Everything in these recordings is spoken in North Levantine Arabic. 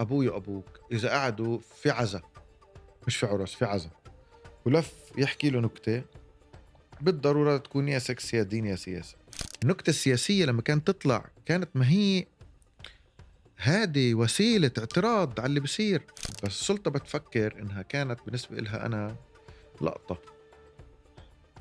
ابوي وابوك اذا قعدوا في عزا، مش في عرس، في عزا، ولف يحكي له نكتة، بالضرورة تكون يا سكس يا دين يا سياسة. النكتة السياسية لما كانت تطلع كانت ما هي هذه وسيلة اعتراض على اللي بصير، بس السلطة بتفكر انها كانت بالنسبة لها انا لقطة،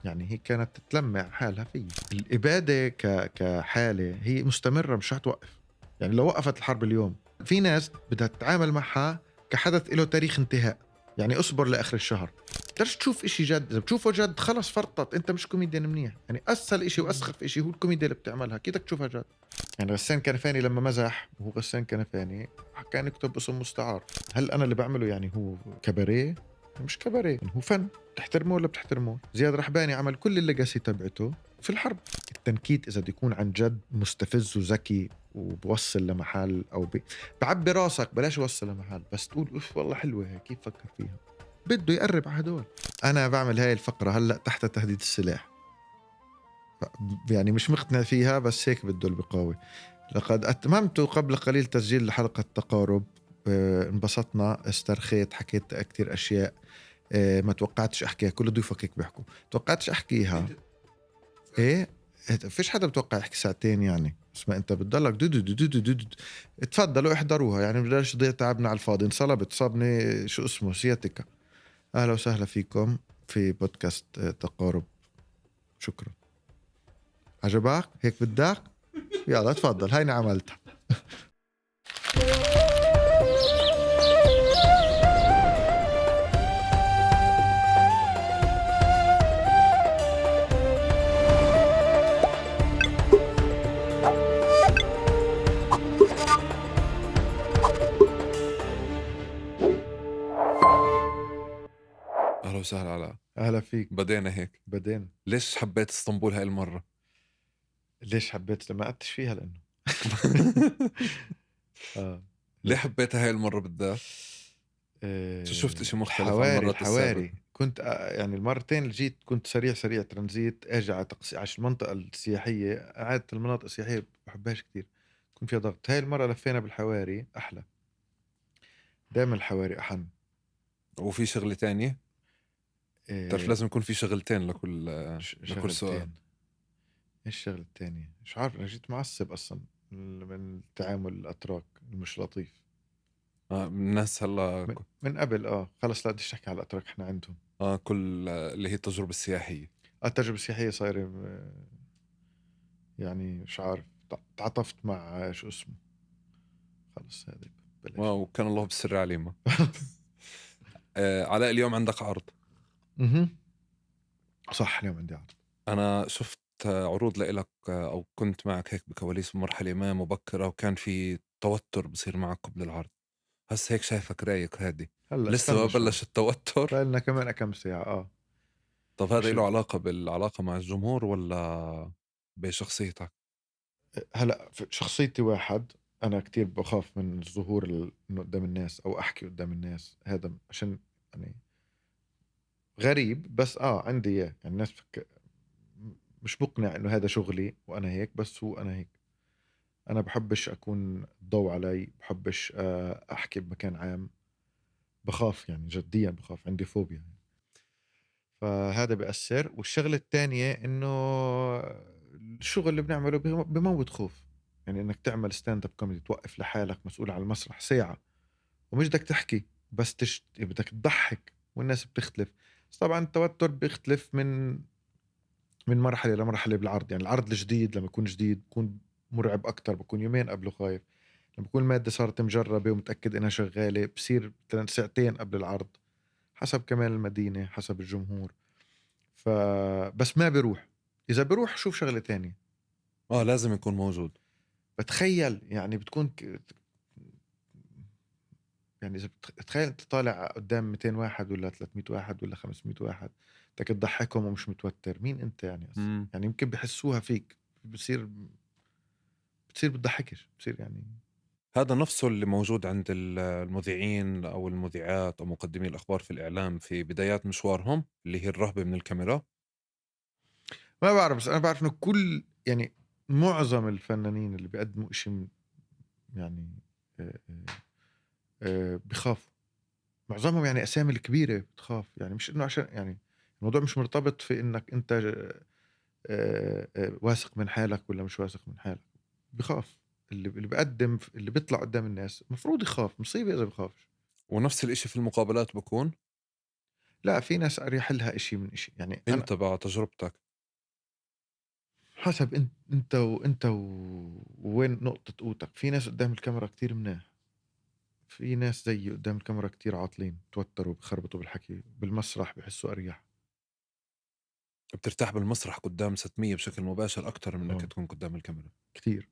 يعني هي كانت تتلمع حالها فيه. الإبادة كحالة هي مستمرة، مش رح توقف. يعني لو وقفت الحرب اليوم في ناس بدها تتعامل معها كحدث له تاريخ انتهاء، يعني اصبر لآخر الشهر. تقدرش تشوف إشي جد، إذا بتشوفه جد خلص فرطت، أنت مش كوميديان منيح. يعني أسهل إشي وأسخف إشي هو الكوميديا اللي بتعملها، كيف بدك تشوفها جد؟ يعني غسان كنفاني لما مزح، وهو غسان كنفاني كان يكتب اسم مستعار. هل أنا اللي بعمله يعني هو كباريه؟ مش كباريه، هو فن، بتحترمه ولا بتحترمه؟ زياد رحباني عمل كل ال legacy تبعته في الحرب. التنكيت إذا بده يكون عن جد مستفز وذكي وبوصل لمحل أو بعبي راسك، بلاش يوصل لمحل، بس تقول أوف والله حلوة هيك، كيف فكر فيها؟ بده يقرب على هدول. أنا بعمل هاي الفقرة هلأ تحت تهديد السلاح، يعني مش مقتنع فيها، بس هيك بده البقاوي. لقد أتممت قبل قليل تسجيل حلقة تقارب، انبسطنا، استرخيت، حكيت كتير أشياء ما توقعتش أحكيها. كل ضيوفك هيك بيحكوا توقعتش أحكيها. إيه فيش حدا بتوقع يحكي ساعتين يعني، بس ما أنت بتضلك دو دو دو دو دو دو. تفضلوا احضروها، يعني بدناش تضيع تعبنا على الفاضي. انصلبت، صابني شو اسمه sciatica. أهلا وسهلا فيكم في بودكاست تقارب. شكرا. عجبك هيك بدك؟ يلا تفضل، هيني عملتها. أهلا وسهلا علاء. أهلا فيك. بدينا هيك، بدينا. ليش حبيت اسطنبول هاي المرة؟ ليش حبيت؟ ما قعدتش فيها لأنه ليه حبيتها هاي المرة بالذات؟ شو شفت إشي مختلف عن المرات السابقة؟ كنت يعني المرتين اللي جيت كنت سريع ترانزيت، اجي على عشان المنطقة السياحية. عادة المناطق السياحية بحبهاش كتير، يكون فيها ضغط. هاي المرة لفينا بالحواري، أحلى. دائما الحواري أحن. وفي شغلة تانية؟ بتعرف لازم يكون في شغلتين لكل سؤال. ايش الشغلة الثانية؟ مش عارف، انا جيت معصب اصلا من التعامل الاتراك المش لطيف. الناس هلا من قبل خلص لا بديش احكي على الاتراك، احنا عندهم كل اللي هي التجربة السياحية. التجربة السياحية صايرة يعني مش عارف، تعاطفت مع شو اسمه، خلص هذا بلاش. وكان الله بالسر عليما. علاء اليوم عندك عرض. صح، اليوم عندي عرض. أنا شفت عروض لإلك أو كنت معك هيك بكواليس مرحلة ما مبكرة، وكان في توتر بصير معك قبل العرض. هس هيك شايفك رايق هادي، لسه ما بلش التوتر؟ لنا كمان كم ساعة. طب هذا له علاقة بالعلاقة مع الجمهور ولا بشخصيتك؟ هلا شخصيتي واحد، أنا كتير بخاف من الظهور إنه قدام الناس أو أحكي قدام الناس، هذا عشان يعني غريب، بس عندي اياه. يعني الناس مش مقنع انه هذا شغلي وانا هيك، بس هو انا هيك. انا بحبش اكون الضوء علي، بحبش احكي بمكان عام، بخاف يعني جديا بخاف، عندي فوبيا يعني. فهذا بيأثر. والشغلة الثانية انه الشغل اللي بنعمله بموت خوف، يعني انك تعمل stand up comedy، توقف لحالك مسؤول على المسرح ساعة ومش بدك تحكي، بس بدك تضحك، والناس بتختلف. بس طبعا التوتر بيختلف من مرحلة لمرحلة بالعرض. يعني العرض الجديد لما يكون جديد بكون مرعب أكتر، بكون يومين قبله خايف. لما بكون المادة صارت مجربة ومتأكد إنها شغالة بصير ساعتين قبل العرض، حسب كمان المدينة، حسب الجمهور. فبس ما بيروح. إذا بيروح شوف شغلة تانية. لازم يكون موجود. بتخيل يعني بتكون يعني إذا بتخيل أنت طالع قدام 200 واحد ولا 300 واحد ولا 500 واحد، بدك تضحكهم ومش متوتر، مين أنت يعني أصلا؟ يعني يمكن بحسوها فيك، بتصير بتضحكش، بتصير يعني. هذا نفسه اللي موجود عند المذيعين أو المذيعات أو مقدمي الأخبار في الإعلام في بدايات مشوارهم، اللي هي الرهبة من الكاميرا. ما بعرف، بس أنا بعرف إنه كل يعني معظم الفنانين اللي بيقدموا إشي يعني بخافوا معظمهم، يعني اسامي الكبيرة بتخاف، يعني مش انه عشان يعني الموضوع مش مرتبط في انك انت واثق من حالك ولا مش واثق من حالك. بخاف اللي بيقدم، اللي بيطلع قدام الناس مفروض يخاف، مصيبة اذا بخافش. ونفس الاشي في المقابلات بكون؟ لا، في ناس اريح لها اشي من اشي. يعني انت بقى تجربتك حسب انت وين نقطة قوتك. في ناس قدام الكاميرا كتير مناح، في ناس زيي قدام الكاميرا كتير عاطلين، توتروا بخربطوا بالحكي. بالمسرح بحسوا اريح. بترتاح بالمسرح قدام 600 بشكل مباشر اكثر من انك تكون قدام الكاميرا؟ كتير.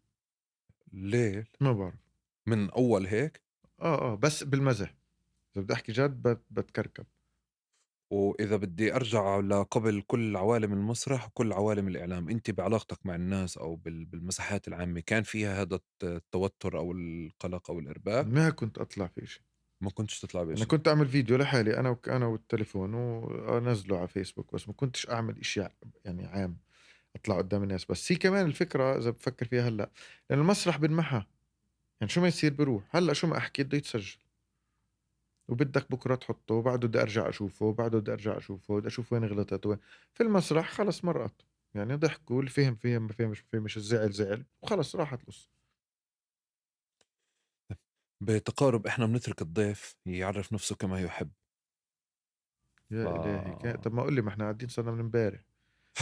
ليه؟ ما بعرف، من اول هيك؟ بس بالمزح، اذا بدي احكي جد بتكركب. واذا بدي ارجع لقبل كل عوالم المسرح وكل عوالم الاعلام، انت بعلاقتك مع الناس او بالمساحات العامة كان فيها هذا التوتر او القلق او الارباك؟ ما كنت اطلع في شيء. ما كنتش تطلع بشيء؟ انا كنت اعمل فيديو لحالي انا والتليفون وانزله على فيسبوك، بس ما كنتش اعمل شيء يعني عام اطلع قدام الناس. بس هي كمان الفكرة اذا بفكر فيها هلا، لانه المسرح بنمحى، يعني شو ما يصير بروح. هلا شو ما احكي بده يتسجل، وبدك بكره تحطه، وبعده بدي ارجع اشوفه، وبعده بدي ارجع اشوفه، بدي اشوف وين غلطت وين. في المسرح خلص مرقت، يعني ضحكوا، اللي فهم فهم، ما فهمش ما فهمش، الزعل زعل، وخلص راحت القصة. بتقارب احنا بنترك الضيف يعرف نفسه كما يحب. يا الهي، طب ما قول لي، ما احنا قاعدين صرنا من امبارح،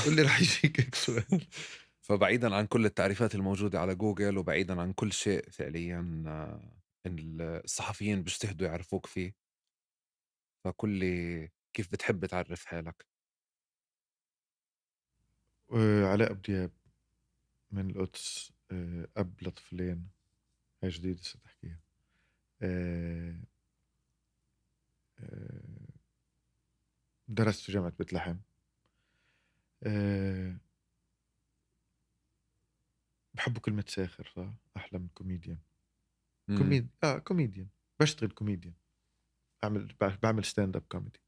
قول لي رح يجيك سؤال. فبعيدا عن كل التعريفات الموجودة على جوجل، وبعيدا عن كل شيء فعليا الصحفيين بيجتهدوا يعرفوك فيه، فكل كيف بتحب تعرف حالك؟ علاء أبو دياب من القدس، أب لطفلين، هاي جديدة صرت أحكيها. درست في جامعة بيت لحم. بحبوا كلمة ساخر، صح؟ أحلى من كوميديان. كوميديان، بشتغل كوميديان، بعمل stand up comedy.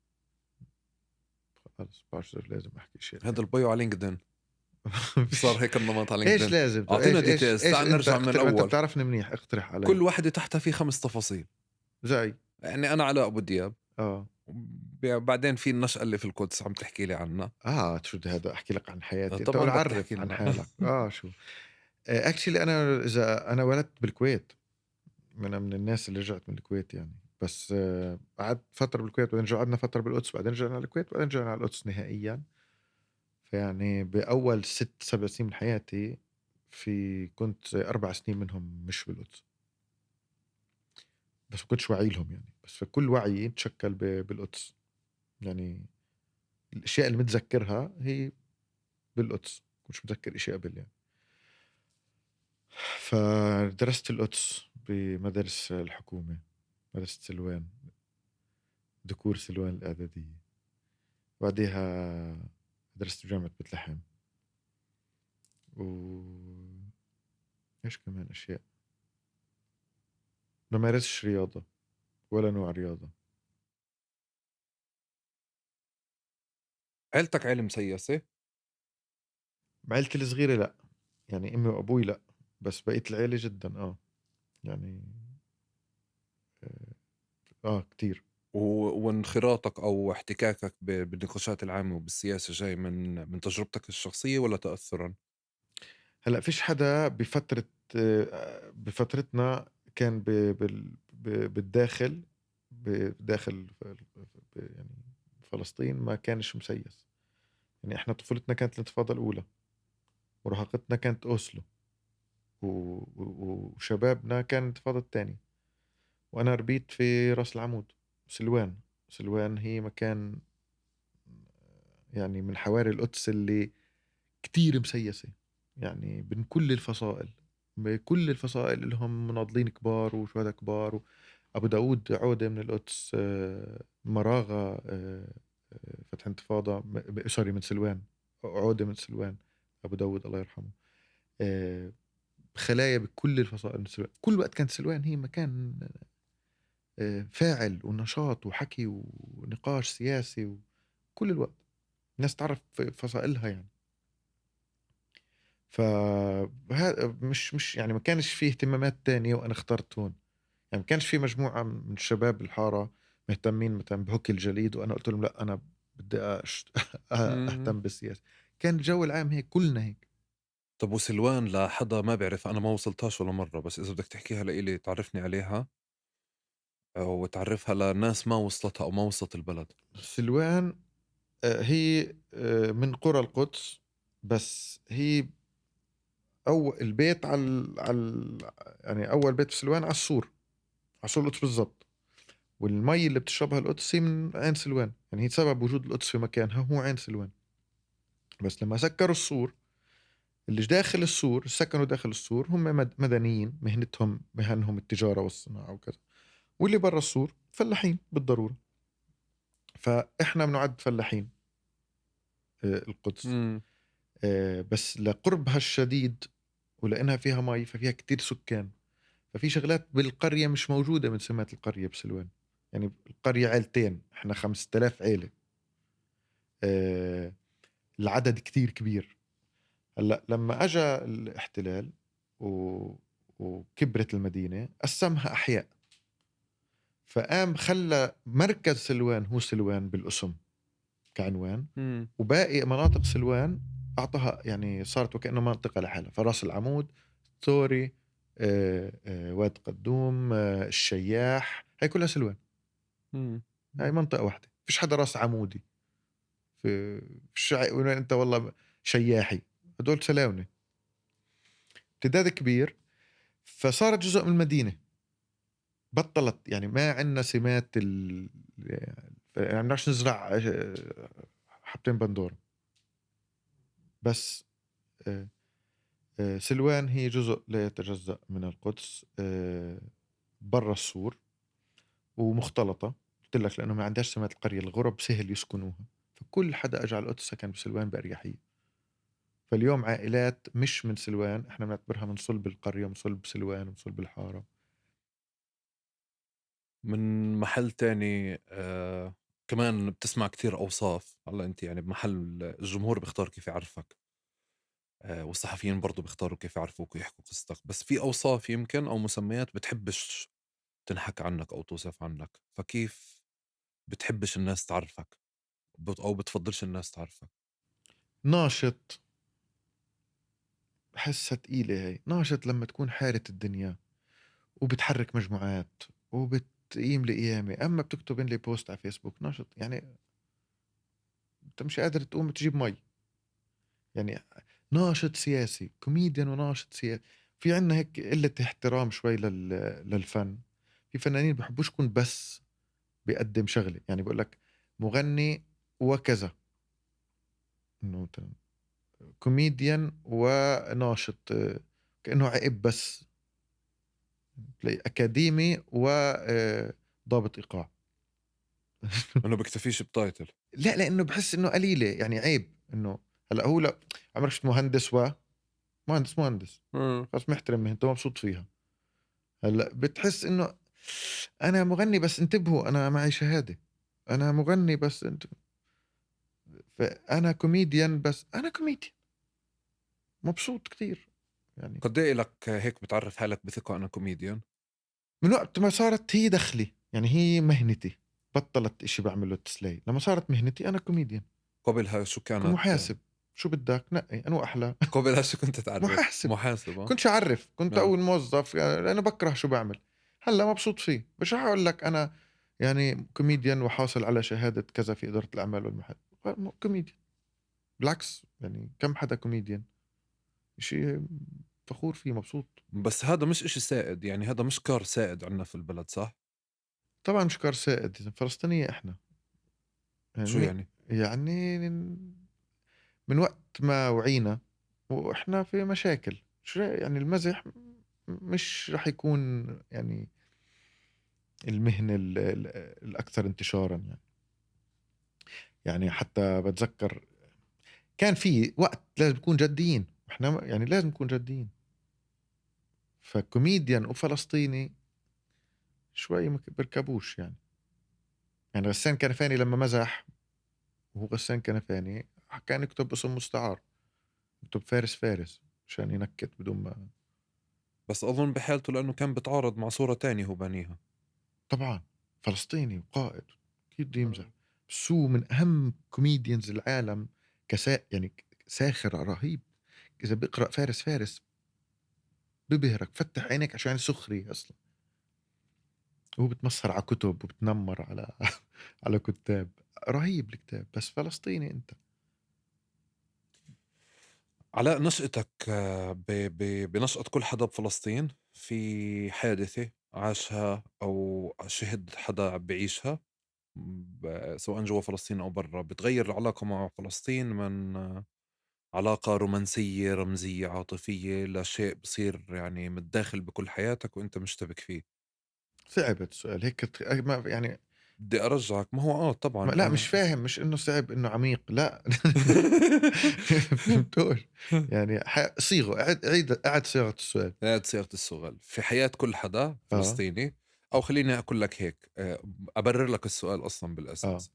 خلص بعرف لازم احكي شيء. هذا ال bio على LinkedIn صار هيك النمط على LinkedIn. ايش لازم؟ اعطينا details، تعال نرجع من الاول. انت بتعرفني منيح، اقترح علي. كل واحدة تحتها في 5 تفاصيل. زي يعني انا علاء ابو دياب، بعدين في النشأة اللي في القدس عم تحكي لي عنها. شو هذا؟ احكي لك عن حياتي؟ طبعا عرف عن حالك. شو actually انا اذا انا ولدت بالكويت، من الناس اللي رجعت من الكويت يعني، بس قعدت فترة بالكويت، بعدين قعدنا فترة بالقدس، بعدين رجعنا على الكويت، بعدين رجعنا على القدس نهائيا. فيعني بأول 6-7 سنين من حياتي في كنت 4 سنين منهم مش بالقدس، بس ما كنتش واعي لهم يعني، بس فكل وعيي تشكل بالقدس. يعني الأشياء اللي متذكرها هي بالقدس، كنتش متذكر إشي قبل يعني. فدرست القدس بمدارس الحكومة، مدرسة سلوان، دكور سلوان الإعدادية، بعدها درست بجامعة بيت لحم، و إيش كمان أشياء. ما مارسش رياضة ولا نوع رياضة. عيلتك عيلة مسيسة؟ عيلتي الصغيرة لا، يعني أمي وأبوي لا، بس بقيت العيلة جدا يعني كتير. وانخراطك او احتكاكك بالنقاشات العامة وبالسياسه جاي من تجربتك الشخصية ولا تاثرا؟ هلا فيش حدا بفترتنا كان بالداخل بداخل يعني فلسطين ما كانش مسيس. يعني احنا طفولتنا كانت الانتفاضة الاولى، مراهقتنا كانت اوسلو، وشبابنا كان الانتفاضة الثانية. وانا ربيت في راس العمود، سلوان. سلوان هي مكان يعني من حواري القدس اللي كتير مسيسة، يعني بين كل الفصائل، بكل الفصائل اللي هم مناضلين كبار وشهداء كبار. أبو داود عودة من القدس، مراغة فتح انتفاضة، سوري من سلوان، عودة من سلوان، أبو داود الله يرحمه. خلايا بكل الفصائل من سلوان. كل وقت كانت سلوان هي مكان فاعل ونشاط وحكي ونقاش سياسي، وكل الوقت الناس تعرف فصائلها يعني. مش يعني ما كانش فيه اهتمامات تانية وأنا اخترت هون. يعني ما كانش في مجموعة من شباب الحارة مهتمين مثلا بهوكي الجليد وأنا قلت لهم لا أنا بدي أهتم بالسياسة. كان الجو العام هيك، كلنا هيك. طب وسلوان لحدا ما بيعرف، أنا ما وصلتهاش ولا مرة، بس إذا بدك تحكيها لإلي تعرفني عليها أو تعرفها لناس ما وصلتها أو ما وصلت البلد. سلوان هي من قرى القدس، بس هي أو البيت على يعني أول بيت في سلوان على السور، على سور القدس بالضبط. والمي اللي بتشربها القدس هي من عين سلوان، يعني هي سبب وجود القدس في مكانها هو عين سلوان. بس لما سكروا السور، اللي داخل السور سكنوا داخل السور هم مدنيين، مهنتهم مهنهم التجارة والصناعة وكذا، واللي برا السور فلاحين بالضرورة. فإحنا بنعد فلاحين القدس. بس لقربها الشديد ولأنها فيها مي ففيها كتير سكان، ففي شغلات بالقرية مش موجودة من سمات القرية بسلوان. يعني القرية عيلتين، احنا 5000 عيلة، العدد كتير كبير. هلأ لما أجا الاحتلال وكبرت المدينة قسمها أحياء، فقام خلى مركز سلوان هو سلوان بالاسم كعنوان، وباقي مناطق سلوان أعطاها يعني صارت وكأنه منطقة لحالها. فراس العمود، ثوري، واد قدوم، الشياح، هاي كلها سلوان. هاي منطقة واحدة، فيش حدا راس عمودي في انت والله شياحي، هدول سلاونة، امتداد كبير. فصارت جزء من المدينة، بطلت يعني ما عندنا سمات يعني بنعرفش نزرع حبتين بندورة. بس سلوان هي جزء لا يتجزأ من القدس، برا السور ومختلطة. قلت لك لأنه ما عندهاش سمات القرية، الغرب سهل يسكنوها، فكل حدا أجى على القدس سكن بسلوان بأريحية. فاليوم عائلات مش من سلوان احنا بنعتبرها من صلب القرية، من صلب سلوان، ومن صلب الحارة. من محل تاني كمان بتسمع كتير أوصاف. هلا أنت يعني بمحل الجمهور بيختار كيف يعرفك، والصحفيين برضو بيختاروا كيف يعرفوك ويحكوا قصتك، بس في أوصاف يمكن أو مسميات بتحبش تنحكى عنك أو توصف عنك. فكيف بتحبش الناس تعرفك أو بتفضلش الناس تعرفك؟ ناشط، بحسها تقيلة هاي. ناشط لما تكون حارة الدنيا وبتحرك مجموعات وبتقيم لقيامة. أما بتكتب لي post على فيسبوك ناشط، يعني أنت مش قادر تقوم تجيب مي. يعني ناشط سياسي، كوميديان وناشط سياسي. في عنا هيك قلة احترام شوي للفن. في فنانين بحبوش يكون بس بيقدم شغلة، يعني بقول لك مغني وكذا، إنه كوميديان وناشط، كأنه عيب بس. تلاقي أكاديمي وضابط إيقاع. إنه بكتفيش ب title. لا، لأنه بحس إنه قليلة، يعني عيب إنه هلا هو لا عمرك شفت مهندس مهندس مهندس خلص محترم مهنته مبسوط فيها. هلا بتحس إنه أنا مغني بس انتبهوا أنا معي شهادة، أنا مغني بس انت، فأنا كوميديان بس أنا كوميديان مبسوط كتير. يعني قد إيه لك هيك بتعرف حالك بثقة أنا كوميديان؟ من وقت ما صارت هي دخلي، يعني هي مهنتي، بطلت إشي بعمله تسلي. لما صارت مهنتي أنا كوميديان. قبلها شو كانت؟ محاسب. شو بدك نقي أنا أحلى. قبلها شو كنت تعرف؟ محاسب. محاسب. كنتش أعرف، كنت أول موظف، يعني أنا بكره شو بعمل. هلا مبسوط فيه، مش رح أقول لك أنا يعني كوميديان وحاصل على شهادة كذا في إدارة الأعمال والمحاسبة. كوميديان بالعكس، يعني كم حدا كوميديان شيء فخور فيه مبسوط. بس هذا مش إشي سائد، يعني هذا مش كار سائد عندنا في البلد، صح؟ طبعا مش كار سائد، فلسطينية إحنا يعني. شو يعني؟ يعني من وقت ما وعينا وإحنا في مشاكل، شو يعني المزح مش رح يكون يعني المهنة الأكثر انتشارا. يعني حتى بتذكر كان في وقت لازم نكون جديين، احنا يعني لازم نكون جديين. فكوميديان وفلسطيني شوي بركبوش يعني. يعني غسان كنفاني لما مزح، وهو غسان كنفاني كان يكتب اسم مستعار، يكتب فارس فارس عشان ينكت بدون ما. بس أظن بحالته لأنه كان بتعارض مع صورة تانية هو بانيها. طبعا فلسطيني وقائد، كيف بده يمزح؟ بس هو من أهم comedians العالم، يعني ساخر رهيب. إذا بيقرأ فارس فارس ببهرك، فتح عينك عشان سخري أصلا. هو بتمسخر على كتب وبتنمر على على كتاب، رهيب الكتاب، بس فلسطيني أنت. علاء، نشأتك بنشأة كل حدا بفلسطين في حادثة عاشها أو شهد حدا بعيشها، سواء جوا فلسطين أو برا، بتغير العلاقة مع فلسطين من علاقة رومانسية رمزية عاطفية لشيء بصير يعني متداخل بكل حياتك وانت مشتبك فيه. صعب السؤال هيك، ما يعني بدي ارجعك، ما هو طبعا لا مش فاهم، مش انه صعب انه عميق، لا. فهمتوش يعني. صيغه، عيد اعد صياغة السؤال. اعد صياغة السؤال. في حياة كل حدا فلسطيني او خليني اقول لك هيك، ابرر لك السؤال اصلا بالاساس.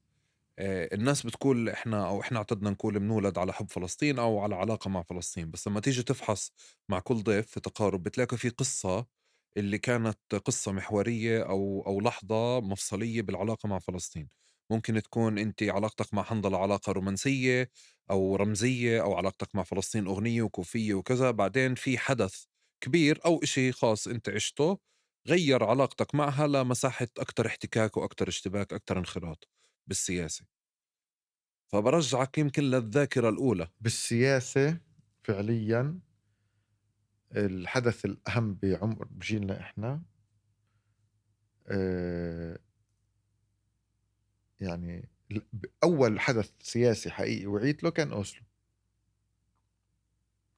الناس بتقول احنا او احنا اعتدنا نقول بنولد على حب فلسطين او على علاقة مع فلسطين، بس لما تيجي تفحص مع كل ضيف في تقارب بتلاقي في قصة اللي كانت قصة محورية او لحظة مفصلية بالعلاقة مع فلسطين. ممكن تكون انت علاقتك مع حنظلة علاقة رومانسية او رمزية، او علاقتك مع فلسطين اغنية وكوفيه وكذا، بعدين في حدث كبير او إشي خاص انت عشته غير علاقتك معها لمساحة اكثر احتكاك واكثر اشتباك، اكثر انخراط بالسياسة. فبرجعك يمكن للذاكرة الأولى بالسياسة. فعليا الحدث الأهم بعمر بجيلنا إحنا، يعني أول حدث سياسي حقيقي وعيت له كان أوسلو.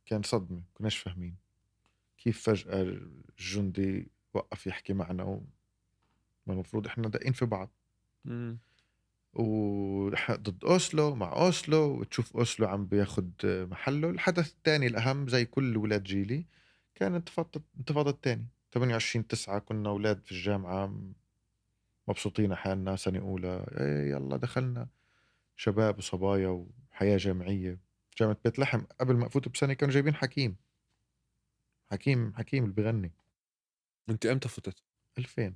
كان صدمة، كناش فاهمين كيف فجأة الجندي وقف يحكي معنا، ما المفروض إحنا دقين في بعض. وضد أوسلو، مع أوسلو، وتشوف أوسلو عم بياخد محله. الحدث الثاني الأهم زي كل ولاد جيلي كان الانتفاضة الثانية 28/9. كنا أولاد في الجامعة مبسوطين حالنا، سنة أولى، إيه يلا دخلنا شباب وصبايا وحياة جامعية. جامعة بيت لحم قبل ما أفوت بسنة كانوا جايبين حكيم اللي بغني. أنت أمتى فتت؟ 2000.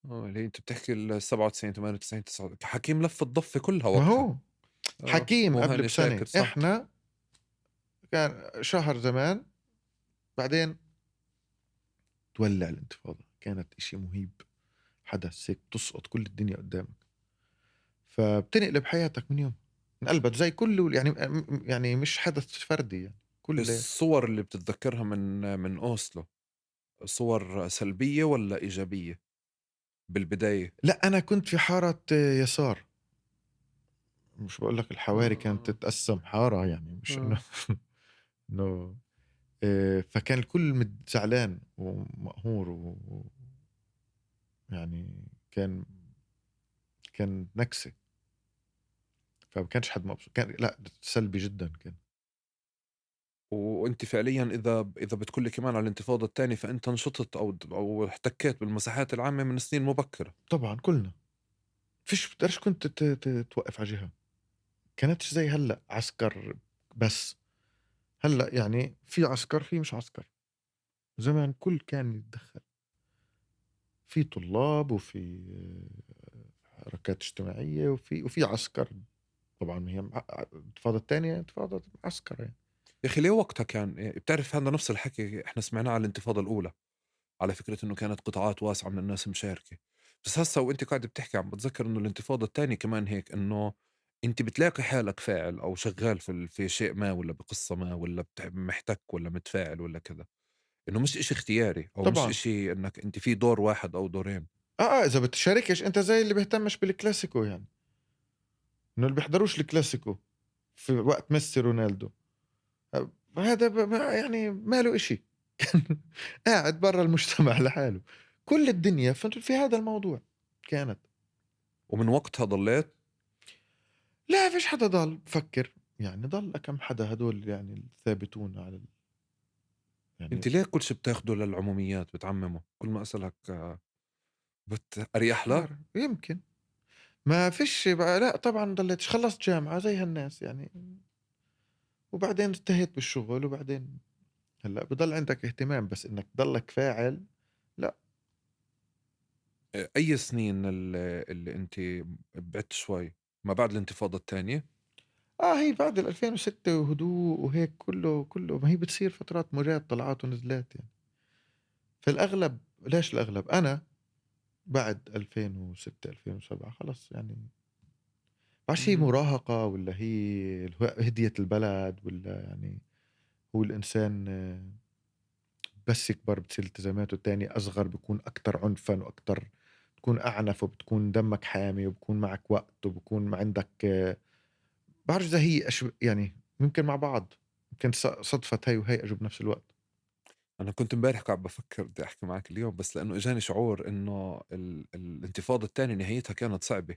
اللي انت بتحكي ال 97 98 9، حكيم لف الضفة كلها وقتها. ما هو حكيم قبل بسنة. احنا كان شهر زمان، بعدين تولع الانتفاضة. كانت اشي مهيب، حدث هيك بتسقط كل الدنيا قدامك، فبتنقلب حياتك من يوم انقلبت زي كله. يعني مش حدث فردي يعني. كل الصور اللي بتتذكرها من أوسلو صور سلبية ولا إيجابية بالبداية؟ لا أنا كنت في حارة يسار، مش بقول لك الحواري كانت تتقسم حارة يعني، مش إنه فكان الكل زعلان ومقهور يعني كان نكسة، فما كانش حد مبسوط، كان لا سلبي جدا كان. وانت فعليا اذا بتقول لي كمان على الانتفاضة الثانية، فانت نشطت او احتكيت بالمساحات العامة من سنين مبكرة. طبعا كلنا، فيش بتقدرش كنت توقف على جهة، كانتش زي هلا عسكر بس. هلا يعني في عسكر في مش عسكر، زمان كل كان يتدخل، في طلاب وفي حركات اجتماعية وفي عسكر. طبعا هي الانتفاضة الثانية انتفاضة عسكر يعني. يا أخي ليه وقتها كان بتعرف هذا نفس الحكي إحنا سمعناه على الانتفاضة الأولى، على فكرة إنه كانت قطاعات واسعة من الناس مشاركة. بس هسا وإنت قاعد بتحكي عم بتذكر إنه الانتفاضة الثانية كمان هيك، إنه أنت بتلاقي حالك فاعل أو شغال في شيء ما، ولا بقصة ما، ولا محتك ولا متفاعل ولا كذا، إنه مش إشي اختياري أو طبعا. مش إشي إنك أنت في دور واحد أو دورين. إذا بتشاركش أنت زي اللي بيهتمش بالكلاسيكو يعني، إنه اللي بيحضروش الكلاسيكو في وقت ميسي رونالدو هذا يعني ما له إشي، قاعد برا المجتمع لحاله. كل الدنيا في هذا الموضوع كانت. ومن وقتها ضليت؟ لا فيش حدا ضل بفكر يعني، ضل كم حدا هدول يعني الثابتون على يعني. انت ليه كل شيء بتاخده للعموميات بتعممه؟ كل ما أسألك أريح لك؟ يمكن ما فيش بقى. لا طبعا ضليت، خلصت جامعة زي هالناس يعني، وبعدين انتهيت بالشغل، وبعدين هلا بضل عندك اهتمام، بس انك تضلك فاعل لا. اي سنين اللي انت بعدت شوي ما بعد الانتفاضة الثانية؟ هي بعد 2006 وهدوء وهيك كله، ما هي بتصير فترات موجات طلعات ونزلات يعني. فالاغلب، ليش الاغلب؟ انا بعد 2006 2007 خلص يعني، بعرفش هي مراهقة ولا هي هدية البلد ولا يعني هو الإنسان بس يكبر بتصير التزاماته التانية أصغر، بيكون أكتر عنفا وأكتر، بتكون أعنف وبتكون دمك حامي وبكون معك وقت وبكون ما عندك، بعرف إذا هي يعني ممكن مع بعض، ممكن صدفت هي وهي أجوا بنفس الوقت. أنا كنت امبارح قاعد بفكر بدي أحكي معك اليوم، بس لأنه إجاني شعور إنه الانتفاضة الثانية نهايتها كانت صعبة،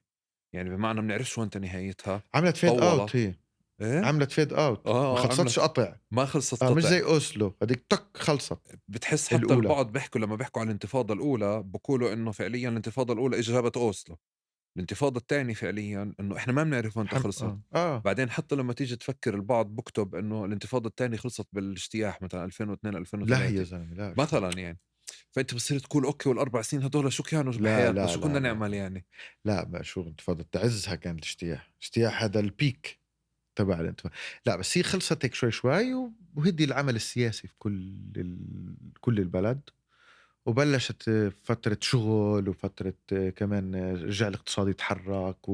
يعني بمعنى بنعرفش وين نهايتها. عملت fade out هي. إيه؟ عملت fade out. ما خلصتش قطع، ما خلصت قطع، مش زي أوسلو هذيك تك خلصت. بتحس حتى الأولى. البعض بيحكوا لما بيحكوا عن الانتفاضة الأولى بقولوا إنه فعليا الانتفاضة الأولى إجابت أوسلو، الانتفاضة الثانية فعليا إنه إحنا ما بنعرف وين خلصت. بعدين حتى لما تيجي تفكر البعض بكتب إنه الانتفاضة الثانية خلصت بالاجتياح مثلا 2002 2003. لا يا زلمة، لا مثلا يعني. فأنت بتصير تقول okay والأربع سنين هدول شو كانوا بحياتنا، شو كنا نعمل لا يعني؟ لا ما شو انتفاضة تعزها كان الاجتياح، اجتياح هذا ال peak تبع الانتفاضة. لا بس هي خلصت هيك شوي شوي، وهدي العمل السياسي في كل البلد، وبلشت فترة شغل وفترة كمان رجع الاقتصاد يتحرك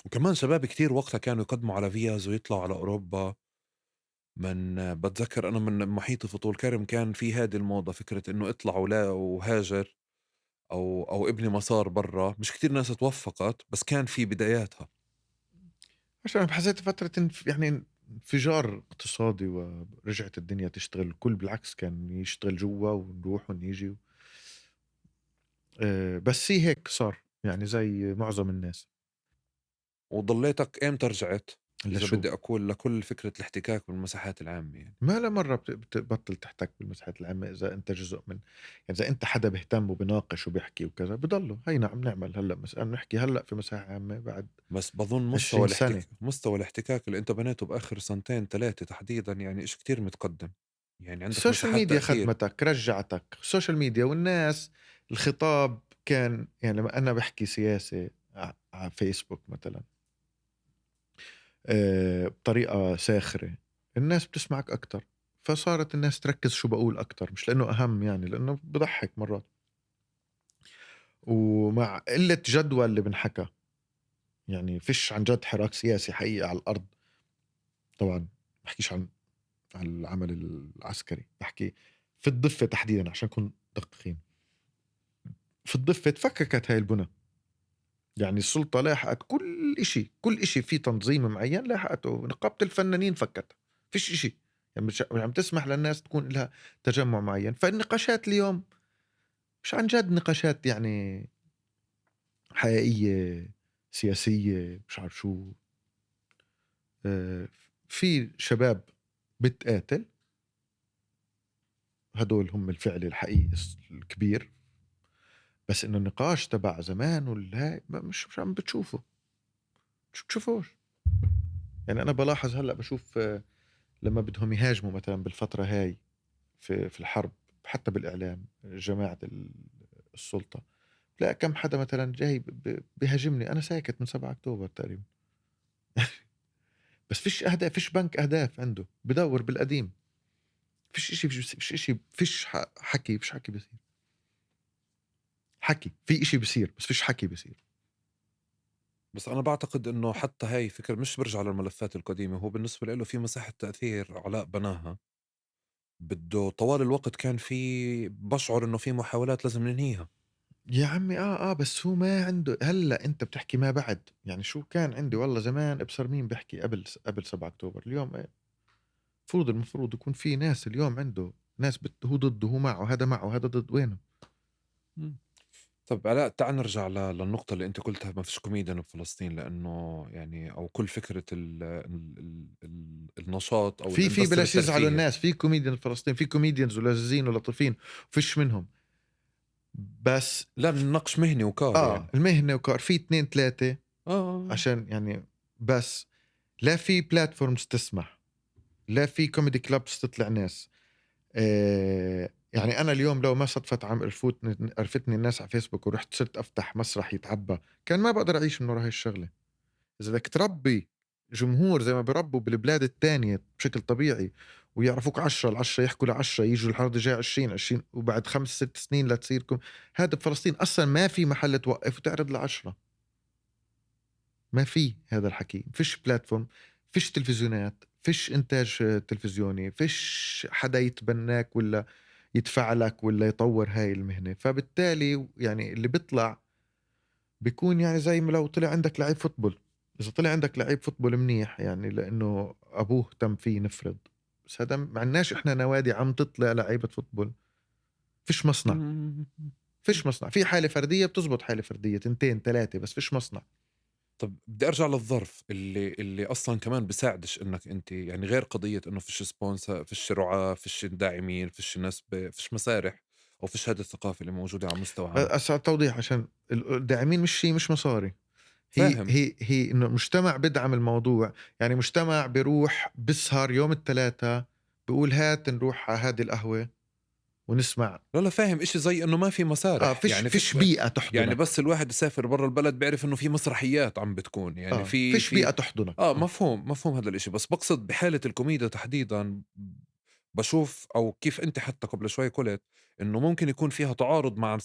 وكمان شباب كتير وقتها كانوا يقدموا على فيز ويطلعوا على أوروبا. من بتذكر أنا من محيطي في طول كرم كان في هذه الموضة، فكرة إنه اطلع ولا وهاجر أو ابني مسار برا. مش كتير ناس توفقت، بس كان في بداياتها. عشان حسيت فترة يعني انفجار اقتصادي ورجعت الدنيا تشتغل، الكل بالعكس كان يشتغل جوا ونروح ونيجي بس هي هيك صار يعني زي معظم الناس. وضليتك امتى رجعت؟ إذا بدي أقول لكل فكرة الاحتكاك بالمساحات العامة يعني. ما لا مرة بتبطل تحتك بالمساحات العامة إذا أنت جزء من، يعني إذا أنت حدا بيهتم وبناقش وبيحكي وكذا بضله. هي نعم نعمل هلأ مثلا نحكي هلأ في مساحة عامة بعد، بس بظن مستوى الاحتكاك اللي أنت بنيته بآخر سنتين ثلاثة تحديدا يعني إيش كتير متقدم. يعني عندك ال social media خدمتك، رجعتك ال social media والناس. الخطاب كان يعني لما أنا بحكي سياسة على فيسبوك مثلا بطريقة ساخرة الناس بتسمعك أكتر، فصارت الناس تركز شو بقول أكتر، مش لأنه أهم يعني، لأنه بضحك مرات. ومع قلة جدوى اللي بنحكى يعني فيش عن جد حراك سياسي حقيقي على الأرض. طبعا بحكيش عن العمل العسكري، بحكي في الضفة تحديدا عشان نكون دقيقين. في الضفة تفككت هاي البنى، يعني السلطة لاحقت كل إشي، كل إشي في تنظيم معين لاحقته. نقابة الفنانين فكت، فيش إشي يعني، مش عم تسمح للناس تكون لها تجمع معين. فالنقاشات اليوم مش عن جد نقاشات يعني حقيقية سياسية، مش عارف شو. في شباب بتقاتل، هدول هم الفعل الحقيقي الكبير، بس انه النقاش تبع زمان والهاي مش عم بتشوفه، مش بتشوفوش. يعني انا بلاحظ هلا، بشوف لما بدهم يهاجموا مثلا بالفترة هاي في الحرب حتى بالاعلام جماعة السلطة، لا كم حدا مثلا جاي بيهاجمني، انا ساكت من 7 اكتوبر تقريبا. بس فيش اهداف، فيش بنك اهداف عنده، بدور بالقديم، فيش اشي، فيش اشي، فيش حكي، فيش حكي بصير. حكي في إشي بصير، بس فيش حكي بصير. بس أنا بعتقد إنه حتى هاي فكرة مش برجع للملفات القديمة، هو بالنسبة له في مساحة تأثير علاء بناها، بده طوال الوقت كان في، بشعر إنه في محاولات لازم ننهيها يا عمي. بس هو ما عنده. هلا أنت بتحكي ما بعد، يعني شو كان عندي والله زمان، ابصر مين بحكي قبل 7 أكتوبر. اليوم إيه؟ المفروض يكون في ناس اليوم عنده ناس هو ضده، هو معه، هذا معه، هذا ضد، وينه؟ طب علاء تعال نرجع للنقطة اللي أنت قلتها، ما فيش كوميديان بفلسطين، لأنه يعني أو كل فكرة ال ال ال النشاط أو في بلاش يزعلوا الناس، في كوميديان بفلسطين، في comedians ولذيذين ولطيفين، فيش منهم، بس لا بنناقش مهنة وكار يعني. المهنة وكار في 2 3 عشان يعني، بس لا في platforms تسمح، لا في comedy clubs تطلع ناس، يعني أنا اليوم لو ما صدفت عم عرفتني الناس على فيسبوك ورحت صرت أفتح مسرح يتعبى، كان ما بقدر أعيش من ورا هاي الشغلة. إذا بدك تربي جمهور زي ما بربوا بالبلاد التانية بشكل طبيعي ويعرفوك 10 ال10 يحكوا ل10 يجوا العرض الجاي 20 20 وبعد 5-6 سنين لتصيركم، هذا بفلسطين أصلا ما في محل توقف وتعرض ل10، ما في هذا الحكي، فيش platform، فيش تلفزيونات، فيش إنتاج تلفزيوني، فيش حدا يتبناك ولا يدفع لك ولا يطور هاي المهنة. فبالتالي يعني اللي بيطلع بيكون يعني زي ما لو طلع عندك لعيب football، إذا طلع عندك لعيب football منيح يعني لأنه أبوه تم فيه نفرض، بس هذا ما عندناش إحنا نوادي عم تطلع لعيبة football، فيش مصنع، فيش مصنع. في حالة فردية بتزبط، حالة فردية 2 3 بس فيش مصنع. طب بدي أرجع للظرف اللي أصلا كمان بساعدش إنك أنت يعني غير قضية إنه فيش sponsor، فيش رعاة، فيش داعمين، فيش ناس فيش مسارح أو فيش هذه الثقافة اللي موجودة على مستوى عام. أسأل توضيح عشان الداعمين مش شيء، مش مصاري، هي فاهم. هي إنه مجتمع بدعم الموضوع. يعني مجتمع بيروح بسهر يوم الثلاثاء بيقول هات نروح على هذه القهوة ونسمع. لا فاهم، إشي زي إنه ما في مسارح. فيش يعني فيش بيئة تحضنك. يعني بس الواحد يسافر برا البلد بيعرف إنه في مسرحيات عم بتكون، يعني في فيش بيئة تحضنك. مفهوم هذا الإشي. بس بقصد بحالة الكوميديا تحديدا بشوف، أو كيف أنت حتى قبل شوي قلت إنه ممكن يكون فيها تعارض مع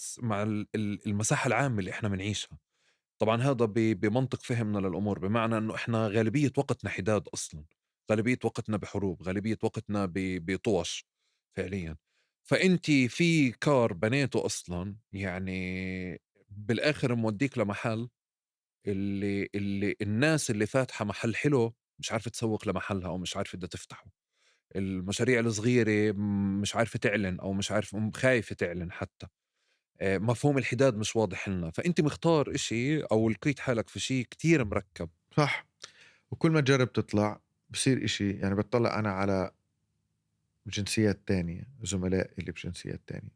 المساحة العامة اللي إحنا بنعيشها. طبعا هذا بمنطق فهمنا للأمور، بمعنى إنه إحنا غالبية وقتنا حداد أصلا، غالبية وقتنا بحروب، غالبية وقتنا بطوش فعليا. فأنت في كار بنيته أصلا يعني بالآخر موديك لمحل اللي الناس اللي فاتحة محل حلو مش عارفة تسوق لمحلها أو مش عارفة بدها تفتحه، المشاريع الصغيرة مش عارفة تعلن أو مش عارفة، خايفة تعلن حتى، مفهوم الحداد مش واضح لنا. فأنت مختار إشي أو لقيت حالك في شيء كتير مركب. صح. وكل ما تجرب تطلع بصير إشي. يعني بتطلع أنا على جنسيات تانية، زملاء اللي بجنسيات تانية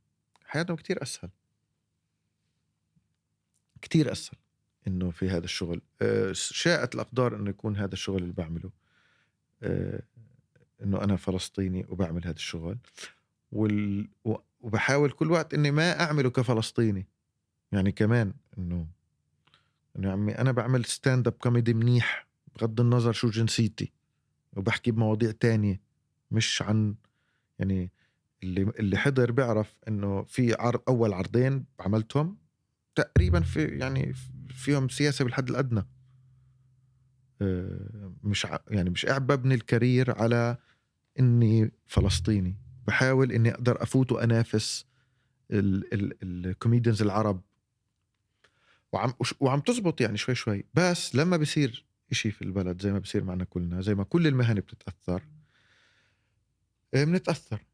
حياتهم كتير أسهل، كتير أسهل إنه في هذا الشغل. شاءت الأقدار إنه يكون هذا الشغل اللي بعمله، إنه أنا فلسطيني وبعمل هذا الشغل، وبحاول كل وقت إني ما أعمله كفلسطيني. يعني كمان إنه يا عمي أنا بعمل stand up comedy منيح بغض النظر شو جنسيتي، وبحكي بمواضيع تانية مش عن يعني اللي حضر بيعرف إنه في عرض، أول عرضين عملتهم تقريبا في يعني فيهم سياسة بالحد الأدنى. مش يعني مش قاعد ببني ال career على إني فلسطيني، بحاول إني أقدر أفوت وأنافس ال comedians العرب، وعم تزبط يعني شوي شوي. بس لما بصير إشي في البلد زي ما بصير معنا كلنا، زي ما كل المهن بتتأثر، بنتأثر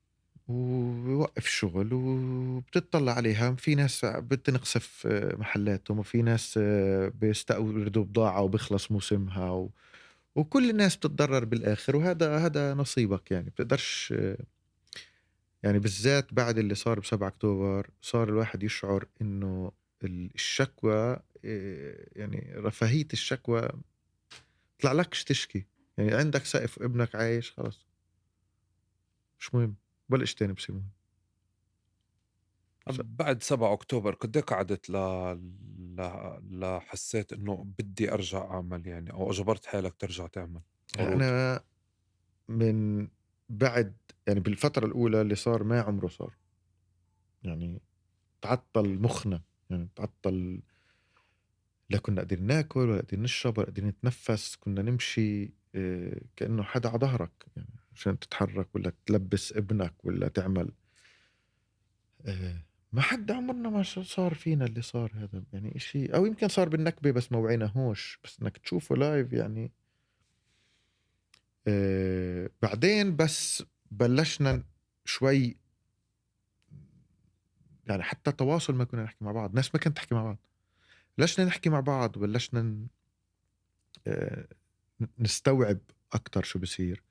وبوقف الشغل وبتطلع عليها. في ناس بتنقصف محلاتهم، وفي ناس بيستوردوا بضاعة وبيخلص موسمها، وكل الناس بتتضرر بالآخر، وهذا نصيبك يعني. بتقدرش يعني، بالذات بعد اللي صار ب7 أكتوبر صار الواحد يشعر إنه الشكوى، يعني رفاهية الشكوى طلع لكش تشكي. يعني عندك سقف ابنك عايش، خلاص مش مهم، ولا إشي تاني بصير مهم. بعد 7 أكتوبر قد إيه قعدت لحسيت إنه بدي أرجع أعمل يعني، أو أجبرت حالك ترجع تعمل عروض؟ أنا من بعد يعني بالفترة الأولى اللي صار ما عمره صار، يعني تعطل مخنا، يعني تعطل، لا كنا قادرين ناكل ولا قادرين نشرب ولا قادرين نتنفس، كنا نمشي كأنه حدا على ظهرك يعني عشان تتحرك ولا تلبس ابنك ولا تعمل. ما حد عمرنا ما صار فينا اللي صار هذا يعني إشي، أو يمكن صار بالنكبة بس ما وعيناهوش، بس إنك تشوفه لايف يعني. بعدين بس بلشنا شوي يعني، حتى تواصل ما كنا نحكي مع بعض، ناس ما كانت تحكي مع بعض، بلشنا نحكي مع بعض وبلشنا نستوعب أكتر شو بصير.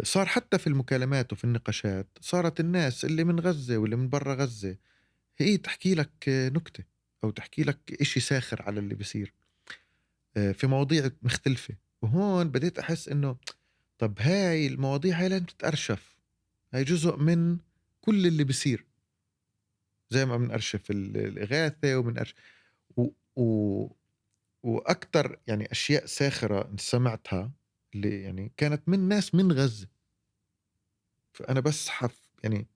صار حتى في المكالمات وفي النقاشات صارت الناس اللي من غزة واللي من برا غزة هي تحكي لك نكتة أو تحكي لك إشي ساخر على اللي بصير في مواضيع مختلفة. وهون بديت أحس إنه طب هاي المواضيع هاي لازم تتأرشف، هاي جزء من كل اللي بصير، زي ما بنأرشف الإغاثة وبنأرشف وأكتر يعني أشياء ساخرة سمعتها اللي يعني كانت من ناس من غزة. فأنا بس يعني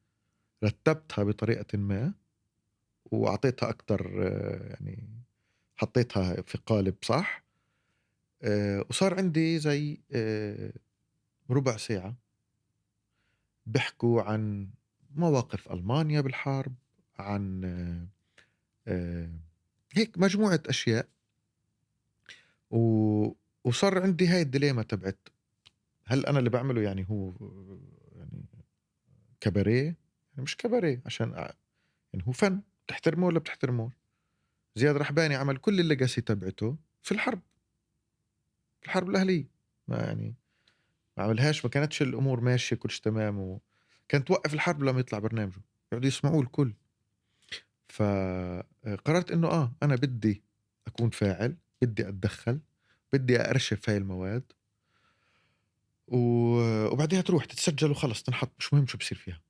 رتبتها بطريقة ما وأعطيتها أكتر، يعني حطيتها في قالب صح، وصار عندي زي ربع ساعة بيحكوا عن مواقف ألمانيا بالحرب، عن هيك مجموعة أشياء. وصار عندي هاي الديليما تبعت هل أنا اللي بعمله يعني هو يعني كباريه؟ يعني مش كباريه، عشان يعني هو فن، بتحترمه ولا بتحترمه؟ زياد رحباني عمل كل ال legacy تبعته في الحرب، في الحرب الأهلية، ما يعني ما عملهاش، ما كانتش الأمور ماشية كلش تمام، وكانت توقف الحرب لما يطلع برنامجه يقعدوا يسمعوه الكل. فقررت إنه أنا بدي أكون فاعل، بدي أتدخل، بدي أرشف هاي المواد، وبعدها تروح تتسجل وخلص تنحط، مش مهم شو بصير فيها.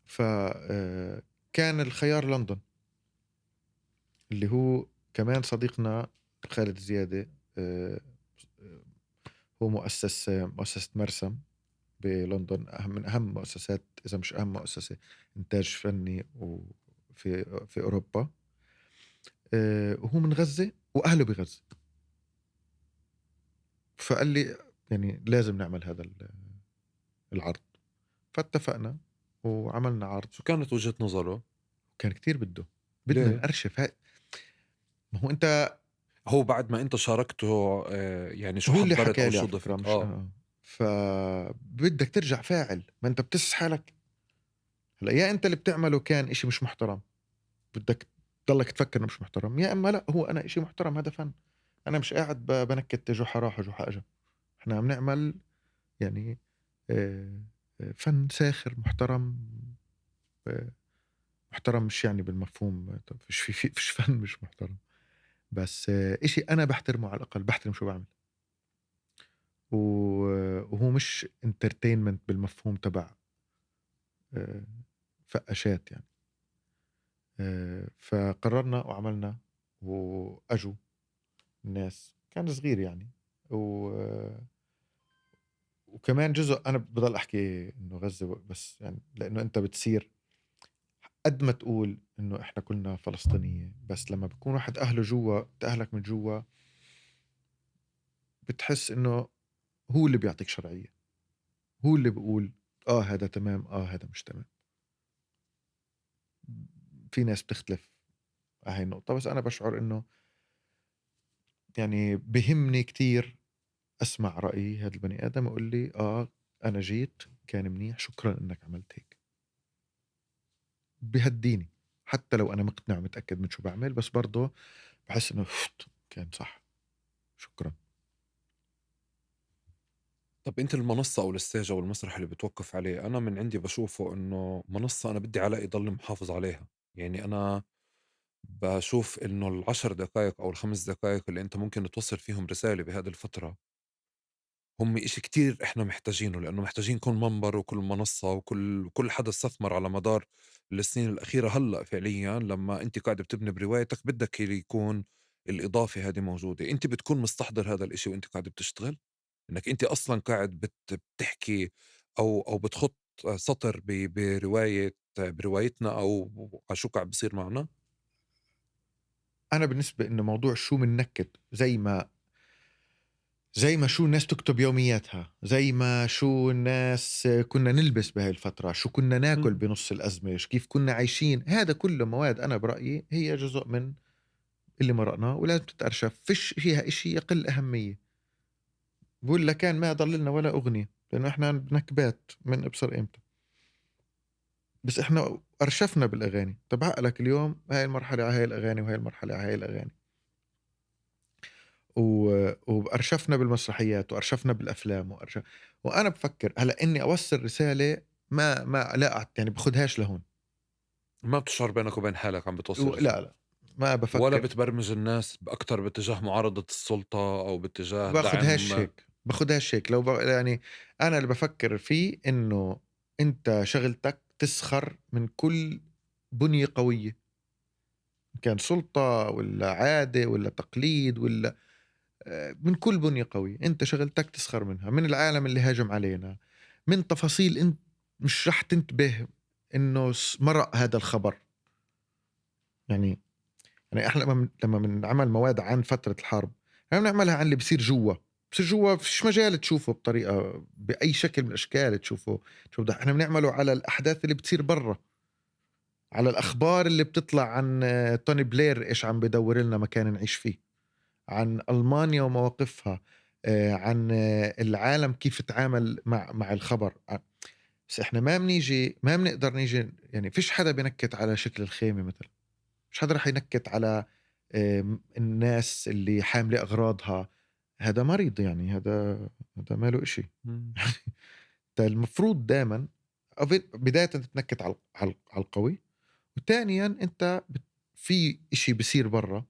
فكان الخيار لندن، اللي هو كمان صديقنا خالد زيادة، هو مؤسس مؤسسة مرسم بلندن، من أهم مؤسسات إذا مش أهم مؤسسة إنتاج فني وفي في أوروبا، وهو من غزة وأهله بغزة. فقال لي يعني لازم نعمل هذا العرض، فاتفقنا وعملنا عرض. شو كانت وجهة نظره؟ كان كتير بدنا نأرشف. ما هو أنت، هو بعد ما أنت شاركته يعني شو حضرت أو شو ضفت؟ فبدك ترجع فاعل، ما أنت بتس حالك هلا، يا أنت اللي بتعمله كان إشي مش محترم بدك تضلك تفكر إنه مش محترم، يا إما لا هو أنا إشي محترم، هذا فن، أنا مش قاعد بنكت جحا راح وجحا أجا، إحنا عم نعمل يعني فن ساخر محترم. محترم مش يعني بالمفهوم فيش فيش فن مش محترم، بس إشي أنا بحترمه، على الأقل بحترم شو بعمل، وهو مش entertainment بالمفهوم تبع فقشات يعني. فقررنا وعملنا، وأجوا الناس، كان صغير يعني، وكمان جزء أنا بضل أحكي إنه غزة بس يعني، لأنه أنت بتصير قد ما تقول إنه إحنا كلنا فلسطينية، بس لما بيكون واحد أهله جوا، أهلك من جوا، بتحس إنه هو اللي بيعطيك شرعية، هو اللي بيقول هذا تمام، هذا مش تمام. في ناس بتختلف على هاي النقطة، بس أنا بشعر إنه يعني بهمني كتير أسمع رأي هذا البني آدم يقول لي أنا جيت كان منيح، شكرا إنك عملت هيك. بهديني حتى لو أنا مقتنع ومتأكد من شو بعمل، بس برضه بحس إنه كان صح، شكرا. طب أنت المنصة أو الستيج أو المسرح اللي بتوقف عليه، أنا من عندي بشوفه إنه منصة أنا بدي علاء يضل محافظ عليها. يعني أنا بشوف إنه 10 دقائق أو 5 دقائق اللي أنت ممكن توصل فيهم رسالة بهذه الفترة هم إشي كتير إحنا محتاجينه، لأنه محتاجين كل منبر وكل منصة وكل حدا استثمر على مدار السنين الأخيرة. هلأ فعليا لما أنت قاعد بتبني بروايتك بدك يكون الإضافة هذه موجودة. أنت بتكون مستحضر هذا الإشي وأنت قاعد بتشتغل، إنك أنت أصلا قاعد بتحكي أو بتخط سطر بروايتنا أو شو قاعد بصير معنا. أنا بالنسبة إنه موضوع شو منكت، زي ما شو الناس تكتب يومياتها، زي ما شو الناس كنا نلبس بهاي الفترة، شو كنا ناكل بنص الأزمة، كيف كنا عايشين، هذا كله مواد أنا برأيي هي جزء من اللي مرقناه ولازم تتأرشف. فيش فيها إشي يقل أهمية. بقول لك كان ما ضل لنا ولا أغنية، لأنه إحنا بنكبات من إبصر إمتى، بس إحنا أرشفنا بالأغاني. طب عقلك اليوم هاي المرحلة على هاي الأغاني، وهاي المرحلة على هاي الأغاني، وأرشفنا بالمسرحيات، وأرشفنا بالأفلام، وأنا بفكر هلأ إني أوصل رسالة ما لا يعني بخدهاش لهون. ما بتشعر بينك وبين حالك عم بتوصل؟ لا ما بفكر، ولا بتبرمج الناس بأكتر باتجاه معارضة السلطة أو باتجاه باخدهاش هيك، باخدهاش هيك. لو يعني أنا اللي بفكر فيه إنه انت شغلتك تسخر من كل بنية قوية، كان سلطة ولا عادة ولا تقليد ولا من كل بنية قوية، انت شغلتك تسخر منها، من العالم اللي هاجم علينا، من تفاصيل انت مش رح تنتبه انه مرق هذا الخبر. يعني احنا لما بنعمل مواد عن فترة الحرب احنا بنعملها عن اللي بصير جوا، بصير جوا فيش مجال تشوفه بطريقة بأي شكل من الأشكال تشوفه. احنا بنعمله على الأحداث اللي بتصير برا، على الأخبار اللي بتطلع عن توني بلير إيش عم بدور لنا مكان نعيش فيه، عن ألمانيا ومواقفها، عن العالم كيف تعامل مع الخبر. بس احنا ما بنيجي، ما بنقدر نيجي، يعني فيش حدا بنكت على شكل الخيمة مثلا، مش حدا رح ينكت على الناس اللي حاملة أغراضها، هذا مريض يعني، هذا ماله إشي. المفروض دائما بداية تتنكت على القوي، وثانيا انت في إشي بصير برا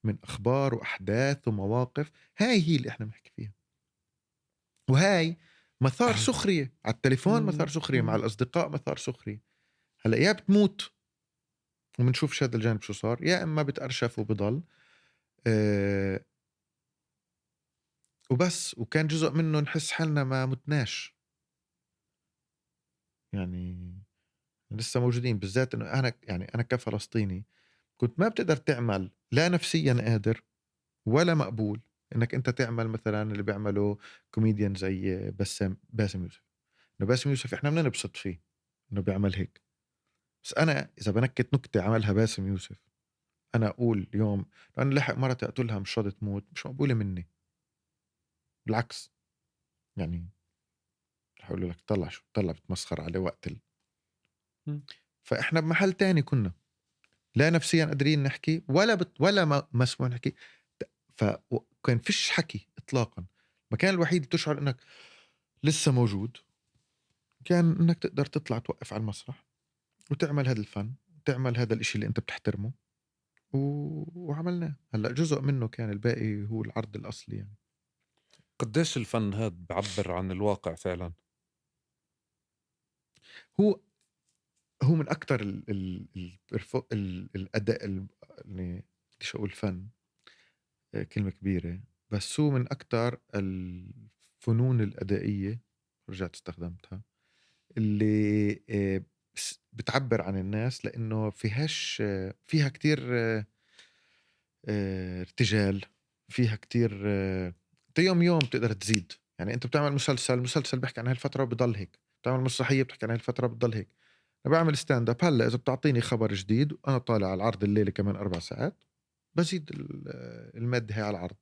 من أخبار وأحداث ومواقف، هاي هي اللي احنا بنحكي فيها، وهاي مثار سخرية على التليفون، مثار سخرية مع الأصدقاء، مثار سخرية. هلأ يا بتموت ومنشوف هذا الجانب شو صار، يا إما بتأرشف وبضل وبس. وكان جزء منه نحس حالنا ما متناش، يعني لسه موجودين، بالذات انه انا يعني انا كفلسطيني كنت ما بتقدر تعمل، لا نفسيا قادر ولا مقبول انك انت تعمل مثلا اللي بيعمله كوميديان زي باسم يوسف. انه باسم يوسف احنا بدنا نبسط فيه انه بيعمل هيك، بس انا اذا بنكت نكتة عملها باسم يوسف انا اقول اليوم انا لحق مرتي اقتلها مش راضي تموت، مش مقبولة مني. بالعكس يعني رح اقول لك طلع شو طلع بتمسخر عليه وقت فاحنا بمحل تاني كنا، لا نفسيا قادرين نحكي ولا مسموع نحكي، فكان فيش حكي اطلاقا. المكان الوحيد اللي تشعر انك لسه موجود كان انك تقدر تطلع توقف على المسرح وتعمل هذا الفن، تعمل هذا الاشي اللي انت بتحترمه، وعملناه. هلا جزء منه كان، الباقي هو العرض الاصلي. يعني قديش الفن هذا بعبر عن الواقع فعلا؟ هو من اكثر الاداء، يعني بديش اقول فن، كلمة كبيرة، بس هو من اكثر الفنون الادائيه، رجعت استخدمتها، اللي بتعبر عن الناس، لانه فيها كتير ارتجال، فيها كتير انت يوم يوم بتقدر تزيد. يعني انت بتعمل مسلسل بيحكي عن هالفترة بضل هيك، بتعمل مسرحية بتحكي عن هالفترة بتضل هيك. انا بعمل stand up هلا، اذا بتعطيني خبر جديد وانا طالع على العرض الليلة كمان 4 ساعات، بزيد المادة هي على العرض،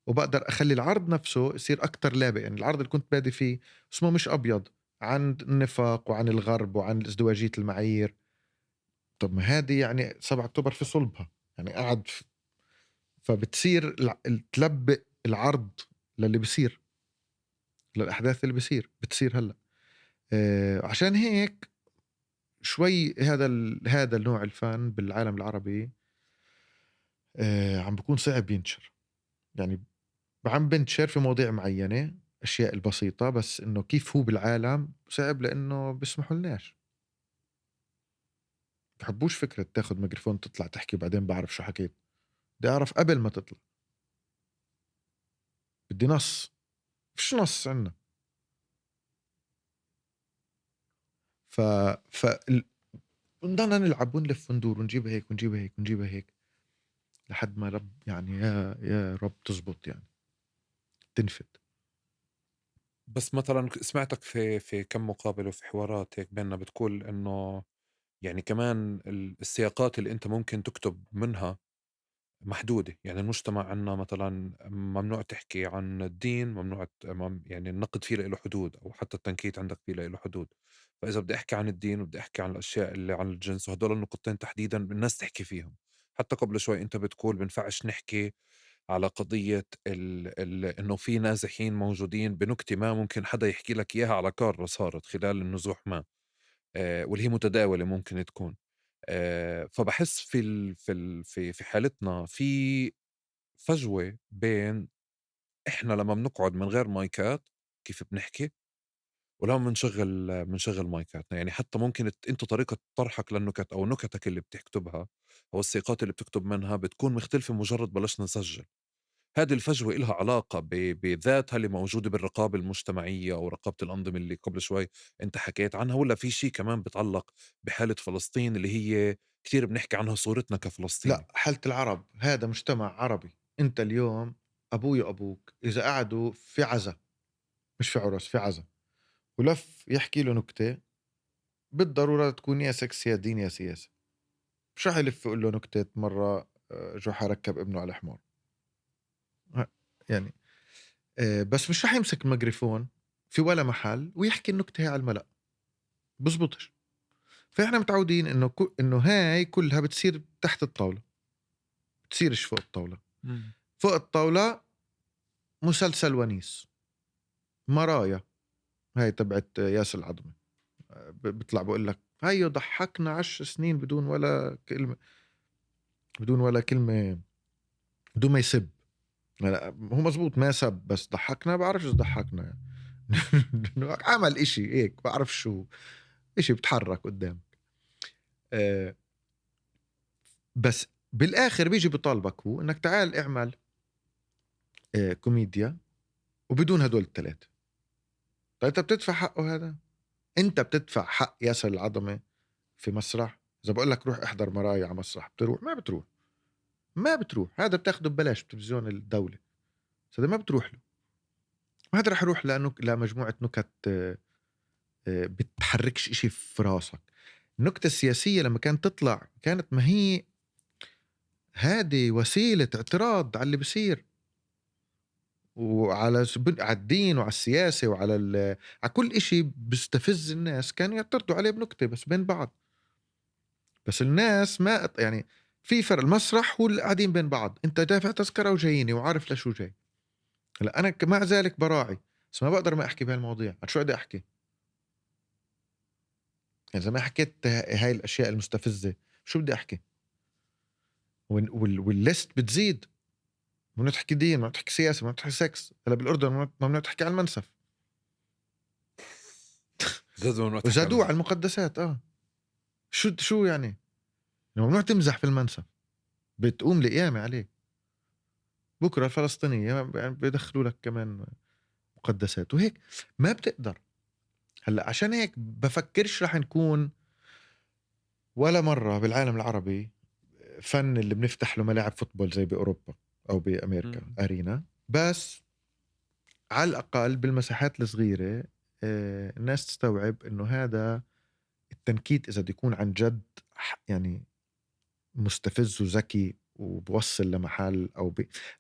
وبقدر اخلي العرض نفسه يصير اكتر لابق. يعني العرض اللي كنت بادي فيه اسمه مش ابيض، عن النفاق وعن الغرب وعن ازدواجية المعايير. طب ما هذه يعني 7 أكتوبر في صلبها، يعني قعد فبتصير تلبق العرض للي بصير، للأحداث اللي بتصير هلأ. عشان هيك شوي هذا النوع الفن بالعالم العربي عم بيكون صعب ينشر. يعني عم بنشر في مواضيع معينة، أشياء البسيطة، بس إنه كيف هو بالعالم صعب، لأنه بيسمحوا لناش، بحبوش فكرة تاخد ميكروفون تطلع تحكي وبعدين بعرف شو حكيت. بدي أعرف قبل ما تطلع، بدي نص، فيش نص عنا. ف نضلنا نلعب ونلف وندور ونجيبها هيك ونجيبها هيك ونجيبها هيك لحد ما رب يعني يا رب تزبط، يعني تنفد. بس مثلا سمعتك في كم مقابلة وفي حوارات هيك بيننا بتقول إنه يعني كمان السياقات اللي أنت ممكن تكتب منها محدودة. يعني المجتمع عنا مثلا ممنوع تحكي عن الدين، ممنوع يعني النقد فيه له حدود، أو حتى التنكيت عندك فيه له حدود. فإذا بدي أحكي عن الدين وبدي أحكي عن الأشياء اللي عن الجنس وهدول النقطتين تحديدا الناس تحكي فيهم. حتى قبل شوي أنت بتقول بنفعش نحكي على قضية إنه في نازحين موجودين بنكتة ما ممكن حدا يحكي لك إياها على كارة صارت خلال النزوح ما، واللي هي متداولة ممكن تكون. فبحس في في في في حالتنا في فجوة بين إحنا لما بنقعد من غير مايكات كيف بنحكي، ولما بنشغل مايكاتنا. يعني حتى ممكن انت طريقة طرحك للنكت او نكتك اللي بتكتبها او السياقات اللي بتكتب منها بتكون مختلفة مجرد بلشنا نسجل. هذه الفجوة إلها علاقة بذاتها اللي موجودة بالرقابة المجتمعية أو رقابة الأنظمة اللي قبل شوي أنت حكيت عنها، ولا في شيء كمان بتعلق بحالة فلسطين اللي هي كثير بنحكي عنها صورتنا كفلسطيني؟ لا، حالة العرب، هذا مجتمع عربي. أنت اليوم أبوي وأبوك إذا قعدوا في عزا، مش في عرس، في عزا، ولف يحكي له نكتة، بالضرورة تكون يا سكس يا دين يا سياسة. مش راح يلف يقول له نكتة مرة جحا ركب ابنه على حمار يعني، بس مش راح يمسك الميكروفون في ولا محل ويحكي النكتة هاي على الملأ، بزبطش. فإحنا متعودين إنه هاي كلها بتصير تحت الطاولة، بتصيرش فوق الطاولة. فوق الطاولة مسلسل ونيس، مرايا هاي تبعت ياسر العظمة، بيطلع بقول لك هاي ضحكنا 10 سنين بدون ولا كلمة، بدون ولا كلمة، بدون ما يسب. لا هو مزبوط ما سب، بس ضحكنا، بعرفش ضحكنا يعني. عمل إشي هيك بعرف شو إشي بتحرك قدامك. بس بالآخر بيجي بطالبك هو إنك تعال اعمل كوميديا وبدون هدول الثلاثة. طيب أنت بتدفع حقه هذا؟ أنت بتدفع حق ياسر العظمة في مسرح؟ إذا بقول لك روح احضر مرايا على مسرح بتروح؟ ما بتروح، ما بتروح. هذا بتاخده ببلاش بتلفزيون الدولة، هذا ما بتروح له. وهذا رح يروح لمجموعة نكت بتحركش إشي في راسك. النكتة السياسية لما كانت تطلع كانت ما هي هذه وسيلة اعتراض على اللي بصير، وعلى الدين وعلى السياسة وعلى على كل إشي بيستفز الناس، كانوا يعترضوا عليه بنكتة بس بين بعض. بس الناس ما يعني في فرق، المسرح هو اللي قاعدين بين بعض، انت دافع تذكرة وجاييني وعارف لشو جاي. هلا انا مع ذلك براعي، بس ما بقدر ما احكي بهالمواضيع. شو بدي احكي يعني؟ اذا ما حكيت هاي الاشياء المستفزة شو بدي احكي؟ وال list بتزيد. ممنوع تحكي دين، ممنوع تحكي سياسة، ممنوع تحكي سكس. هلا بالاردن ممنوع تحكي عن المنسف، وزادوه على المقدسات. شو يعني؟ ممنوع تمزح في المنسف، بتقوم لقيامة عليه. بكرة الفلسطينية يعني بيدخلوا لك كمان مقدسات وهيك، ما بتقدر. هلا عشان هيك بفكرش رح نكون ولا مرة بالعالم العربي فن اللي بنفتح له ملاعب football زي بأوروبا أو بأمريكا arena، بس على الأقل بالمساحات الصغيرة الناس تستوعب إنه هذا التنكيت إذا بده يكون عن جد يعني مستفز وذكي وبوصل لمحل أو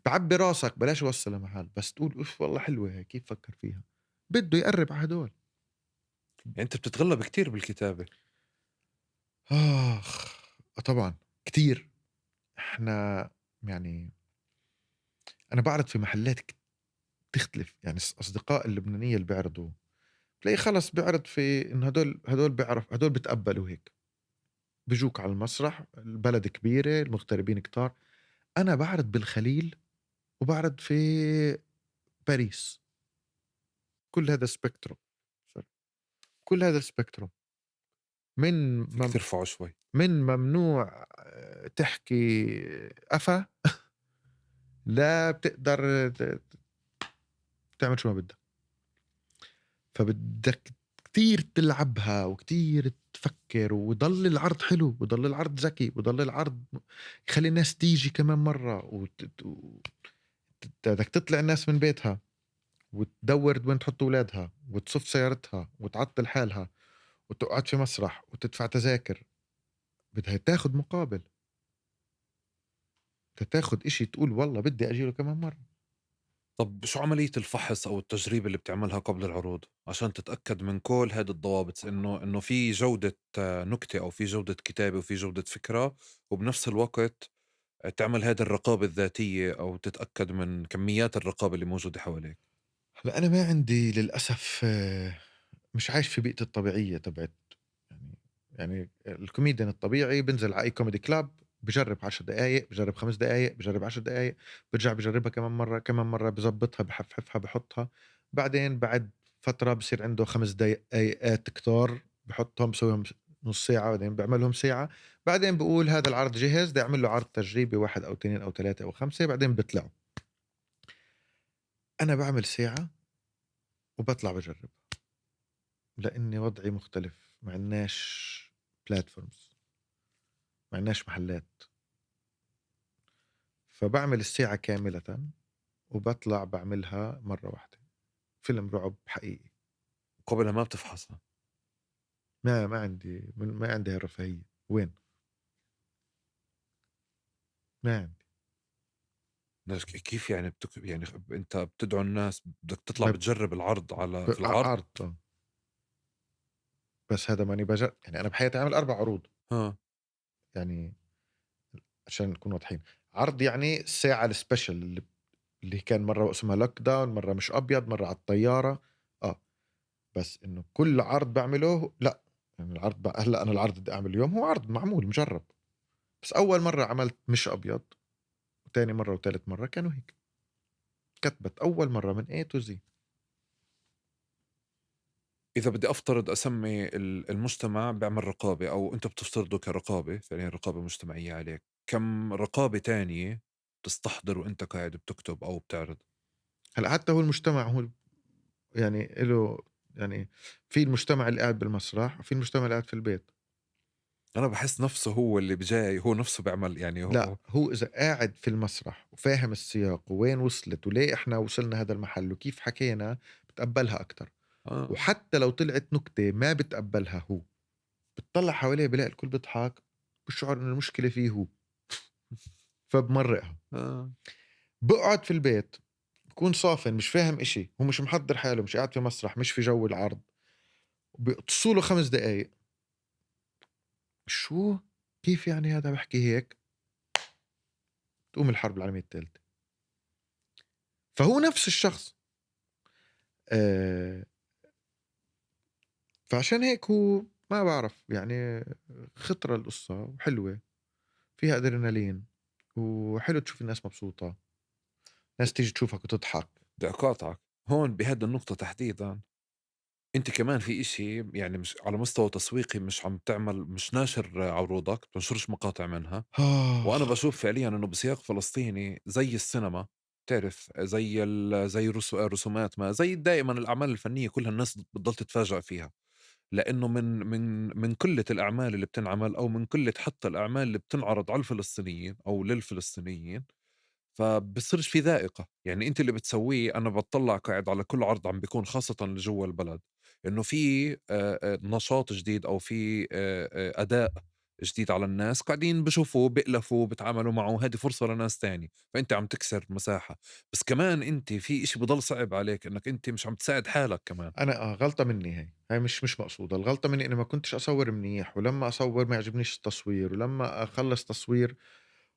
بعبي راسك، بلاش يوصل لمحل، بس تقول أوف والله حلوة هيك، كيف فكر فيها؟ بده يقرب على هدول. يعني أنت بتتغلب كتير بالكتابة. آخ طبعا كتير. إحنا يعني أنا بعرض في محلات تختلف، يعني أصدقاء اللبنانية اللي بيعرضوا تلاقي خلص بيعرض في إنه هدول بيعرف، هدول بتقبلوا هيك، بيجوك على المسرح، البلد كبيرة، المغتربين كتار. أنا بعرض بالخليل وبعرض في باريس، كل هذا spectrum، كل هذا ال spectrum من ترفعه شوي، من ممنوع تحكي قفا لا بتقدر تعمل شو ما بدك. فبدك كتير تلعبها وكتير تفكر، وضل العرض حلو، وضل العرض ذكي، وضل العرض يخلي الناس تيجي كمان مرة، بدك تطلع الناس من بيتها وتدور وين تحط أولادها وتصف سيارتها وتعطل حالها وتقعد في مسرح وتدفع تذاكر. بدها تاخد مقابل، بدها تاخد إشي تقول والله بدي أجيله كمان مرة. طب شو عملية الفحص أو التجريب اللي بتعملها قبل العروض عشان تتأكد من كل هذه الضوابط، إنه في جودة نكتة أو في جودة كتابة وفي جودة فكرة، وبنفس الوقت تعمل هذه الرقابة الذاتية أو تتأكد من كميات الرقابة اللي موجودة حواليك؟ هلا أنا ما عندي للأسف، مش عايش في بيئتي الطبيعية تبعت يعني الكوميديان الطبيعي بنزل على أي comedy club، بجرب 10 دقايق، بجرب 5 دقايق، بجرب 10 دقايق، برجع بجربها كمان مرة، كمان مرة، بزبطها، بحفحفها، بحطها، بعدين بعد فترة بصير عنده 5 دقائق كتار بحطهم، بسويهم نص ساعة، بعدين بيعملهم ساعة، بعدين بقول هذا العرض جهز، بدي أعمل له عرض تجريبي 1 أو 2 أو 3 أو 5، بعدين بيطلعوا. أنا بعمل ساعة وبطلع بجرب، لأني وضعي مختلف، ما عندناش platforms، ما عندناش محلات، فبعمل الساعة كاملة وبطلع بعملها مرة واحدة. فيلم رعب حقيقي. قبلها ما بتفحصها؟ ما عندي، ما عندي هالرفاهية. وين؟ ما عندي. كيف يعني يعني انت بتدعو الناس بدك تطلع بتجرب العرض على في العرض؟ عرض. بس هذا ماني بجرب، يعني انا بحياتي عامل 4 عروض. ها. يعني عشان نكون واضحين، عرض يعني الساعة ال special اللي كان مرة اسمها lockdown، مرة مش ابيض، مرة على الطيارة. بس انه كل عرض بعمله لا، يعني العرض هلا انا العرض بدي اعمله اليوم هو عرض معمول مجرب، بس اول مرة عملت مش ابيض، وتاني مرة وثالث مرة كانوا هيك. كتبت اول مرة من A to Z. اذا بدي افترض اسمي المجتمع بيعمل رقابة، او انت بتفترضه كرقابة، فعليا رقابة مجتمعية عليك، كم رقابة تانية تستحضر وانت قاعد بتكتب او بتعرض؟ هلا حتى هو المجتمع هو يعني له، يعني في المجتمع اللي قاعد بالمسرح وفي المجتمع اللي قاعد في البيت. أنا بحس نفسه هو اللي بجاي، هو نفسه بيعمل يعني هو. لا، هو إذا قاعد في المسرح وفاهم السياق وين وصلت وليه إحنا وصلنا هذا المحل وكيف حكينا، بتقبلها أكتر. وحتى لو طلعت نكتة ما بتقبلها هو، بتطلع حواليه بلاقي الكل بيضحك، بشعر إنه المشكلة فيه هو، فبمرقها. بقعد في البيت بكون صافن مش فاهم إشي، هو مش محضر حاله، مش قاعد في مسرح، مش في جو العرض، بيقصوا له 5 دقايق. شو كيف يعني هذا بحكي هيك؟ تقوم الحرب العالمية الثالثة. فهو نفس الشخص. فعشان هيك هو ما بعرف، يعني خطرة القصة وحلوة، فيها أدرينالين، وحلو تشوف الناس مبسوطة، ناس تيجي تشوفك وتضحك. بدي أقاطعك هون بهذا النقطة تحديدا. انت كمان في اشي يعني مش على مستوى تسويقي، مش عم تعمل، مش ناشر عروضك، بتنشرش مقاطع منها. وانا بشوف فعليا انه بسياق فلسطيني زي السينما، بتعرف زي زي رسومات، ما زي دائما الاعمال الفنية كلها الناس بتضل تتفاجأ فيها، لانه من من من قلة الاعمال اللي بتنعمل، او من قلة حتى الاعمال اللي بتنعرض على الفلسطينيين او للفلسطينيين، فبصيرش في ذائقة. يعني انت اللي بتسويه، انا بطلع قاعد على كل عرض عم بيكون خاصة لجوا البلد، انه في نشاط جديد او في اداء جديد على الناس قاعدين بشوفوه، بيألفوا، بتعاملوا معه، هذه فرصة لناس تاني، فانت عم تكسر مساحة. بس كمان انت في اشي بضل صعب عليك، انك انت مش عم تساعد حالك كمان. انا غلطة مني، هاي مش مقصودة. الغلطة مني اني ما كنتش اصور منيح، ولما اصور ما يعجبنيش التصوير، ولما اخلص تصوير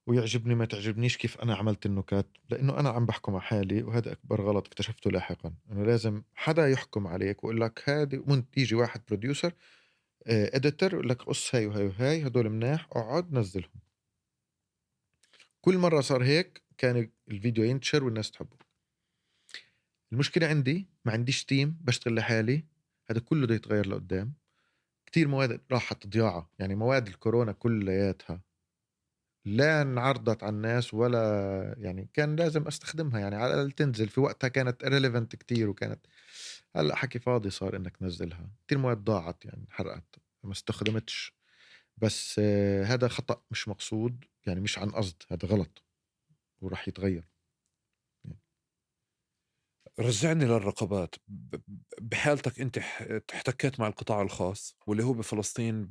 ويعجبني ما تعجبنيش كيف أنا عملت النكات، لأنه أنا عم بحكم على حالي، وهذا أكبر غلط اكتشفته لاحقا، أنه لازم حدا يحكم عليك ويقول لك هذه، وانت يجي واحد producer editor يقول لك قص هاي وهاي وهاي، هدول مناح، اقعد نزلهم. كل مرة صار هيك كان الفيديو ينتشر والناس تحبه. المشكلة عندي ما عنديش team، بشتغل لحالي، هذا كله بده يتغير لقدام. كتير مواد راحت ضياعة، يعني مواد الكورونا كلياتها لا انعرضت على الناس ولا يعني كان لازم استخدمها، يعني على الأقل تنزل في وقتها، كانت relevant كتير، وكانت هلا حكي فاضي صار انك تنزلها. كتير مواد ضاعت يعني حرقت ما استخدمتش. بس هذا خطأ مش مقصود، يعني مش عن قصد، هذا غلط وراح يتغير. رجعني للرقابات. بحالتك انت احتكيت مع القطاع الخاص واللي هو بفلسطين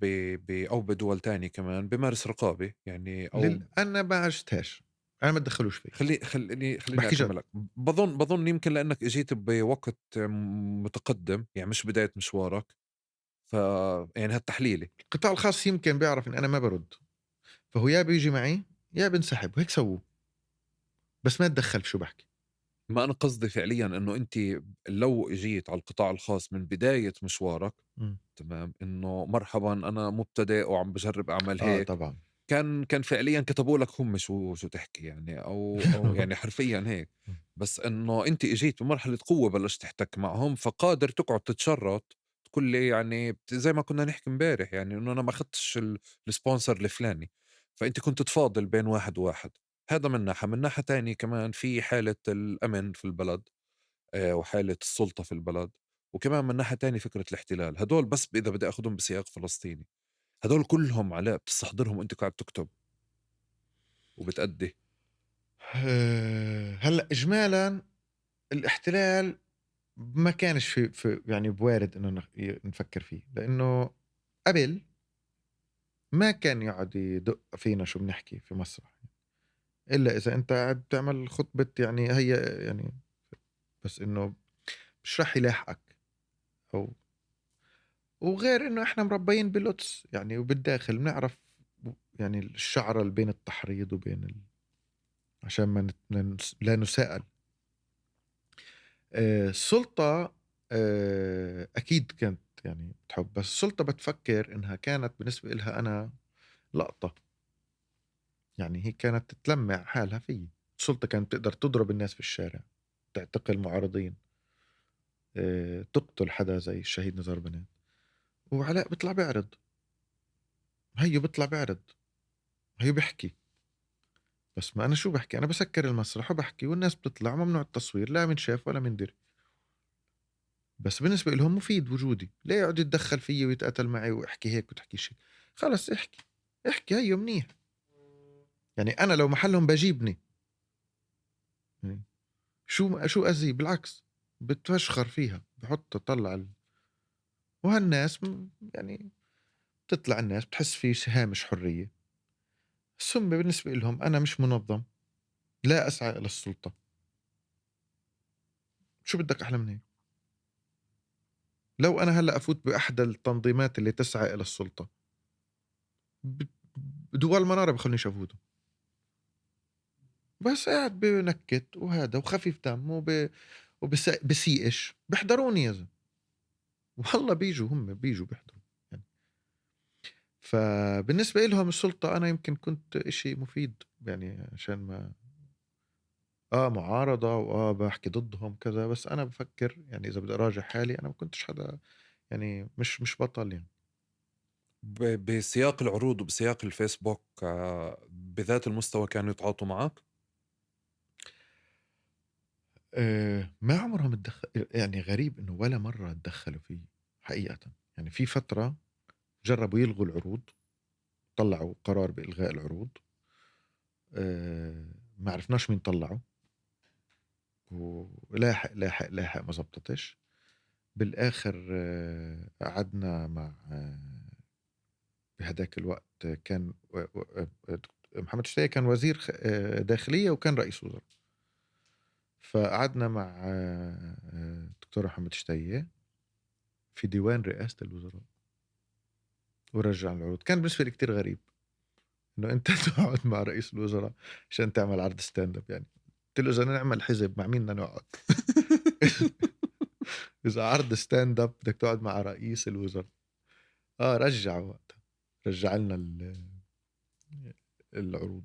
او بدول تانية كمان بمارس رقابة يعني، او انا ما عشتهاش، انا ما تدخلوش فيه. خليني اكملك. بظن يمكن لانك اجيت بوقت متقدم، يعني مش بداية مشوارك، ف يعني هالتحليلي القطاع الخاص يمكن بيعرف ان انا ما برد، فهو يا بيجي معي يا بنسحب، وهيك سووه، بس ما تدخل في شو بحكي. ما أنا قصدي فعليا أنه أنت لو إجيت على القطاع الخاص من بداية مشوارك، تمام، أنه مرحبا أنا مبتدئ وعم بجرب أعمل هيك، طبعا كان فعليا كتبوا لك هم شو تحكي يعني، أو يعني حرفيا هيك. بس إنه أنت إجيت بمرحلة قوة بلشت تحتك معهم، فقادر تقعد تتشرط تقول لي يعني زي ما كنا نحكي امبارح، يعني إنه أنا ما أخذتش ال sponsor الفلاني، فأنت كنت تفاضل بين واحد وواحد. هذا من ناحية. من ناحية تانية كمان في حالة الأمن في البلد، وحالة السلطة في البلد، وكمان من ناحية تانية فكرة الاحتلال. هدول بس إذا بدي أخذهم بسياق فلسطيني، هدول كلهم علاء بتستحضرهم وأنت قاعد تكتب وبتأدي. هلأ إجمالا الاحتلال ما كانش في يعني بوارد إنه نفكر فيه، لأنه قبل ما كان يقعد يدق فينا شو بنحكي في مسرح، إلا إذا أنت قاعد تعمل خطبة يعني هي يعني، بس إنه مش رح يلاحقك. أو وغير إنه إحنا مربيين بالقدس يعني، وبالداخل بنعرف يعني الشعرة اللي بين التحريض وبين عشان ما لا نسأل. السلطة أكيد كانت يعني بتحب، بس السلطة بتفكر إنها كانت بالنسبة إلها أنا لقطة، يعني هي كانت تتلمع حالها فيه. السلطة كانت تقدر تضرب الناس في الشارع، تعتقل معارضين، تقتل حدا زي الشهيد نزار بنات، وعلاء بيطلع بيعرض، هيو بيطلع بيعرض، هيو بيحكي. بس ما أنا شو بحكي؟ أنا بسكر المسرح وبحكي والناس بتطلع، ممنوع التصوير، لا من شاف ولا من دري. بس بالنسبة لهم مفيد وجودي، ليه يقعد يتدخل فيي ويتقاتل معي ويحكي هيك وتحكي شيء؟ خلص احكي احكي، هيو منيح. يعني أنا لو محلهم بجيبني شو أذي؟ بالعكس بتفشخر فيها، بحط طلع وهالناس يعني بتطلع الناس بتحس في هامش حرية. ثم بالنسبة لهم أنا مش منظم، لا أسعى إلى السلطة. شو بدك أحلى من هيك؟ لو أنا هلأ أفوت بأحد التنظيمات اللي تسعى إلى السلطة، دول منارة بخلنيش أفوته، بس قاعد بنكت وهذا وخفيف دم وبسيئش، بيحضروني يا زلمة والله، بيجوا هم بيجوا بيحضروا يعني. فبالنسبة لهم السلطة أنا يمكن كنت إشي مفيد، يعني عشان ما معارضة بحكي ضدهم كذا، بس أنا بفكر يعني إذا بدي أراجع حالي أنا ما كنتش حدا يعني مش بطل يعني. بسياق العروض وبسياق الفيسبوك بذات المستوى كانوا يتعاطوا معك؟ ما عمرهم تدخل، يعني غريب إنه ولا مرة تدخلوا فيه حقيقة. يعني في فترة جربوا يلغوا العروض، طلعوا قرار بإلغاء العروض، ما عرفناش مين طلعه، ولاحق لاحق لاحق ما زبطتش. بالآخر قعدنا مع بهداك الوقت كان محمد شتاية كان وزير داخلية وكان رئيس وزراء، فقعدنا مع دكتور محمد شتاية في ديوان رئاسة الوزراء ورجع العروض. كان بالنسبة لي كتير غريب إنه أنت تقعد مع رئيس الوزراء عشان تعمل عرض stand up. يعني قلت له إذا نعمل حزب مع مين بدنا نقعد؟ إذا عرض stand up بدك تقعد مع رئيس الوزراء. رجع وقتها، رجع لنا العروض.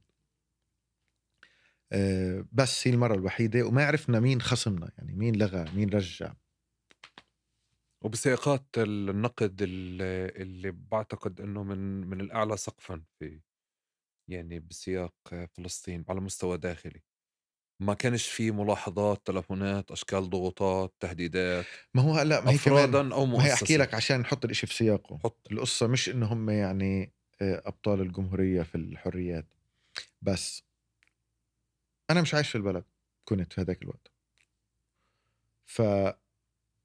بس هي المرة الوحيدة، وما عرفنا مين خصمنا، يعني مين لغى مين رجع. وبسياقات النقد اللي بعتقد انه من الاعلى سقفا في يعني بسياق فلسطين على مستوى داخلي، ما كانش في ملاحظات، تلفونات، اشكال ضغوطات، تهديدات؟ ما هو لا، ما هي افرادا او مؤسسه. ما هي احكي لك عشان نحط الاشي في سياقه. حط. القصه مش انه هم يعني ابطال الجمهوريه في الحريات، بس انا مش عايش في البلد كنت في هذاك الوقت، ف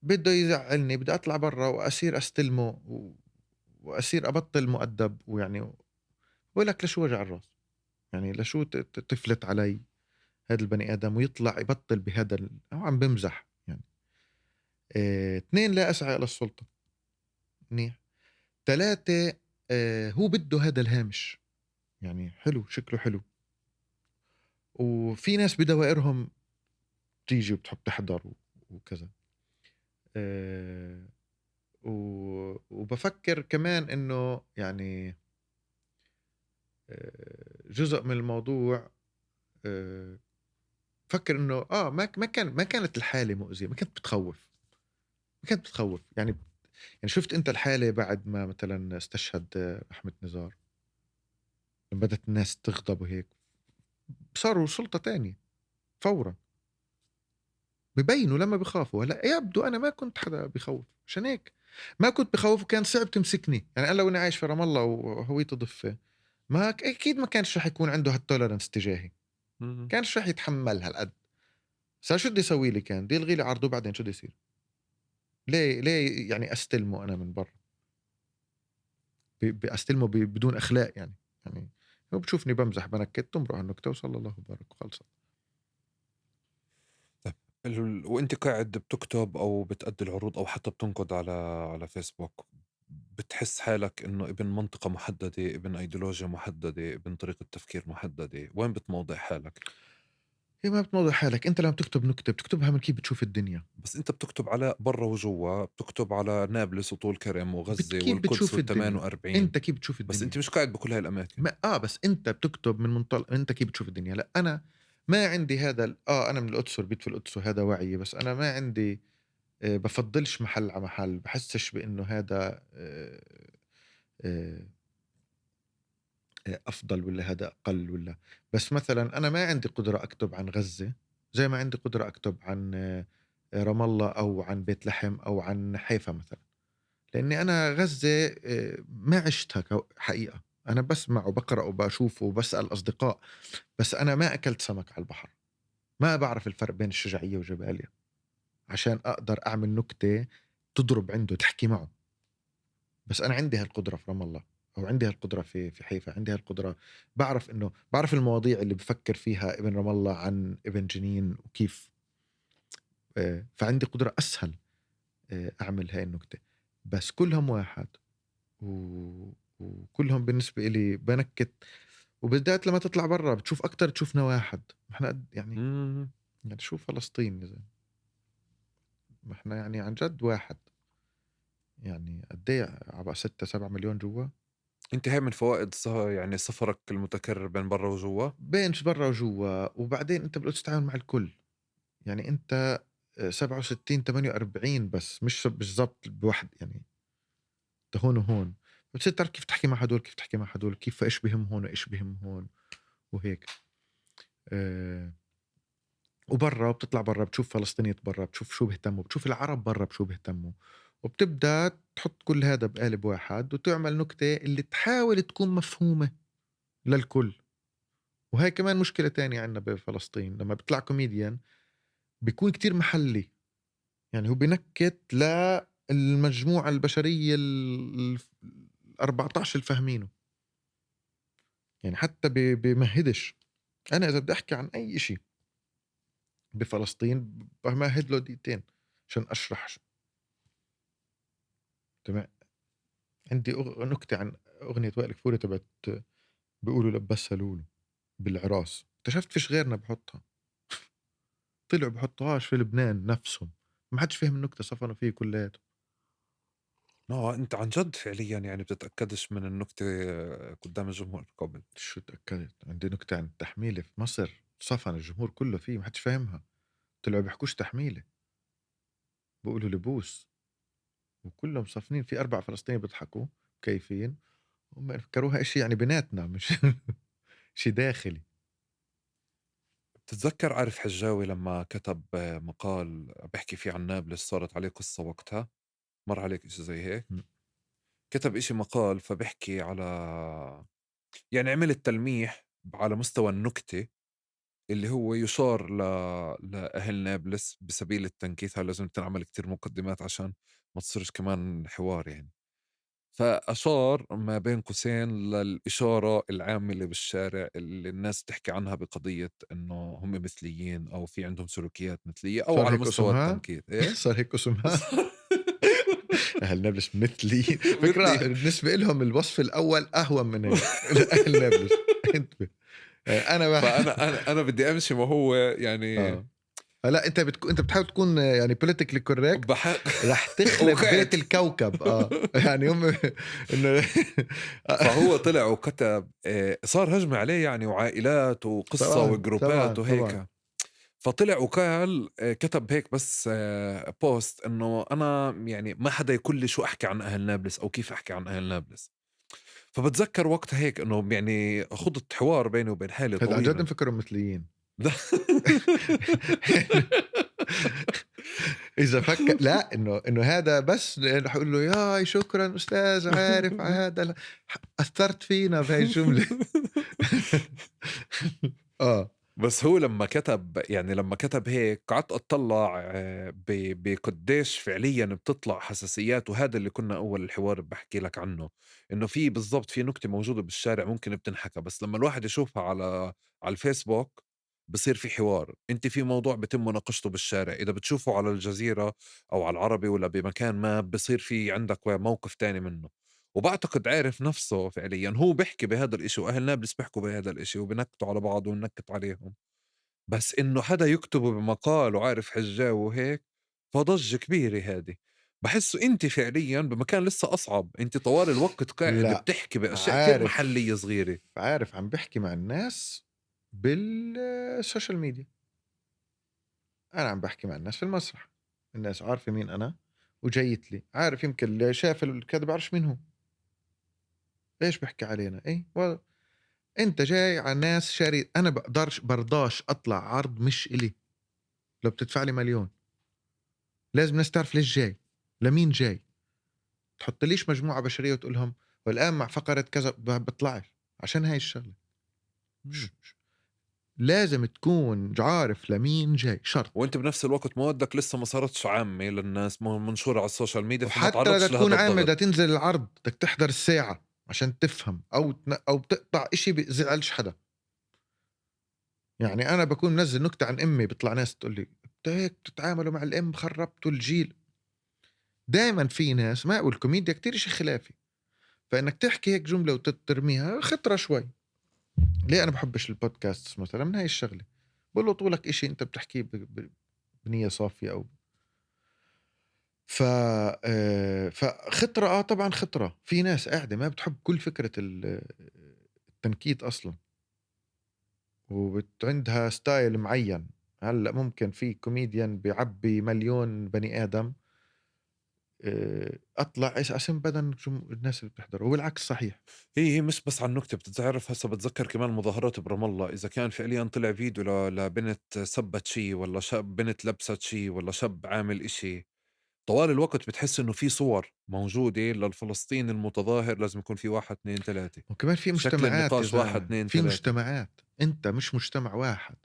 بده يزعلني، بدي اطلع برا واصير استلمه واصير ابطل مؤدب، ويعني بقول لك لشو وجع الراس؟ يعني لشو تفلت علي هذا البني ادم ويطلع يبطل بهذا هو عم بمزح يعني. اثنين، لا اسعى الى السلطه، منيح. ثلاثه، هو بده هذا الهامش، يعني حلو، شكله حلو، وفي ناس بدوائرهم تيجي وبتحب تحضر وكذا. وبفكر كمان انه يعني جزء من الموضوع فكر انه ما كانت الحالة مؤذية، ما كانت بتخوف، ما كانت بتخوف. يعني شفت انت الحالة بعد ما مثلا استشهد رحمه نزار، لما بدأت الناس تغضب وهيك صاروا سلطة تانية فورا، ببينوا لما بخافوا. هلا يبدو انا ما كنت حدا بخوف، عشان هيك ما كنت بخوف وكان صعب تمسكني. يعني انا لو اني عايش في رام الله وهويته ضفه، ما اكيد ما كانش رح يكون عنده هال tolerance تجاهي، كانش رح يتحمل هالقد. بس شو بدي يسوي لي؟ كان بدي يلغي لي عرضه، بعدين شو بده يصير؟ ليه يعني استلمه انا من برا؟ استلمه بدون اخلاق يعني هو بتشوفني بمزح بنكت، تمرق النكتة وصلى الله وبارك وخلصت. طيب وانت قاعد بتكتب او بتأدي العروض او حتى بتنقد على فيسبوك، بتحس حالك انه ابن منطقة محددة، ابن ايديولوجيا محددة، ابن طريقة تفكير محددة؟ وين بتموضع حالك؟ هي ما بتموضع حالك، انت لما بتكتب نكتة بتكتبها من كيف بتشوف الدنيا. بس انت بتكتب على برا وجوا، بتكتب على نابلس وطول كرم وغزة والقدس وال48، انت كيف بتشوف الدنيا؟ بس انت مش قاعد بكل هاي الاماكن. ما بس انت بتكتب من منطلق انت كيف بتشوف الدنيا. لا انا ما عندي هذا انا من القدس وربيت في القدس وهذا وعي، بس انا ما عندي بفضلش محل على محل، بحسش بانه هذا افضل ولا هذا اقل ولا. بس مثلا انا ما عندي قدره اكتب عن غزة زي ما عندي قدره اكتب عن رام الله او عن بيت لحم او عن حيفا مثلا، لاني انا غزة ما عشتها حقيقة. انا بسمع وبقرا وبشوف وبسال اصدقاء، بس انا ما اكلت سمك على البحر، ما بعرف الفرق بين الشجاعيه وجباليا عشان اقدر اعمل نكتة تضرب عنده تحكي معه. بس انا عندي هالقدره في رام الله، او عندي هالقدره في حيفا، عندي هالقدره، بعرف انه بعرف المواضيع اللي بفكر فيها ابن رام الله عن ابن جنين وكيف، فعندي قدره اسهل اعمل هاي النكتة. بس كلهم واحد وكلهم بالنسبة إلي بنكت. وبالذات لما تطلع برا بتشوف اكتر، تشوفنا واحد. احنا يعني يعني شو فلسطين يا زلمة، ما احنا يعني عن جد واحد. يعني قد ايه عبقى 6-7 مليون جوا. انت هاي من فوائد يعني سفرك المتكرر بين برا وجوا، بين برا وجوا. وبعدين انت بالقدس تتعامل مع الكل، يعني انت 67-48 بس مش بالضبط بواحد، يعني انت هون وهون، بتصير تعرف كيف تحكي مع هدول، كيف تحكي مع هدول، كيف ايش بهم هون وايش بهم هون وهيك. وبرا بتطلع برا بتشوف فلسطينية برا، بتشوف شو بيهتموا، بتشوف العرب برا بشو بيهتموا، وبتبدأ تحط كل هذا بقالب واحد وتعمل نكتة اللي تحاول تكون مفهومة للكل. وهي كمان مشكلة تانية عندنا بفلسطين، لما بيطلع كوميديان بيكون كتير محلي، يعني هو بنكت للمجموعة البشرية ال 14 الفاهمينه، يعني حتى بمهدش. أنا إذا بدي أحكي عن أي شيء بفلسطين بمهد له دقيقتين عشان أشرح. تمام. عندي نكتة عن أغنية وائل كفوري تبعت بيقولوا لبسها لولو بالعراس، اكتشفت فيش غيرنا بحطها، طلعوا بحطوهاش في لبنان نفسهم، ما حدش فهم النكتة، صفنوا فيه كلياته. انت عن جد فعليا يعني بتتأكدش من النكتة قدام الجمهور قبل؟ شو تأكدت؟ عندي نكتة عن التحميلة في مصر، صفن الجمهور كله فيه، ما حدش فاهمها، طلعوا بيحكوش تحميلة، بيقولوا لبوس، وكلهم صفنين. في 4 فلسطينيين بيضحكوا كيفين، هم فكروها إشي يعني بيناتنا، مش شيء داخلي. بتتذكر عارف حجاوي لما كتب مقال بحكي فيه عن نابلس، صارت عليه قصة وقتها؟ مر عليك إشي زي هيك؟ كتب إشي مقال فبحكي على يعني عمل التلميح على مستوى النكتة اللي هو يشار لأهل نابلس بسبيل التنكيت. لازم تنعمل كتير مقدمات عشان ما تصيرش كمان حوار يعني. فأشار ما بين قوسين للإشارة العامة اللي بالشارع اللي الناس تحكي عنها بقضية إنه هم مثليين أو في عندهم سلوكيات مثلية أو على مستوى التنكيت. إيه؟ صار هيك اسمها؟ أهل نابلس مثلي. فكرة بالنسبة لهم الوصف الأول أهون من هيك. أهل نابلس. انتبه. أنا فأنا أنا أنا بدي أمشي، ما هو يعني لا انت انت بتحاول تكون يعني politically correct، رح تخرب بيت الكوكب. يعني هم انه فهو طلع وكتب، صار هجمة عليه يعني، وعائلات وقصة طبعاً وجروبات وهيك. طبعاً. فطلع وقال، كتب هيك بس post انه انا يعني ما حدا يقول لي شو احكي عن اهل نابلس او كيف احكي عن اهل نابلس. فبتذكر وقتها هيك انه يعني خضت حوار بيني وبين حالي هذا عن طويلا. جد مفكرهم مثليين. اذا فكر لا انه هذا بس رح اقول له ياي شكرا استاذ عارف على هذا، اثرت فينا بهاي الجملة. بس هو لما كتب، يعني لما كتب هيك قعدت اطلع بقديش فعليا بتطلع حساسيات، وهذا اللي كنا اول الحوار بحكي لك عنه، انه في بالضبط في نكتة موجودة بالشارع ممكن بتنحكى، بس لما الواحد يشوفها على الفيسبوك بصير في حوار. انت في موضوع بتم مناقشته بالشارع، اذا بتشوفه على الجزيرة او على العربي ولا بمكان ما بصير في عندك موقف تاني منه. وبعتقد عارف نفسه فعليا هو بيحكي بهذا الاشي، واهل نابلس بيحكوا بهذا الاشي وبنكتوا على بعض وننكت عليهم، بس انه حدا يكتبه بمقال وعارف حجاه وهيك، فضجة كبيرة هذه. بحسه انت فعليا بمكان لسه اصعب، انت طوال الوقت قاعد بتحكي باشياء كثير محلية صغيرة. عارف عم بحكي مع الناس بال social media، انا عم بحكي مع الناس في المسرح، الناس عارفة مين انا وجايت لي، عارف يمكن اللي شاف الكذا بعرفش مين هو، ليش بحكي علينا؟ ايه انت جاي على ناس شاري. انا بقدرش برضاش اطلع عرض مش الي لو بتدفع لي مليون. لازم الناس تعرف ليش جاي، لمين جاي. تحط ليش مجموعة بشرية وتقول لهم والآن مع فقرة كذا، بطلعش عشان هاي الشغلة. لازم تكون عارف لمين جاي، شرط. وانت بنفس الوقت موادك لسه ما صارتش عامة للناس، منشورة على ال social media، فما وحتى تعرضش بدها تكون لهذا عامة الضغط. بدها تنزل العرض، بدك تحضر الساعة عشان تفهم، او بتقطع اشي بزعلش حدا. يعني انا بكون منزل نكتة عن امي، بيطلع ناس تقول لي انت هيك بتتعاملوا مع الام، خربتوا الجيل. دائما في ناس ما، والكوميديا كتير اشي خلافي، فانك تحكي هيك جملة وترميها خطرة شوي. ليه انا بحبش البودكاست مثلا؟ من هاي الشغلة، بقول له طولك اشي انت بتحكيه بنية صافية او فخطرة. طبعا خطرة. في ناس قاعدة ما بتحب كل فكرة التنكيت أصلا، وعندها style معين. هلأ ممكن في كوميديان بيعبي مليون بني آدم، أطلع عشان بدن الناس اللي بتحضره، وبالعكس صحيح. هي مش بس عن النكتة، بتتعرف هسه بتذكر كمان مظاهرات برام الله، إذا كان فعليا طلع فيديو لبنت سبت شي، ولا شاب بنت لبست شي، ولا شاب عامل إشي، طوال الوقت بتحس إنه في صور موجودة للفلسطيني المتظاهر، لازم يكون في 1 2 3. وكمان في شكل مجتمعات النقاش 1 2 في 3. مجتمعات، أنت مش مجتمع واحد.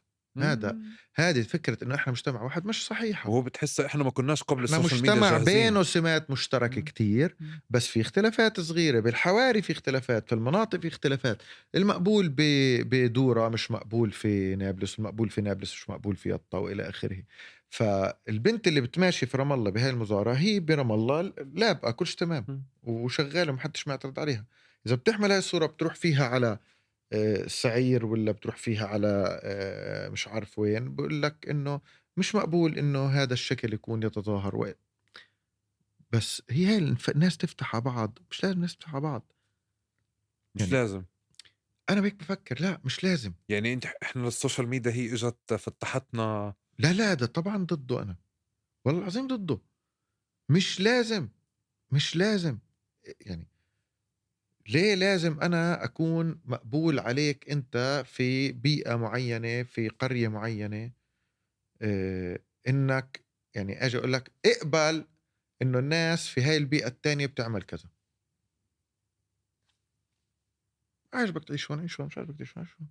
هذه فكرة إنه إحنا مجتمع واحد مش صحيحة. وهو بتحس إحنا ما كناش قبل إحنا ال social media مجتمع جاهزين. بينه سمات مشتركة كتير، بس في اختلافات صغيرة بالحواري، في اختلافات في المناطق، في اختلافات. المقبول بدورة مش مقبول في نابلس، المقبول في نابلس مش مقبول في يطا وإلى آخره. فالبنت اللي بتماشي في رام الله بهاي المظاهرة هي برام الله لابقة كلش تمام وشغالة ومحدش معترض عليها. إذا بتحمل هاي الصورة بتروح فيها على السعير، ولا بتروح فيها على مش عارف وين، بقول لك إنه مش مقبول إنه هذا الشكل يكون يتظاهر. بس هي هاي الناس تفتح على بعض، مش لازم الناس تفتح على بعض. مش يعني لازم. أنا بهيك بفكر، لا مش لازم. يعني أنت إحنا ال social media هي إجت فتحتنا. لا لا، ده طبعا ضده، أنا والله العظيم ضده. مش لازم، مش لازم. يعني ليه لازم أنا أكون مقبول عليك أنت في بيئة معينة، في قرية معينة، إنك يعني أجي أقول لك اقبل إنه الناس في هاي البيئة التانية بتعمل كذا. عاجبك تعيش هون عيش هون، مش عاجبك تعيش هون عيش هون.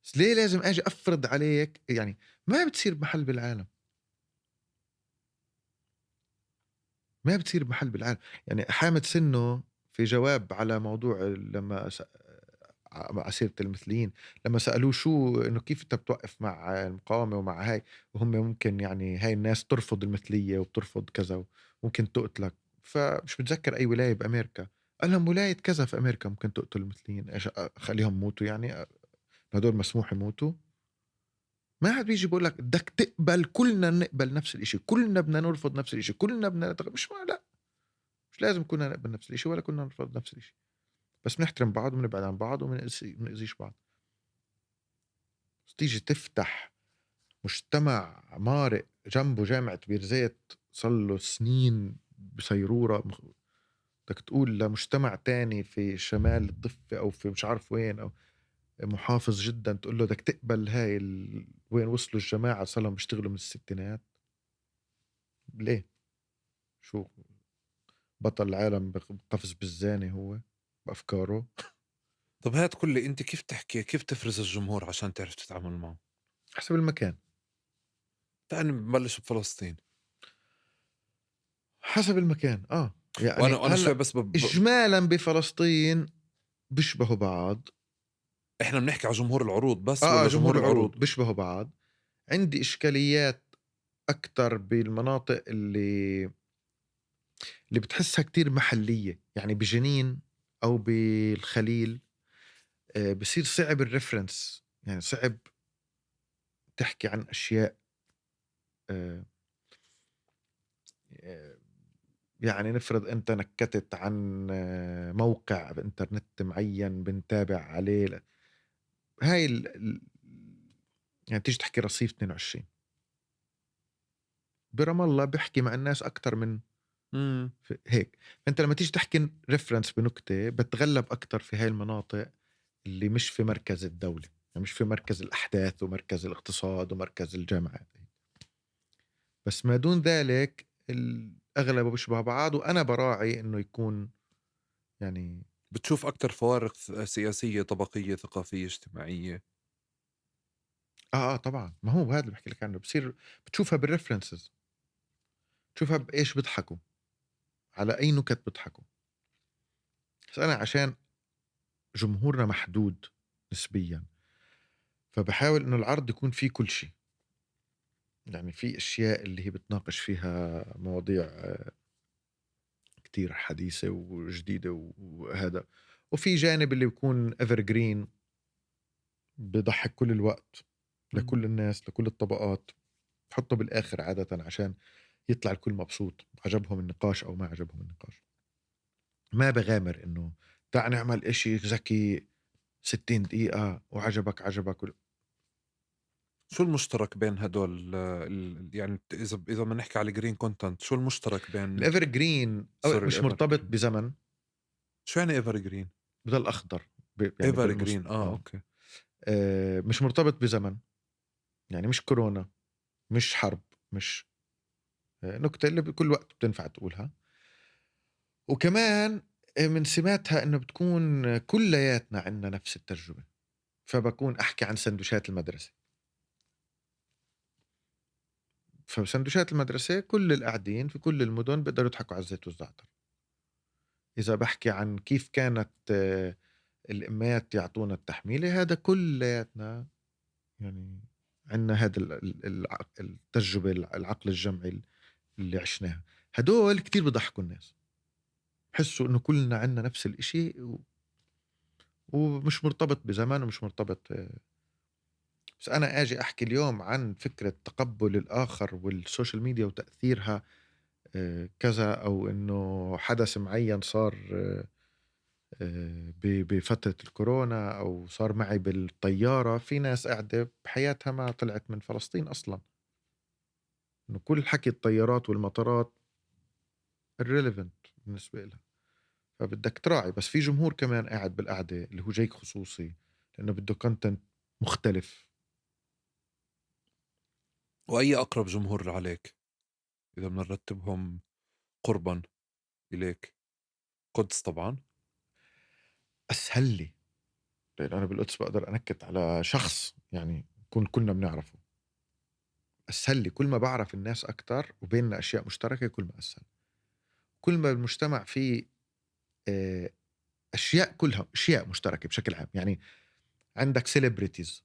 بس ليه لازم أجي أفرض عليك؟ يعني ما بتصير بمحل بالعالم، ما بتصير بمحل بالعالم. يعني حامد سنو في جواب على موضوع لما عسيرة المثليين، لما سألوه شو إنه كيف أنت بتوقف مع المقاومة ومع هاي، وهم ممكن يعني هاي الناس ترفض المثلية وبترفض كذا وممكن تقتلك، فمش متذكر أي ولاية بأمريكا، قال لهم ولاية كذا في أمريكا ممكن تقتل المثليين، إيش خليهم يموتوا يعني، هدول مسموح يموتوا؟ ما حد بيجي بيقول لك بدك تقبل، كلنا نقبل نفس الإشي، كلنا بدنا نرفض نفس الإشي، كلنا بدنا مش لا مش لازم كلنا نقبل نفس الإشي ولا كلنا نرفض نفس الإشي، بس بنحترم بعض وبنبعد عن بعض وما بنأذيش بعض. بس تيجي تفتح مجتمع مارق جنبه جامعة بيرزيت صار له سنين بصيرورة، بدك تقول لمجتمع تاني في شمال الضفة أو في مش عارف وين أو محافظ جدا تقول له بدك تقبل هاي وين وصلوا الجماعة صار لهم بيشتغلوا من الستينات، ليه؟ شو بطل العالم بقفز بالزانة هو بأفكاره؟ طب هات كل انت كيف تحكي، كيف تفرز الجمهور عشان تعرف تتعامل معه؟ حسب المكان. تعال نبلش بفلسطين. حسب المكان يعني وانا شوي بس اجمالا بفلسطين بيشبهوا بعض. احنا بنحكي على جمهور العروض بس ولا جمهور العروض بيشبهوا بعض. عندي اشكاليات اكثر بالمناطق اللي بتحسها كتير محلية، يعني بجنين او بالخليل بصير صعب ال reference، يعني صعب تحكي عن اشياء يعني نفرض انت نكتت عن موقع بانترنت معين بنتابع عليه هاي يعني تيجي تحكي رصيف 22 برام الله بحكي مع الناس اكثر من هيك. فانت لما تيجي تحكي reference بنكته بتغلب اكثر في هاي المناطق اللي مش في مركز الدولة، يعني مش في مركز الاحداث ومركز الاقتصاد ومركز الجامعات. بس ما دون ذلك الاغلب بيشبه بعض، وانا براعي انه يكون يعني بتشوف اكثر فوارق سياسية طبقية ثقافية اجتماعية. طبعا، ما هو هذا اللي بحكي لك عنه، بصير بتشوفها بال references، بتشوفها بايش بيضحكوا، على اي نكت بيضحكوا. بس انا عشان جمهورنا محدود نسبيا فبحاول انه العرض يكون فيه كل شيء، يعني في اشياء اللي هي بتناقش فيها مواضيع كتير حديثة وجديدة وهذا، وفي جانب اللي بيكون evergreen بضحك كل الوقت لكل الناس لكل الطبقات، بحطه بالاخر عادة عشان يطلع الكل مبسوط، عجبهم النقاش او ما عجبهم النقاش. ما بغامر انه تعال نعمل اشي ذكي 60 دقيقة وعجبك عجبك. شو المشترك بين هدول يعني اذا بدنا نحكي على green content، شو المشترك بين ال evergreen؟ مش مرتبط بزمن. شو يعني evergreen؟ بضل اخضر يعني evergreen. okay. مش مرتبط بزمن، يعني مش كورونا، مش حرب، مش نكتة اللي بكل وقت بتنفع تقولها. وكمان من سماتها انه بتكون كلياتنا عندنا نفس التجربة، فبكون احكي عن سندويشات المدرسة، فسندويشات المدرسة كل القاعدين في كل المدن بيقدروا يضحكوا على الزيت والزعتر. إذا بحكي عن كيف كانت الأمات يعطونا التحميلة، هذا كلياتنا يعني عندنا هذا التجربة، العقل الجمعي اللي عشناها. هدول كتير بضحكوا الناس، بحسوا إنه كلنا عندنا نفس الإشي ومش مرتبط بزمان ومش مرتبط. بس أنا أجي أحكي اليوم عن فكرة تقبل الآخر وال social media وتأثيرها كذا، أو إنه حدث معين صار بفترة الكورونا أو صار معي بالطيارة، في ناس قاعدة بحياتها ما طلعت من فلسطين أصلا، إنه كل حكي الطيارات والمطارات irrelevant بالنسبة لها. فبدك تراعي. بس في جمهور كمان قاعد بالقعدة اللي هو جايك خصوصي لأنه بده content مختلف. وأي أقرب جمهور عليك إذا بنرتبهم قربا إليك؟ قدس طبعا أسهل لي، لأن أنا بالقدس بقدر أنكت على شخص يعني كلنا بنعرفه. أسهل لي كل ما بعرف الناس أكتر وبيننا أشياء مشتركة كل ما أسهل. كل ما المجتمع فيه أشياء، كلها أشياء مشتركة بشكل عام. يعني عندك celebrities،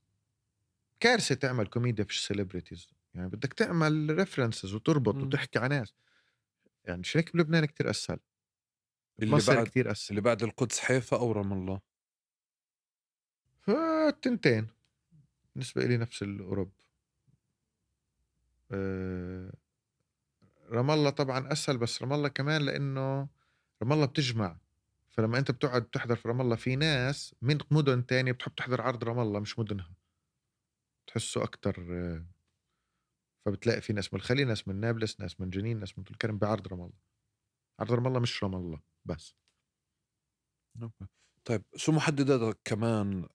كارثة تعمل كوميديا فيش celebrities، يعني بدك تعمل references وتربط وتحكي عن ناس. يعني شريك بلبنان كتير أسهل، مصر كتير أسهل. اللي بعد القدس حيفا أو رام الله؟ فالتنتين بالنسبة إلي نفس القرب. رام الله طبعا اسهل، بس رام الله كمان لانه رام الله بتجمع، فلما انت بتقعد تحضر في رام الله في ناس من مدن تانية بتحب تحضر عرض رام الله مش مدنها، تحسه اكتر، فبتلاقي في ناس من الخليل، ناس من نابلس، ناس من جنين، ناس من طولكرم بعرض رام الله. عرض رام الله مش رام الله بس. طيب شو محدداتك كمان،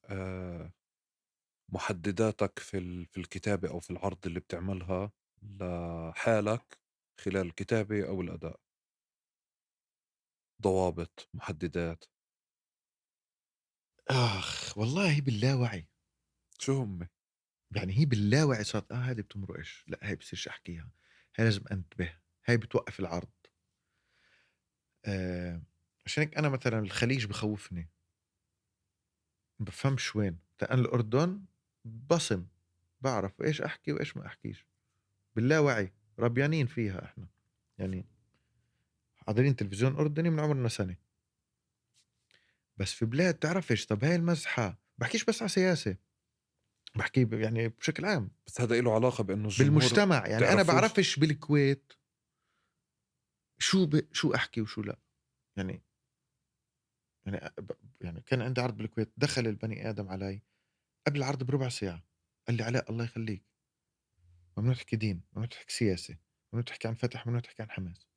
محدداتك في الكتابة أو في العرض اللي بتعملها لحالك خلال الكتابة أو الأداء؟ ضوابط، محددات. آخ والله هي باللاوعي. شو هم؟ يعني هي باللاوعي صارت هذه بتمرقش، لا هاي بصيرش أحكيها، هاي لازم أنتبه، هاي بتوقف العرض. عشان هيك أنا مثلا الخليج بخوفني، بفهمش وين. أنا الأردن بصم، بعرف إيش أحكي وإيش ما أحكيش باللاوعي، ربيانين فيها إحنا، يعني حاضرين تلفزيون أردني من عمرنا سنة. بس في بلاد تعرفش، طب هاي المزحة بحكيش بس على سياسة، بحكي يعني بشكل عام، بس هذا له علاقة بأنه الجمهور بالمجتمع. يعني أنا بعرفش بالكويت شو أحكي وشو لا. يعني يعني كان عندي عرض بالكويت، دخل البني آدم علي قبل العرض بربع ساعة قال لي علاء الله يخليك ممنوع تحكي دين، ممنوع تحكي سياسة، ممنوع تحكي عن فتح، ممنوع تحكي عن حماس.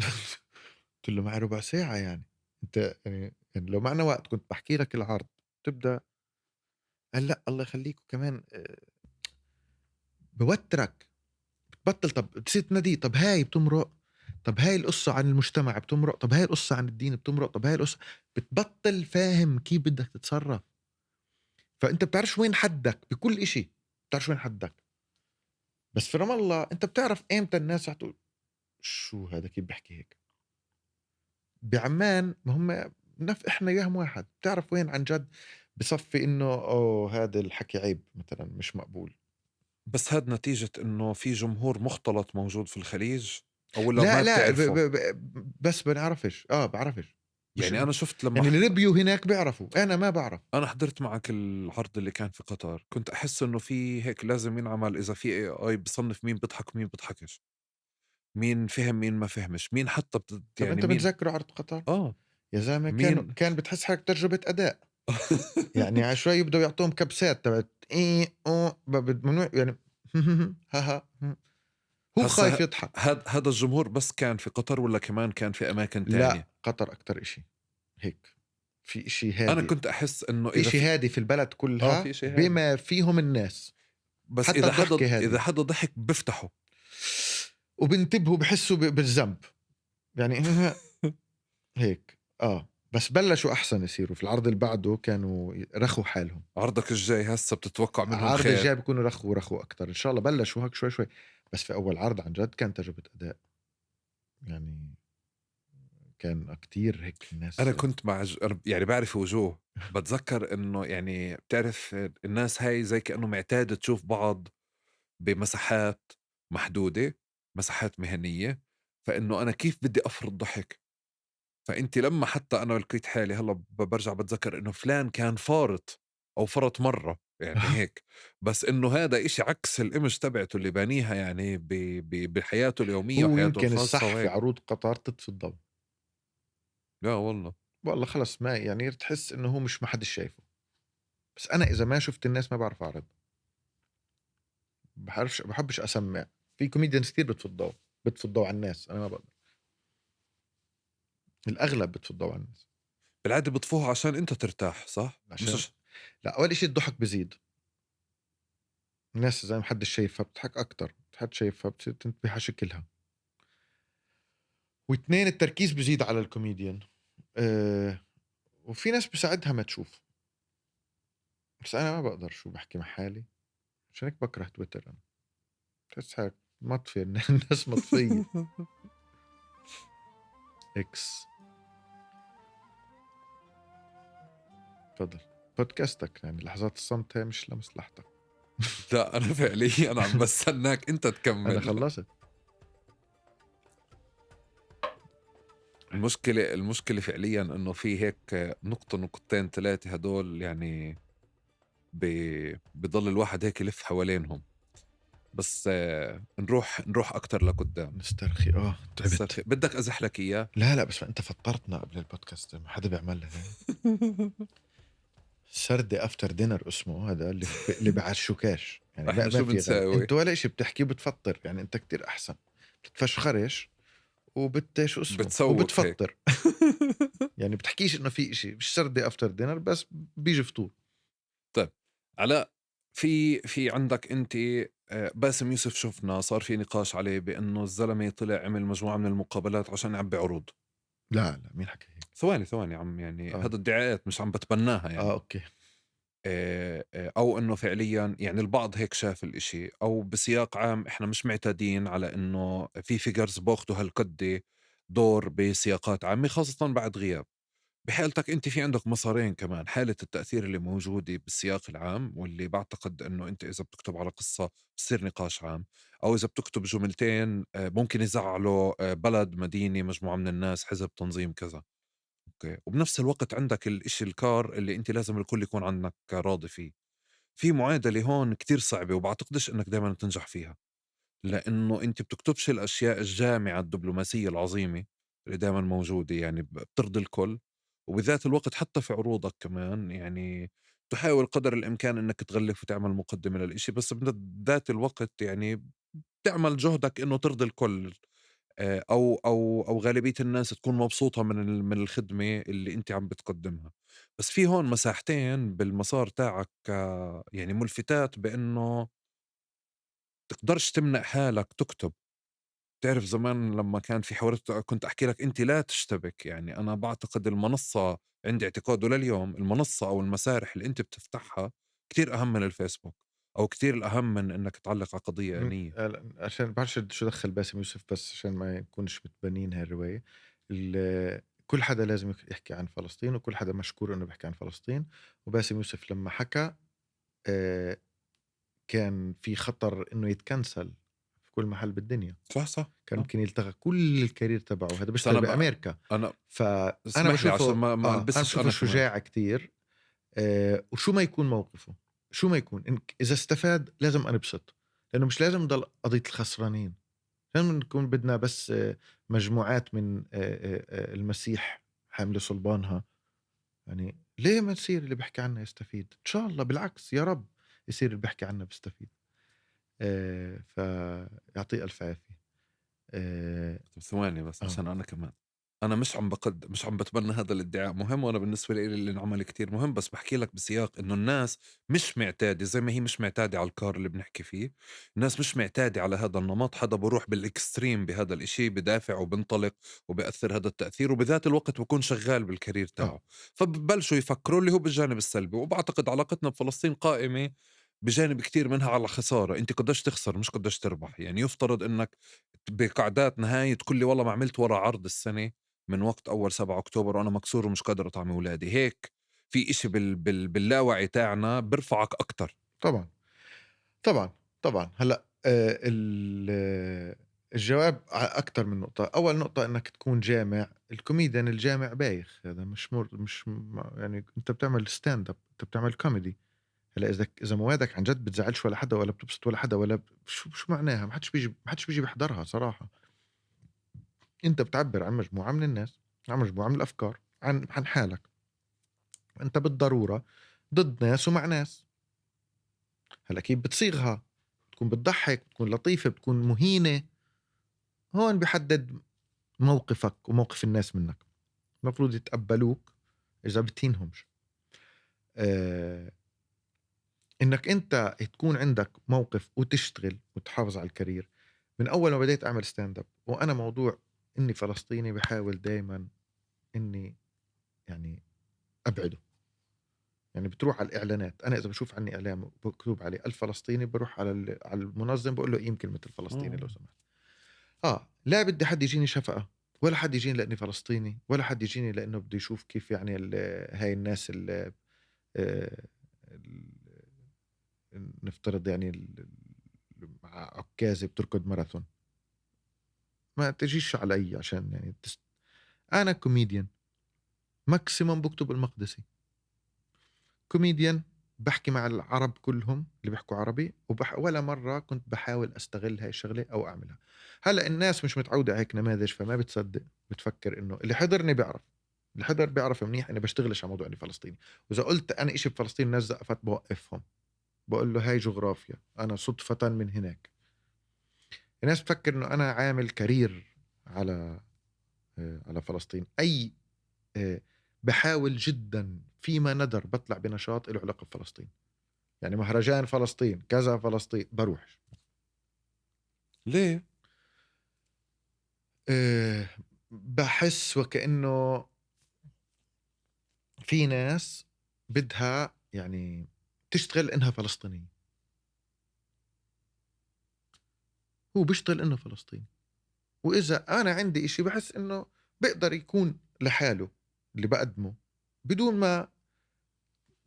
قلت له معي ربع ساعة، يعني انت يعني لو معنا وقت كنت بحكي لك العرض تبدأ. قال لا الله يخليك، وكمان بوترك بتبطل، طب بتصير تنادي، طب هاي بتمرق، طب هاي القصة عن المجتمع بتمرق، طب هاي القصة عن الدين بتمرق، طب هاي القصة، بتبطل فاهم كيف بدك تتصرف. فأنت بتعرفش وين حدك بكل إشي، بتعرفش وين حدك. بس في رام الله أنت بتعرف إمتى الناس رح تقول شو هذا كيف بحكي هيك. بعمان ما هم إحنا إياهم واحد، بتعرف وين عن جد بصفي إنه أوه هذا الحكي عيب مثلا، مش مقبول. بس هذا نتيجة إنه في جمهور مختلط موجود في الخليج أو لا؟ لا ما لا بتعرفه؟ بس بنعرفش، بعرفش يعني. أنا شفت لما يعني اللي ربيوا هناك بيعرفوا، أنا ما بعرف. أنا حضرت معك العرض اللي كان في قطر، كنت أحس إنه في هيك لازم ينعمل، إذا في AI بصنف مين بيضحك ومين بيضحكش، مين فهم مين ما فهمش، مين حتى طب يعني أنت مين بتذكره عرض قطر؟ يا زلمة كان بتحس حالك تجربة أداء. يعني عشوائي يبدأوا يعطوهم كبسات تبعت إيه أو ممنوع يعني. ها ها هو خايف يضحك. هذا الجمهور بس كان في قطر ولا كمان كان في أماكن تانية؟ لا قطر أكتر إشي هيك، في إشي هادي. أنا كنت أحس إنه في إشي هادي في البلد كلها، في إشي هادي. بما فيهم الناس، بس حتى إذا حدا ضحك بفتحوا وبنتبهوا، بحسوا بالذنب يعني. هيك بس بلشوا أحسن يصيروا في العرض اللي بعده كانوا رخوا حالهم. عرضك الجاي هسه بتتوقع منهم خير؟ العرض الجاي بيكونوا رخوا أكتر إن شاء الله، بلشوا هيك شوي شوي. بس في أول عرض عن جد كان تجربة أداء، يعني كان كتير هيك الناس. أنا كنت مع يعني بعرف وجوه، بتذكر إنه يعني بتعرف الناس هاي زي كأنه معتادة تشوف بعض بمساحات محدودة، مساحات مهنية، فإنه أنا كيف بدي أفرض ضحك. فأنت لما حتى أنا لقيت حالي هلا برجع بتذكر إنه فلان كان فارط أو فرط مرة يعني هيك، بس إنه هذا إشي عكس الإيمج تبعته اللي بانيها يعني بحياته اليومية هو وحياته يمكن الخاصة الصح وهيك. في عروض قطر تطفي الضوء. لا والله خلص، ما يعني تحس إنه هو مش ما حد شايفه. بس أنا إذا ما شفت الناس ما بعرف أعرض، بحبش أسمع. في comedians كتير بتطفي الضوء على الناس، أنا ما بقدر. الأغلب بتطفي الضوء على الناس. بالعادة بطفوها عشان أنت ترتاح، صح؟ عشان لا، أول إشي الضحك بزيد، الناس زي ما حد شايفها بتضحك أكتر، حد شايفها بتصير تنتبه على شكلها. واثنين التركيز بزيد على الكوميديان. وفي ناس بساعدها ما تشوف، بس أنا ما بقدر. شو بحكي مع حالي؟ عشان هيك بكره تويتر أنا، تحس حالك مطفي، الناس مطفية. إكس تفضل بودكاستك، يعني لحظات الصمت هي مش لمصلحتك. لا أنا فعليا أنا عم بستناك أنت تكمل. أنا خلصت. المشكلة فعليا إنه في هيك نقطة نقطتين ثلاثة هدول يعني بضل الواحد هيك يلف حوالينهم. بس نروح أكتر لقدام، نسترخي. تعبت. نسترخي. بدك أزح لك إياه؟ لا لا، بس أنت فطرتنا قبل البودكاست، ما حدا بيعملها. سردة after dinner اسمه هذا اللي بعشوكاش يعني. لا ما في انت ولا شيء بتحكي بتفطر يعني، انت كتير احسن بتتفشخرش وبت شو اسمه وبتفطر. يعني بتحكيش انه في شيء، مش سردة after dinner، بس بيجي فطور. طيب علاء، في عندك انت باسم يوسف، شفنا صار في نقاش عليه بانه الزلمة طلع عمل مجموعة من المقابلات عشان يعبي عروض. لا لا، مين حكى هيك؟ ثواني عم يعني هذا ادعاءات مش عم بتبناها يعني. okay. او انه فعليا يعني البعض هيك شاف الاشي، او بسياق عام احنا مش معتادين على انه في figures باخذوا هالقد دور بسياقات عامة، خاصة بعد غياب. بحالتك انت في عندك مسارين كمان، حالة التأثير اللي موجودة بالسياق العام، واللي بعتقد انه انت اذا بتكتب على قصة بصير نقاش عام، او اذا بتكتب جملتين ممكن يزعلوا بلد، مدينة، مجموعة من الناس، حزب، تنظيم، كذا. okay. وبنفس الوقت عندك الاشي الكار اللي انت لازم الكل يكون عندك راضي فيه. في معادلة هون كتير صعبة، وبعتقدش انك دايما تنجح فيها، لانه انت بتكتبش الاشياء الجامعة الدبلوماسية العظيمة اللي دايما موجودة، يعني بترضي الكل، وبذات الوقت حتى في عروضك كمان يعني تحاول قدر الإمكان إنك تغلف وتعمل مقدمة للإشي، بس بذات الوقت يعني تعمل جهدك إنه ترضي الكل، أو أو أو غالبية الناس تكون مبسوطة من الخدمة اللي أنت عم بتقدمها. بس في هون مساحتين بالمسار تاعك يعني ملفتات، بإنه تقدرش تمنع حالك تكتب. تعرف زمان لما كان في حوارات كنت أحكي لك أنت لا تشتبك، يعني أنا بعتقد المنصة، عندي اعتقاد لليوم المنصة أو المسارح اللي أنت بتفتحها كتير أهم من الفيسبوك، أو كتير الأهم من أنك تعلق على قضية آنية. عشان بعرفش شو دخل باسم يوسف، بس عشان ما يكونش متبنين هالرواية، كل حدا لازم يحكي عن فلسطين، وكل حدا مشكور أنه بيحكي عن فلسطين. وباسم يوسف لما حكى كان في خطر أنه يتكنسل في كل محل بالدنيا. صح. كان ممكن يلتغى كل ال career تبعه، هذا بيشتغل بأمريكا. فأنا بشوفه ما أنا بشوفه شجاع كتير. وشو ما يكون موقفه، شو ما يكون، إذا استفاد لازم أنبسط، لأنه مش لازم نضل قضية الخسرانين. لازم نكون بدنا بس مجموعات من المسيح حاملة صلبانها. يعني ليه ما تصير اللي بحكي عنه يستفيد؟ إن شاء الله بالعكس، يا رب يصير اللي بحكي عنه بيستفيد. فيعطيه ألف عافية. ثواني بس عشان أنا كمان أنا مش عم بتبنى هذا الادعاء مهم، وأنا بالنسبة لي اللي انعمل كتير مهم، بس بحكي لك بسياق إنه الناس مش معتادة، زي ما هي مش معتادة على الكار اللي بنحكي فيه، الناس مش معتادة على هذا النمط. حدا بروح بال extreme بهذا الإشي، بدافع وبنطلق وبأثر هذا التأثير، وبذات الوقت بكون شغال بال career تاعه. فببلشوا يفكروا اللي هو بالجانب السلبي. وبعتقد علاقتنا بفلسطين قائمة بجانب كتير منها على خسارة، انت قداش تخسر مش قداش تربح. يعني يفترض انك بقعدات نهاية كل والله ما عملت ورا عرض السنة من وقت أول 7 أكتوبر وأنا مكسور ومش قادر أطعم أولادي، هيك في إشي باللاوعي تاعنا برفعك أكتر. طبعا طبعا طبعا. هلأ الجواب أكتر من نقطة. أول نقطة إنك تكون جامع. الكوميديان الجامع بايخ، هذا مش يعني أنت بتعمل stand up، أنت بتعمل كوميدي. هلا اذا موادك عن جد بتزعلش ولا حدا ولا بتبسط ولا حدا ولا شو معناها؟ ما حدش بيجي بيحضرها صراحة. انت بتعبر عن مجموعة من الناس، عن مجموعة من الافكار، عن حالك. انت بالضرورة ضد ناس ومع ناس. هلا كيف بتصيغها؟ بتكون بتضحك، بتكون لطيفة، بتكون مهينة. هون بحدد موقفك وموقف الناس منك. المفروض يتقبلوك اذا بتهينهمش. انك انت تكون عندك موقف وتشتغل وتحافظ على ال career. من اول ما بديت اعمل stand up وانا موضوع اني فلسطيني بحاول دايما اني يعني ابعده. يعني بتروح على الاعلانات، انا اذا بشوف عني اعلان مكتوب عليه الفلسطيني بروح على المنظم بقول له قيم كلمة الفلسطيني لو سمحت. لا بدي حد يجيني شفقة، ولا حد يجيني لاني فلسطيني، ولا حد يجيني لانه بده يشوف كيف يعني هاي الناس اللي نفترض يعني مع عكازة بتركض ماراثون. ما تجيش علي عشان يعني أنا كوميديان maximum بكتب المقدسي، كوميديان بحكي مع العرب كلهم اللي بيحكوا عربي، ولا مرة كنت بحاول استغل هاي الشغلة او اعملها. هلا الناس مش متعوده على هيك نماذج، فما بتصدق، بتفكر انه اللي حضرني بيعرف، اللي حضر بيعرف منيح اني بشتغلش على موضوع اني فلسطيني. واذا قلت انا إشي بفلسطين الناس زقفت، بوقفهم بقول له هاي جغرافيا، انا صدفة من هناك. الناس بتفكر انه انا عامل career على فلسطين. اي بحاول جدا فيما ندر بطلع بنشاط له علاقة بفلسطين، يعني مهرجان فلسطين، كذا فلسطين، بروحش. ليه؟ بحس وكأنه في ناس بدها يعني تشتغل إنها فلسطينية، هو بيشتغل إنه فلسطيني. وإذا أنا عندي إشي بحس إنه بقدر يكون لحاله اللي بقدمه بدون ما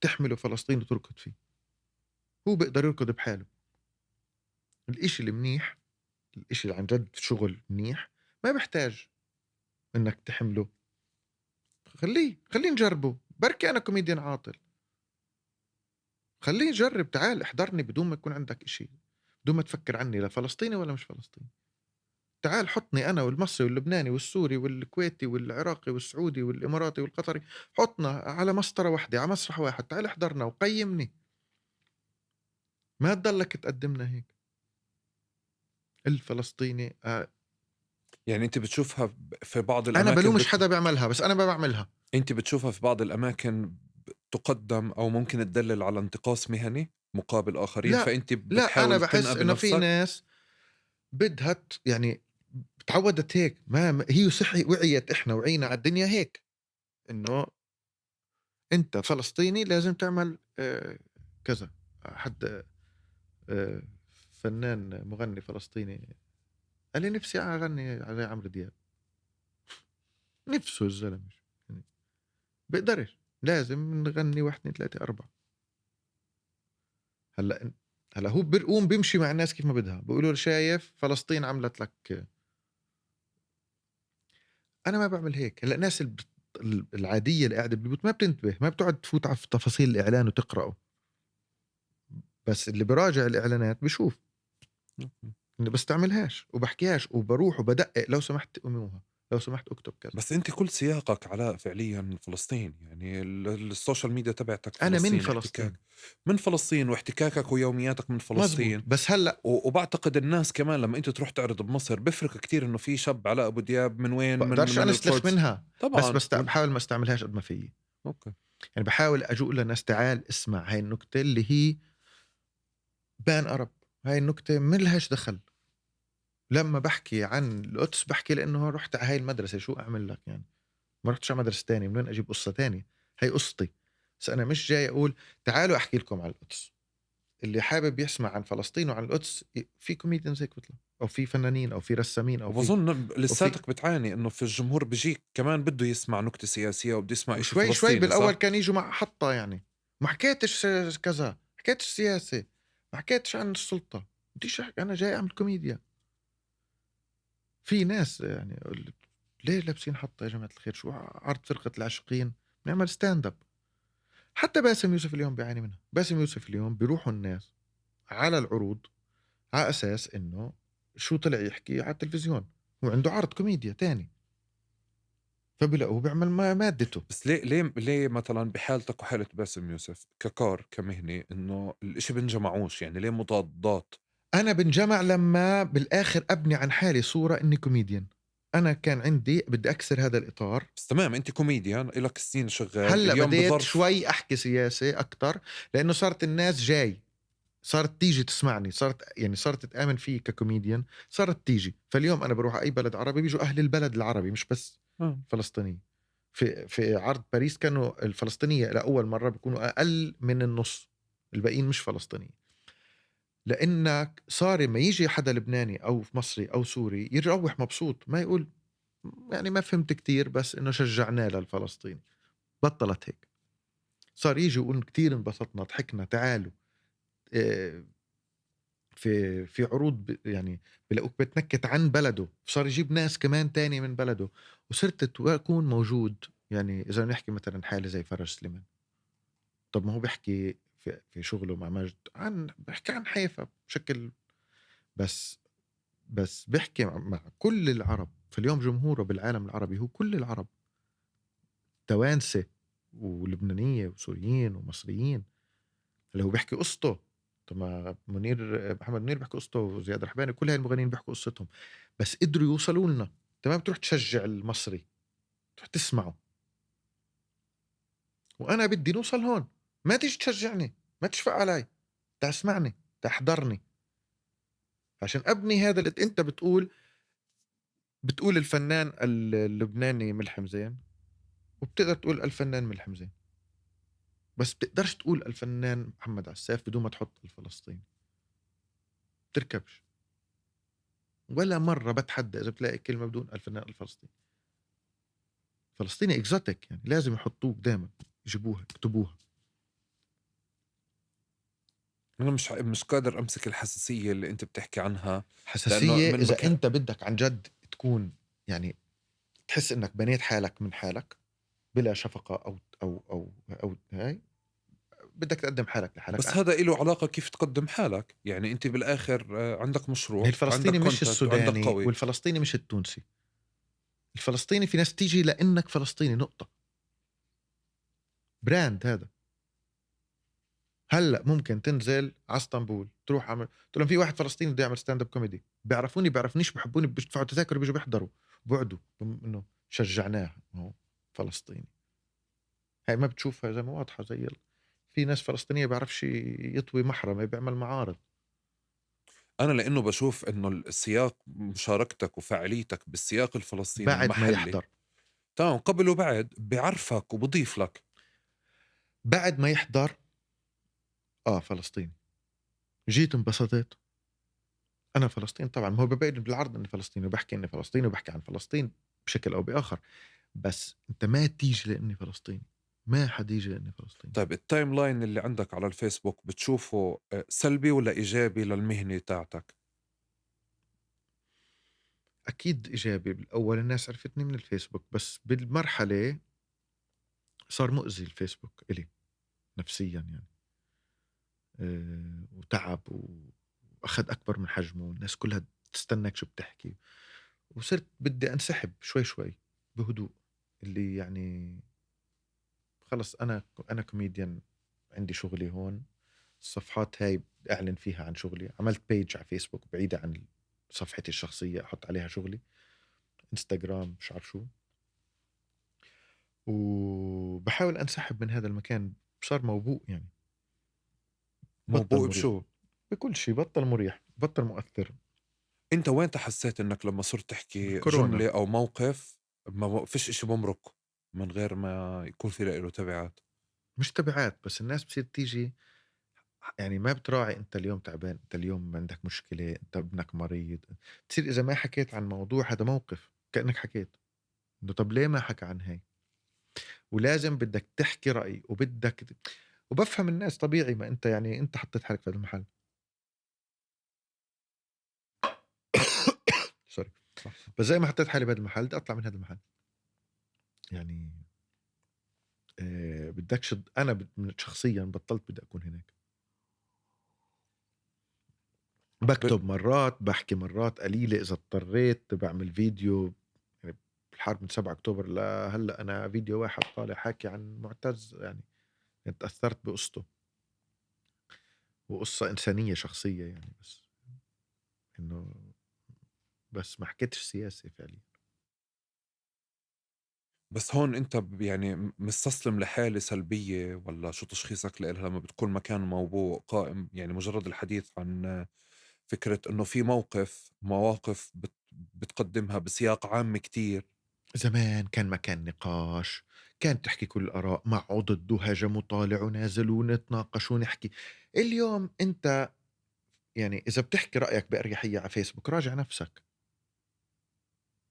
تحمله فلسطين وتركض فيه، هو بيقدر يركض بحاله. الإشي اللي منيح، الإشي اللي عن جد شغل منيح، ما بيحتاج إنك تحمله. خليه نجربه، بركي أنا كوميديان عاطل، خليه يجرب، تعال احضرني بدون ما يكون عندك إشي، بدون ما تفكر عني لا فلسطيني ولا مش فلسطيني. تعال حطني أنا والمصري واللبناني والسوري والكويتي والعراقي والسعودي والإماراتي والقطري، حطنا على مسطرة واحدة، على مسرح واحد، تعال احضرنا وقيمني. ما تضلك تقدمنا هيك الفلسطيني. يعني أنت بتشوفها في بعض الأماكن، أنا بلومش حدا بيعملها، بس أنا ما بعملها. أنت بتشوفها في بعض الأماكن تقدم أو ممكن تدلل على انتقاص مهني مقابل آخرين. لا، فأنت بتحاول. لا، أنا بحس إنه في ناس بدها يعني تعودت هيك، ما هي صحي وعيت، إحنا وعينا على الدنيا هيك، إنه أنت فلسطيني لازم تعمل كذا. حد فنان مغني فلسطيني قال لي نفسي أغني على عمرو دياب، نفسه الزلمة يعني بقدرش، لازم نغني 1 2 3 4. هلا هو بيقوم بيمشي مع الناس كيف ما بدها، بيقولوا شايف فلسطين عملت لك. انا ما بعمل هيك. هلا الناس العادية اللي قاعدة بالبيوت ما بتنتبه، ما بتقعد تفوت على تفاصيل الاعلان وتقراه، بس اللي براجع الاعلانات بشوف اني بستعملهاش وبحكيهاش وبروح وبدقق، لو سمحت قوموها، لو سمحت اكتب كذا. بس انت كل سياقك على فعليا فلسطين، يعني ال social media تبعتك فلسطين. انا من فلسطين، من فلسطين، واحتكاكك ويومياتك من فلسطين. مزبوط. بس هلا وبعتقد الناس كمان لما انت تروح تعرض بمصر بفرق كتير انه في شاب علاء ابو دياب من وين، من بقدرش انا اسلخ منها طبعا، بس بحاول ما استعملهاش قد ما فيي. okay، يعني بحاول اجوق للناس تعال اسمع هاي النكتة اللي هي pan Arab، هاي النكتة ملهاش دخل. لما بحكي عن القدس بحكي لأنه رحت على هاي المدرسة، شو أعمل لك يعني؟ ما رحتش على مدرسة تانية، من وين أجيب قصة تانية؟ هاي قصتي. بس أنا مش جاي أقول تعالوا أحكي لكم عن القدس. اللي حابب يسمع عن فلسطين وعن القدس في comedians هيك بيطلع، أو في فنانين، أو في رسامين، أو وبظن لساتك بتعاني إنه في الجمهور بيجيك كمان بده يسمع نكتة سياسية وبده يسمع إشي شوي فلسطيني. شوي بالأول كان يجوا مع حطة، يعني ما حكيتش كذا، حكيتش سياسة، ما حكيتش عن السلطة، بديش أحكي، أنا جاي أعمل كوميديا. في ناس يعني ليه لابسين حطة يا جماعة الخير؟ شو عرض فرقة العاشقين؟ نعمل stand up. حتى باسم يوسف اليوم بيعاني منها. باسم يوسف اليوم بيروحوا الناس على العروض على أساس إنه شو طلع يحكي على التلفزيون، هو عنده عرض كوميديا تاني، فبلاقوه بيعمل مادته. بس ليه ليه مثلا بحالتك وحالة باسم يوسف ككار كمهنة إنه الإشي بنجمعوش، يعني ليه مضادات؟ أنا بنجمع لما بالآخر أبني عن حالي صورة إني كوميديان. أنا كان عندي بدي أكسر هذا الإطار. بس تمام، أنت كوميديان إلك سنين شغال. هلأ بديت شوي أحكي سياسة أكتر، لأنه صارت الناس جاي، صارت تيجي تسمعني، صارت تآمن فيه ككوميديان، صارت تيجي. فاليوم أنا بروح أي بلد عربي بيجوا أهل البلد العربي، مش بس فلسطيني. في عرض باريس كانوا الفلسطينية لأول مرة بيكونوا أقل من النص، الباقيين مش فلسطينية. لأنك صار ما يجي حدا لبناني أو مصري أو سوري يروح مبسوط، ما يقول يعني ما فهمت كتير بس إنه شجعناه للفلسطيني. بطلت هيك، صار يجي يقول كتير انبسطنا، ضحكنا، تعالوا. في عروض يعني بلاقوك بتنكت عن بلده، صار يجيب ناس كمان تاني من بلده، وصرت أكون موجود. يعني إذا نحكي مثلا حالة زي فرج سليمان، طب ما هو بيحكي في شغله مع مجد، عن بحكي عن حيفا بشكل بس بحكي مع كل العرب. فاليوم جمهوره بالعالم العربي هو كل العرب، توانسة ولبنانية وسوريين ومصريين، اللي هو بيحكي قصته. طب ما منير، محمد منير بيحكي قصته، وزياد رحباني، كل هاي المغنيين بيحكوا قصتهم، بس قدروا يوصلوا لنا. انت ما بتروح تشجع المصري، تروح تسمعه. وانا بدي نوصل هون، ما تيجي تشجعني، ما تشفق علي، تسمعني، تحضرني، عشان ابني هذا اللي انت بتقول الفنان اللبناني ملحم زين، وبتقدر تقول الفنان ملحم زين، بس بتقدرش تقول الفنان محمد عساف بدون ما تحط الفلسطيني. بتركبش ولا مرة. بتحدى إذا بتلاقي كلمة بدون الفنان الفلسطيني. فلسطيني exotic يعني، لازم يحطوه دائما، يجيبوها، يكتبوها. أنا مش قادر أمسك الحساسية اللي أنت بتحكي عنها. حساسية إذا أنت بدك عن جد تكون يعني تحس إنك بنيت حالك من حالك بلا شفقة أو أو أو أو هاي، بدك تقدم حالك لحالك. بس هذا له علاقة كيف تقدم حالك، يعني أنت بالآخر عندك مشروع، الفلسطيني مش السوداني والفلسطيني مش التونسي. الفلسطيني في ناس تيجي لأنك فلسطيني، نقطة. brand هذا. هلأ ممكن تنزل على اسطنبول تروح عمل، تقول لهم في واحد فلسطيني بده يعمل stand up comedy، بيعرفوني بيعرفنيش، بحبوني، بيدفعوا تذاكر، بيجوا بيحضروا، بعدوا انه شجعناه هو فلسطيني. هاي ما بتشوفها زي ما واضحة، زي في ناس فلسطينية بيعرفش يطوي محرمة بيعمل معارض. أنا لأنه بشوف إنه السياق مشاركتك وفاعليتك بالسياق الفلسطيني بعد المحلي ما يحضر، تمام، قبل وبعد بيعرفك وبضيف لك. بعد ما يحضر فلسطيني، جيت انبسطت، أنا فلسطين. طبعا ما هو ببين بالعرض إني فلسطيني، وبحكي إني فلسطيني، وبحكي عن فلسطين بشكل أو بآخر، بس أنت ما تيجي لأني فلسطيني، ما حد يجي لأني فلسطيني. طيب ال timeline اللي عندك على الفيسبوك بتشوفه سلبي ولا إيجابي للمهنة تاعتك؟ أكيد إيجابي. بالأول الناس عرفتني من الفيسبوك، بس بالمرحلة صار مؤذي الفيسبوك إلي نفسيا يعني، وتعب وأخذ أكبر من حجمه، والناس كلها تستناك شو بتحكي، وصرت بدي أنسحب شوي شوي بهدوء، اللي يعني خلص أنا كوميديان، عندي شغلي هون، الصفحات هاي أعلن فيها عن شغلي. عملت page على فيسبوك بعيدة عن صفحتي الشخصية، أحط عليها شغلي، انستغرام، مش عارف شو، وبحاول أنسحب من هذا المكان. صار موبوء يعني. موبوء بشو؟ بكل شيء. بطل مريح، بطل مؤثر. أنت وين تحسيت إنك لما صرت تحكي جملة أو موقف ما فيش إشي بمرق من غير ما يكون في له تبعات؟ مش تبعات، بس الناس بتصير تيجي يعني ما بتراعي أنت اليوم تعبان، أنت اليوم عندك مشكلة، أنت ابنك مريض. بتصير إذا ما حكيت عن موضوع هذا موقف كأنك حكيت إنه طب ليه ما حكى عن هاي؟ ولازم بدك تحكي رأي، وبدك وبفهم الناس طبيعي، ما أنت يعني أنت حطيت حالك في هذا المحل. سوري، بس زي ما حطيت حالي بهذا المحل بدي أطلع من هذا المحل يعني. بدكش، أنا شخصيا بطلت بدي أكون هناك. بكتب مرات، بحكي مرات قليلة إذا اضطريت، بعمل فيديو. يعني بالحرب من 7 أكتوبر لهلأ أنا فيديو واحد طالع حاكي عن معتز، يعني تأثرت بقصته، وقصة إنسانية شخصية يعني، بس إنه بس ما حكيتش سياسي فعليا. بس هون أنت يعني مستسلم لحالة سلبية ولا شو تشخيصك لإلها لما بتكون مكان موبوء قائم؟ يعني مجرد الحديث عن فكرة إنه في موقف، مواقف بتقدمها بسياق عام كتير. زمان كان مكان نقاش، كان تحكي كل الآراء، مع وضد وهجم وطالع ونازل ونتناقش ونحكي. اليوم أنت يعني إذا بتحكي رأيك بأريحية على فيسبوك راجع نفسك.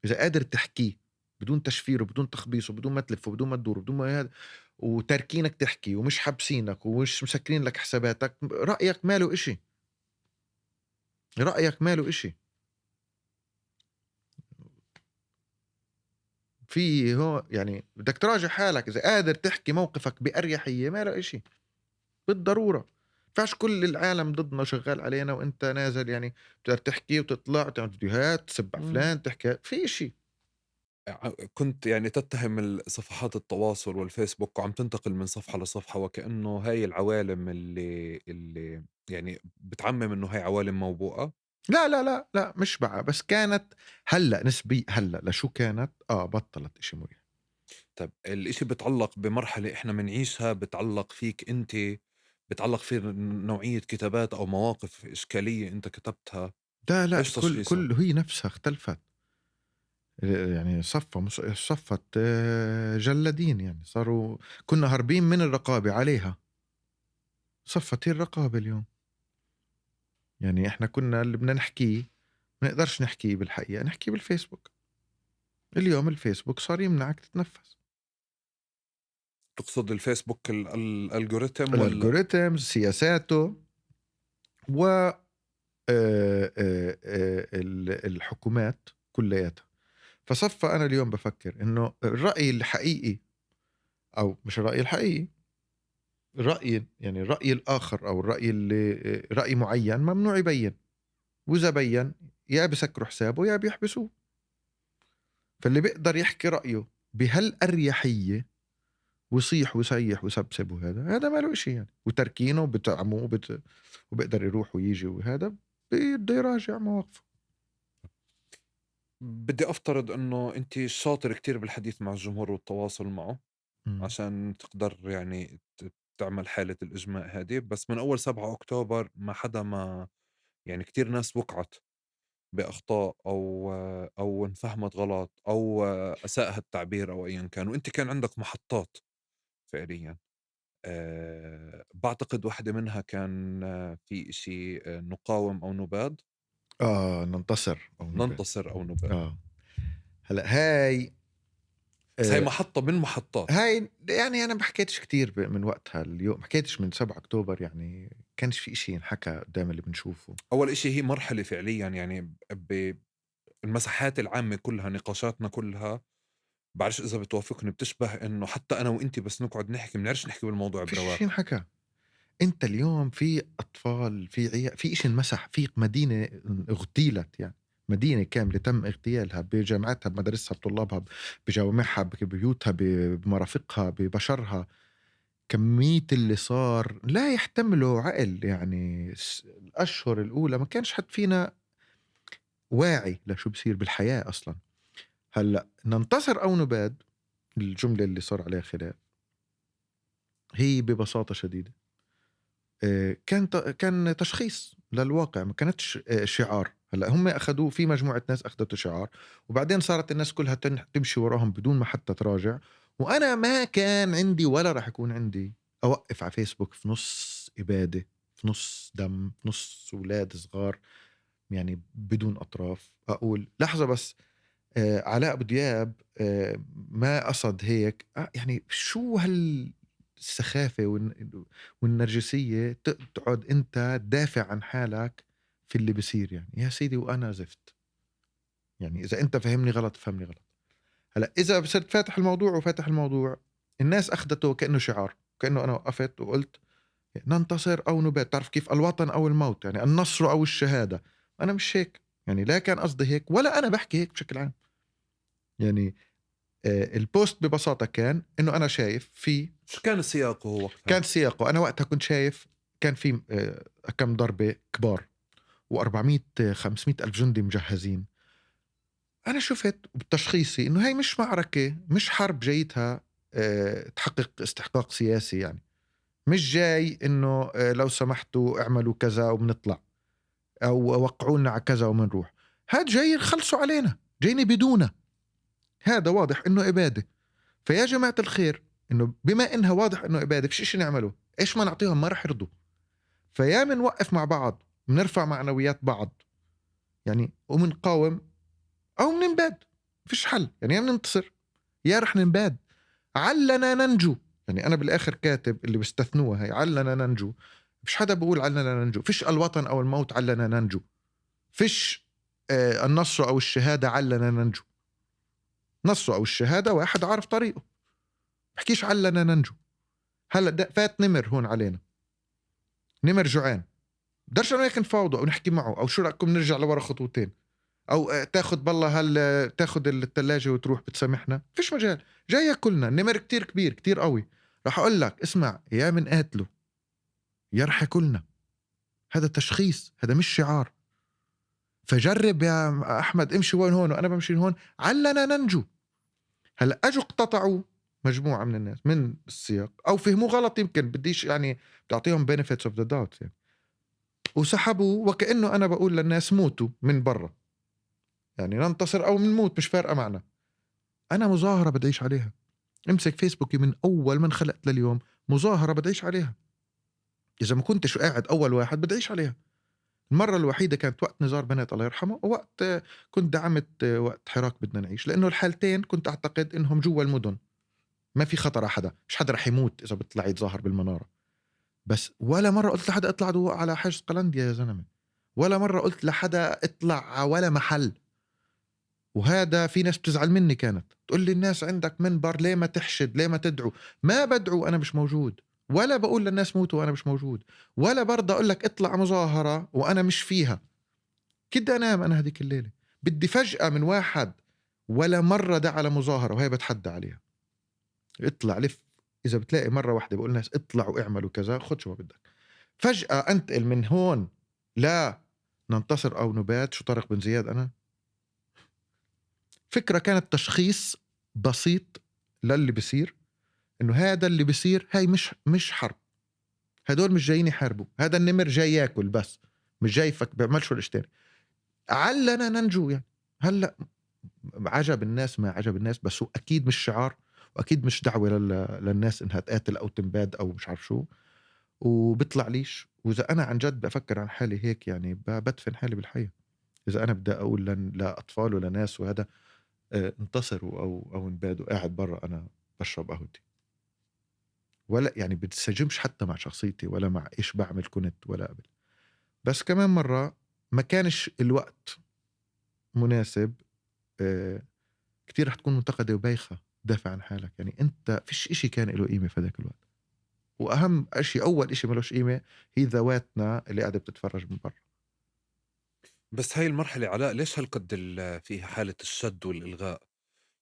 إذا قادر تحكيه بدون تشفير وبدون تخبيص وبدون ما تلف وبدون ما تدور وبدون ما هذا، وتركينك تحكي ومش حابسينك ومش مسكرين لك حساباتك، رأيك ماله إشي. رأيك ماله إشي. في هو يعني بدك تراجع حالك. إذا قادر تحكي موقفك بأريحية ماله إشي. بالضرورة. ينفعش كل العالم ضدنا شغال علينا وانت نازل، يعني بتقدر تحكي وتطلع وتعمل فيديوهات تسب على فلان، تحكي في شيء. كنت يعني تتهم صفحات التواصل والفيسبوك وعم تنتقل من صفحة لصفحة، وكأنه هاي العوالم اللي يعني بتعمم انه هاي عوالم موبوءة. لا لا لا لا، مش بقى، بس كانت هلا نسبي، هلا لشو كانت بطلت إشي مريح. طيب الإشي بتعلق بمرحلة إحنا منعيشها، بتعلق فيك أنت، بتعلق في نوعية كتابات أو مواقف إشكالية أنت كتبتها. لا لا، إيش تشخيصها؟ كل هي نفسها اختلفت، يعني صفت جلادين، يعني صاروا، كنا هاربين من الرقابة عليها، صفت هي الرقابة اليوم. يعني إحنا كنا اللي بدنا نحكيه ما نقدرش نحكيه بالحقيقة، نحكيه بالفيسبوك. اليوم الفيسبوك صار يمنعك تتنفس. تقصد الفيسبوك ال algorithm؟ ال algorithm، سياساته، و الحكومات كلياتها. فصفى أنا اليوم بفكر إنه الرأي الحقيقي، أو مش الرأي الحقيقي، الرأي يعني الرأي الآخر أو الرأي اللي رأي معين ممنوع يبين، وإذا بين يا بسكروا حسابه يا بيحبسوه. فاللي بيقدر يحكي رأيه بهالأريحية ويصيح ويصيح ويسبسب وهذا، هذا ما له إشي يعني، وتركينه بتعموه وبيقدر يروح ويجي، وهذا بده يراجع مواقفه. بدي أفترض أنه أنت شاطر كتير بالحديث مع الجمهور والتواصل معه عشان تقدر يعني تعمل حالة الإجماع هذه، بس من أول 7 أكتوبر ما حدا، ما يعني كتير ناس وقعت بأخطاء أو انفهمت غلط أو أساءها التعبير أو أيا كان، وأنت كان عندك محطات فعليا. بعتقد واحدة منها كان في إشي نقاوم أو نباد، ننتصر أو نباد، ننتصر أو نباد. هلا هاي بس هاي محطة من محطات هاي، يعني أنا ما حكيتش كتير من وقتها اليوم، ما حكيتش من 7 أكتوبر، يعني كانش في إشي ينحكى قدام اللي بنشوفه. أول إشي هي مرحلة فعليا، يعني بالمساحات العامة كلها، نقاشاتنا كلها، بعرفش إذا بتوافقني، بتشبه إنه حتى أنا وإنتي بس نقعد نحكي بنعرفش نحكي بالموضوع برواق. فيش شيء انحكى. أنت اليوم في أطفال، في عيال، في إشي انمسح، في مدينة اغتيلت، يعني مدينة كاملة تم اغتيالها بجامعاتها، بمدارسها، بطلابها، بجوامعها، ببيوتها، بمرافقها، ببشرها. كمية اللي صار لا يحتمله عقل. يعني الأشهر الأولى ما كانش حد فينا واعي لشو بصير بالحياة أصلا. هلأ ننتصر أو نباد، الجملة اللي صار عليها خلاف هي ببساطة شديدة كان تشخيص للواقع، ما كانتش شعار. هلأ هم أخذوه، في مجموعة ناس أخذته شعار، وبعدين صارت الناس كلها تمشي وراهم بدون ما حتى تراجع. وأنا ما كان عندي ولا راح يكون عندي أوقف على فيسبوك في نص إبادة، في نص دم، في نص أولاد صغار يعني بدون أطراف، أقول لحظة بس علاء أبو دياب ما قصد هيك. يعني شو هالسخافة والنرجسية تقعد أنت تدافع عن حالك في اللي بصير؟ يعني يا سيدي وأنا زفت، يعني إذا أنت فهمني غلط فهمني غلط. هلأ إذا صرت فاتح الموضوع وفاتح الموضوع، الناس أخذته كأنه شعار، كأنه أنا وقفت وقلت ننتصر أو نبات، تعرف كيف، الوطن أو الموت، يعني النصر أو الشهادة. أنا مش هيك، يعني لا كان قصدي هيك ولا أنا بحكي هيك بشكل عام. يعني البوست ببساطة كان إنه أنا شايف في، شو كان سياقه هو وقتها؟ كان سياقه أنا وقتها كنت شايف كان في كم ضربة كبار و400-500 ألف جندي مجهزين. أنا شفت بتشخيصي إنه هاي مش معركة، مش حرب جايتها تحقق استحقاق سياسي، يعني مش جاي إنه لو سمحتوا اعملوا كذا وبنطلع أو وقعونا على كذا وبنروح. هاد جاي يخلصوا علينا، جايين بدونا، هذا واضح إنه إبادة. فيا جماعة الخير، إنه بما إنها واضح إنه إبادة، فيش إشي نعمله، إيش ما نعطيهم ما رح يرضوا. فيا منوقف مع بعض، منرفع معنويات بعض يعني، ومنقاوم أو مننباد، فيش حل. يعني يا مننتصر يا رح ننباد، علنا ننجو. يعني أنا بالآخر كاتب اللي بيستثنوها هي علنا ننجو، فيش حدا بيقول علنا ننجو، فيش الوطن أو الموت علنا ننجو، فيش النصر أو الشهادة علنا ننجو. نصر أو الشهادة واحد عارف طريقه، بحكيش علنا ننجو. هلأ فات نمر هون علينا، نمر جوعان، بدرش انا هيك نفاوضه او نحكي معه او شو رايكم نرجع لورا خطوتين او تاخذ بالله هل تاخذ الثلاجة وتروح بتسامحنا، فيش مجال. جاي ياكلنا النمر كتير كبير كتير قوي، راح اقول لك اسمع، يا من قاتله يا رح ياكلنا. هذا تشخيص، هذا مش شعار. فجرب يا احمد، امشي وين هون وانا بمشي هون، علنا ننجو. هلا اجوا اقتطعوا مجموعة من الناس من السياق او فهموه غلط يمكن، بديش يعني بتعطيهم benefits of the doubt يعني، وسحبوا وكانه انا بقول للناس موتوا من برا، يعني ننتصر او نموت مش فارقه معنا. انا مظاهره بدي اعيش عليها، امسك فيسبوكي من اول ما انخلقت لليوم مظاهره بدي اعيش عليها. اذا ما كنتش قاعد اول واحد بدي اعيش عليها. المرة الوحيدة كانت وقت نزار بنات الله يرحمه، ووقت كنت دعمت وقت حراك بدنا نعيش، لانه الحالتين كنت اعتقد انهم جوا المدن ما في خطر على حدا، مش حدا رح يموت اذا بيطلع يتظاهر بالمناره. بس ولا مرة قلت لحدا اطلع على حاجز قلنديا يا زلمة، ولا مرة قلت لحدا اطلع ولا محل. وهذا في ناس بتزعل مني، كانت تقول لي الناس عندك منبر ليه ما تحشد، ليه ما تدعو؟ ما بدعو انا مش موجود، ولا بقول للناس موتوا وانا مش موجود، ولا برضى اقول لك اطلع مظاهره وانا مش فيها. كده انام انا هذيك الليلة بدي فجاة من واحد ولا مرة دعا لمظاهره، وهي بتحدى عليها، اطلع لف. اذا بتلاقي مرة واحدة بقول للناس اطلعوا اعملوا كذا، خد شو ما بدك. فجاة انتقل من هون لا ننتصر او نبات. شو طارق بن زياد انا؟ فكرة كانت تشخيص بسيط للي بصير، انه هذا اللي بصير هاي مش حرب، هدول مش جايين يحاربوا، هذا النمر جاي ياكل بس، مش جاي فك بيعملش ولا شيء ثاني. علنا ننجو يعني. هلا عجب الناس ما عجب الناس، بس هو اكيد مش شعار، واكيد مش دعوه للناس انها تقاتل او تنباد او مش عارف شو. وبيطلع ليش؟ واذا انا عن جد بفكر عن حالي هيك يعني بدفن حالي بالحياة. اذا انا بدي اقول لاطفال ولناس وهذا انتصروا او انبادوا، قاعد برا انا بشرب قهوتي، ولا يعني بتسجمش حتى مع شخصيتي ولا مع ايش بعمل كنت ولا قبل. بس كمان مرة ما كانش الوقت مناسب. كتير رح تكون منتقدة وبايخة دافع عن حالك، يعني انت فيش اشي كان له قيمة في ذاك الوقت. واهم اشي، اول اشي ملوش قيمة هي ذواتنا اللي قاعدة بتتفرج من برا. بس هاي المرحلة علاء ليش هالقد فيها حالة الشد والإلغاء؟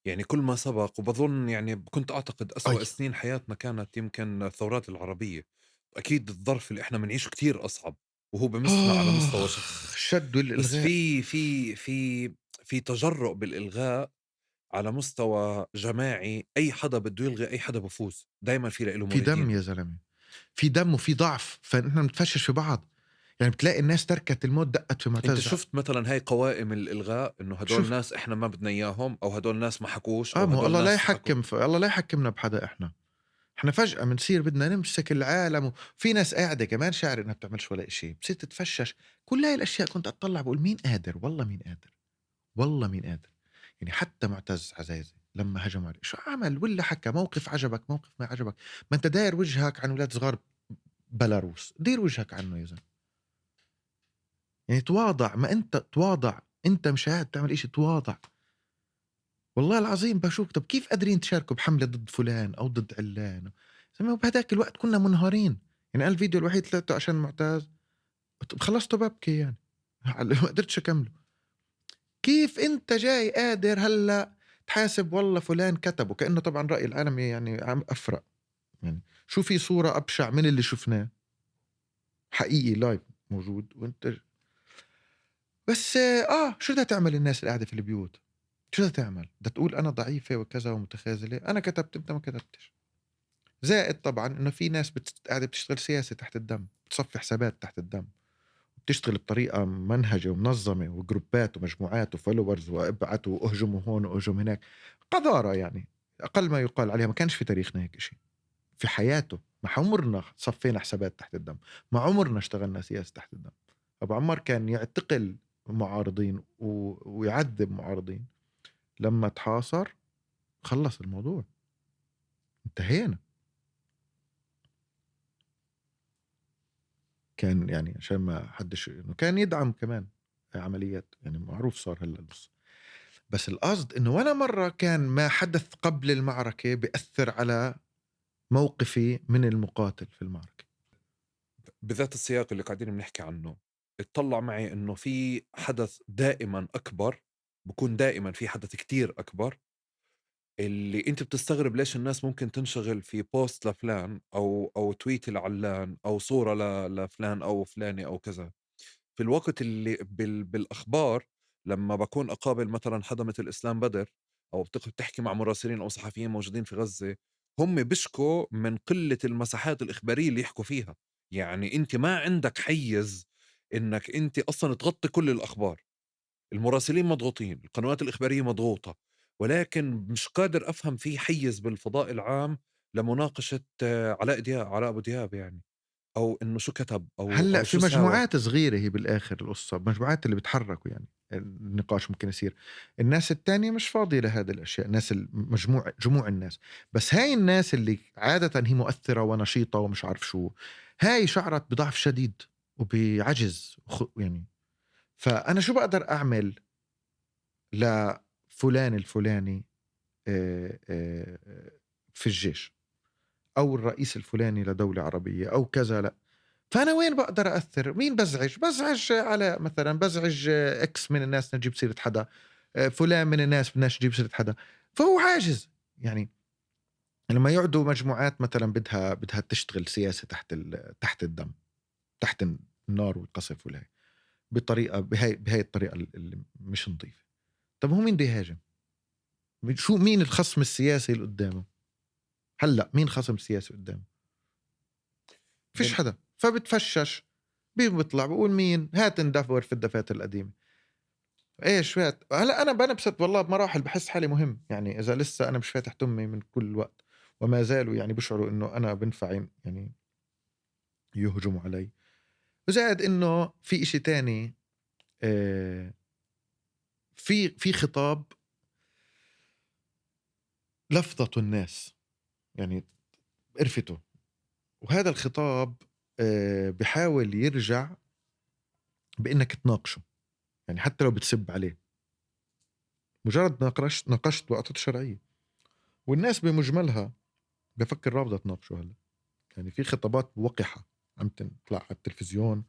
يعني كل ما سبق، وبظن يعني كنت أعتقد أسوأ سنين حياتنا كانت يمكن الثورات العربية. أكيد الظرف اللي إحنا بنعيشه كتير أصعب، وهو بمسنا على مستوى شخصي الشد والإلغاء. بس في في في في تجرؤ بالإلغاء على مستوى جماعي. أي حدا بده يلغي أي حدا بفوز، دايما في له في دم يا زلمة، في دم وفي ضعف، فنحن بنتفشش في بعض. يعني بتلاقي الناس تركت الموت دقت في معتز. انت شفت مثلا هاي قوائم الالغاء انه هدول ناس احنا ما بدنا اياهم، او هدول ناس ما حكوش، او هدول الله لا يحكم الله لا يحكمنا بحدا. احنا فجأة بنصير بدنا نمسك العالم، وفي ناس قاعدة كمان شاعر انها بتعملش ولا إشي، بتصير تتفشش. كل هاي الاشياء كنت اطلع بقول مين قادر، والله مين قادر، والله مين قادر. يعني حتى معتز عزايزي لما هجم عليه شو عمل ولا حكى، موقف عجبك موقف ما عجبك، ما انت داير وجهك عن اولاد صغار بلاروس، دير وجهك عنه يا زلمة. يعني تواضع، ما انت تواضع، انت مش قاعد تعمل اشي، تواضع. والله العظيم بشوف طب كيف قادرين تشاركوا بحملة ضد فلان او ضد علان؟ بهداك الوقت كنا منهارين. يعني انا الفيديو الوحيد طلعته عشان معتز خلصته ببكي، يعني ما قدرتش اكمله. كيف انت جاي قادر هلا تحاسب والله فلان كتب، وكأنه طبعا رأي العالم يعني عم افرق. يعني شو في صورة ابشع من اللي شفناه حقيقي live موجود، وانت بس شو بدها تعمل الناس اللي قاعدة في البيوت؟ شو بدها تعمل؟ بدها تقول انا ضعيفة وكذا ومتخاذله، انا كتبت انت ما كتبتش. زائد طبعا انه في ناس قاعدة بتشتغل سياسة تحت الدم، بتصفي حسابات تحت الدم، بتشتغل بطريقة منهجه ومنظمة وجروبات ومجموعات و followers وابعتوا واهجموا هون واهجم هناك. قذاره يعني اقل ما يقال عليها. ما كانش في تاريخنا هيك شيء في حياته، ما عمرنا صفينا حسابات تحت الدم، ما عمرنا اشتغلنا سياسة تحت الدم. ابو عمار كان يعتقل معارضين ويعذب معارضين. لما تحاصر خلص الموضوع، انتهينا. كان يعني عشان ما حدش انه كان يدعم كمان عمليات، يعني معروف صار هلا بس. بس القصد انه ولا مرة كان ما حدث قبل المعركة بيأثر على موقفي من المقاتل في المعركة. بذات السياق اللي قاعدين بنحكي عنه، اطلع معي إنه في حدث دائما أكبر، بكون دائما في حدث كتير أكبر اللي أنت بتستغرب ليش الناس ممكن تنشغل في post لفلان أو tweet لعلان أو صورة لفلان أو فلانة أو كذا. في الوقت اللي بالأخبار لما بكون أقابل مثلا حدا مثل إسلام بدر أو بتحكي مع مراسلين أو صحفيين موجودين في غزة، هم بيشكوا من قلة المساحات الإخبارية اللي يحكوا فيها. يعني أنت ما عندك حيز إنك أنت أصلا تغطي كل الأخبار، المراسلين مضغوطين، القنوات الإخبارية مضغوطة، ولكن مش قادر أفهم في حيز بالفضاء العام لمناقشة علاء أبو دياب يعني، أو إنه شو كتب هلأ أو في شو ساوى. مجموعات صغيرة هي بالآخر القصة، مجموعات اللي بتحركوا يعني النقاش ممكن يصير. الناس التانية مش فاضية لهذه الأشياء، الناس المجموع، جموع الناس. بس هاي الناس اللي عادة هي مؤثرة ونشيطة ومش عارف شو، هاي شعرت بضعف شديد وبعجز يعني. فأنا شو بقدر أعمل لفلان الفلاني في الجيش أو الرئيس الفلاني لدولة عربية أو كذا؟ لا. فأنا وين بقدر أثر؟ مين بزعج؟ بزعج على مثلا، بزعج إكس من الناس نجيب سيرة حدا، فلان من الناس بدناش نجيب سيرة حدا، فهو عاجز. يعني لما يقعدوا مجموعات مثلا بدها تشتغل سياسة تحت الدم، تحت النار والقصف والهي، بطريقة بهاي الطريقة اللي مش نظيفة. طب هو مين بده يهاجم؟ شو مين الخصم السياسي اللي قدامه؟ هلأ مين خصم سياسي قدامه؟ فيش حدا. فبتفشش، بيطلع بقول مين هات ندفور في الدفاتر القديمة. ايش هات؟ هلا انا بنبسط والله بمراحل، بحس حالي مهم يعني، اذا لسه انا مش فاتح تمي من كل وقت وما زالوا يعني بشعروا انه انا بنفع يعني يهجموا علي. وزائد انه في اشي تاني، في خطاب لفظته الناس يعني قرفته، وهذا الخطاب بحاول يرجع بإنك تناقشه، يعني حتى لو بتسب عليه، مجرد ناقشت وقتت شرعية. والناس بمجملها بفكر رافضة تناقشه هلا. يعني في خطابات وقحة عم تطلع على التلفزيون،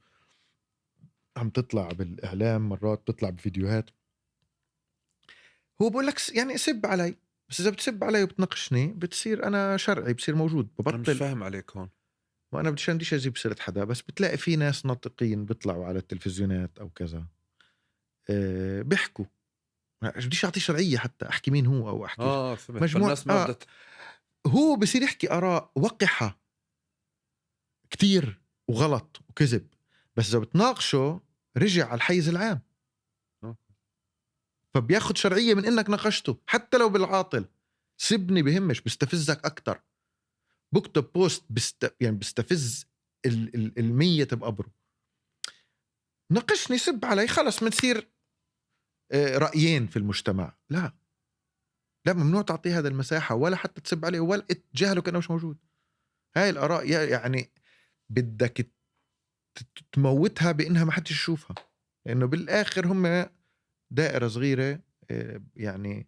عم تطلع بالإعلام، مرات بتطلع بفيديوهات. هو بقول لك يعني سب علي، بس إذا بتسب علي وبتناقشني بتصير أنا شرعي، بصير موجود، ببطل. أنا مش فاهم عليك هون، وأنا بديش أجيب سيرة حدا، بس بتلاقي في ناس ناطقين بيطلعوا على التلفزيونات أو كذا، بيحكوا، بديش أعطي شرعية حتى أحكي مين هو أو أحكي مجموعة. الناس ما بدت. هو بصير يحكي آراء وقحة كتير وغلط وكذب، بس إذا بتناقشه رجع على الحيز العام، فبياخد شرعية من إنك ناقشته حتى لو بالعاطل. سيبني بهمش، بستفزك أكتر، بكتب post يعني بستفز المية بقبره، ناقشني، سب علي، خلص بنصير رأيين في المجتمع. لا لا، ممنوع تعطيه هذا المساحة، ولا حتى تسب عليه، ولا تجاهله كأنه مش موجود. هاي الآراء يعني بدك تموتها بإنها ما حدش يشوفها، لأنه بالآخر هم دائرة صغيرة يعني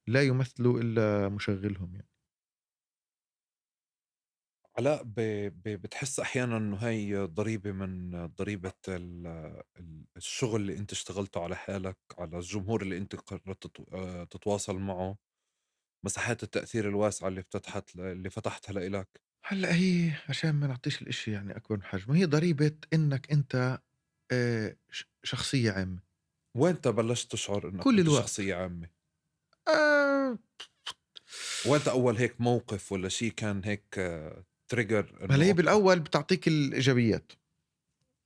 لا يمثلوا إلا مشغلهم. يعني علاء، بتحس أحيانا أنه هاي ضريبة من ضريبة الشغل اللي أنت اشتغلته على حالك، على الجمهور اللي أنت قررت تتواصل معه، مساحات التأثير الواسعة اللي فتحتها لإلك؟ هلأ هي عشان ما نعطيش الإشي يعني أكبر من حجمه، هي ضريبة أنك أنت شخصية عامة. وين بلشت تشعر أنك كل أنت الوقت شخصية عامة؟ وين أول هيك موقف ولا شيء كان هيك تريجر؟ هلا هي بالأول بتعطيك الإيجابيات،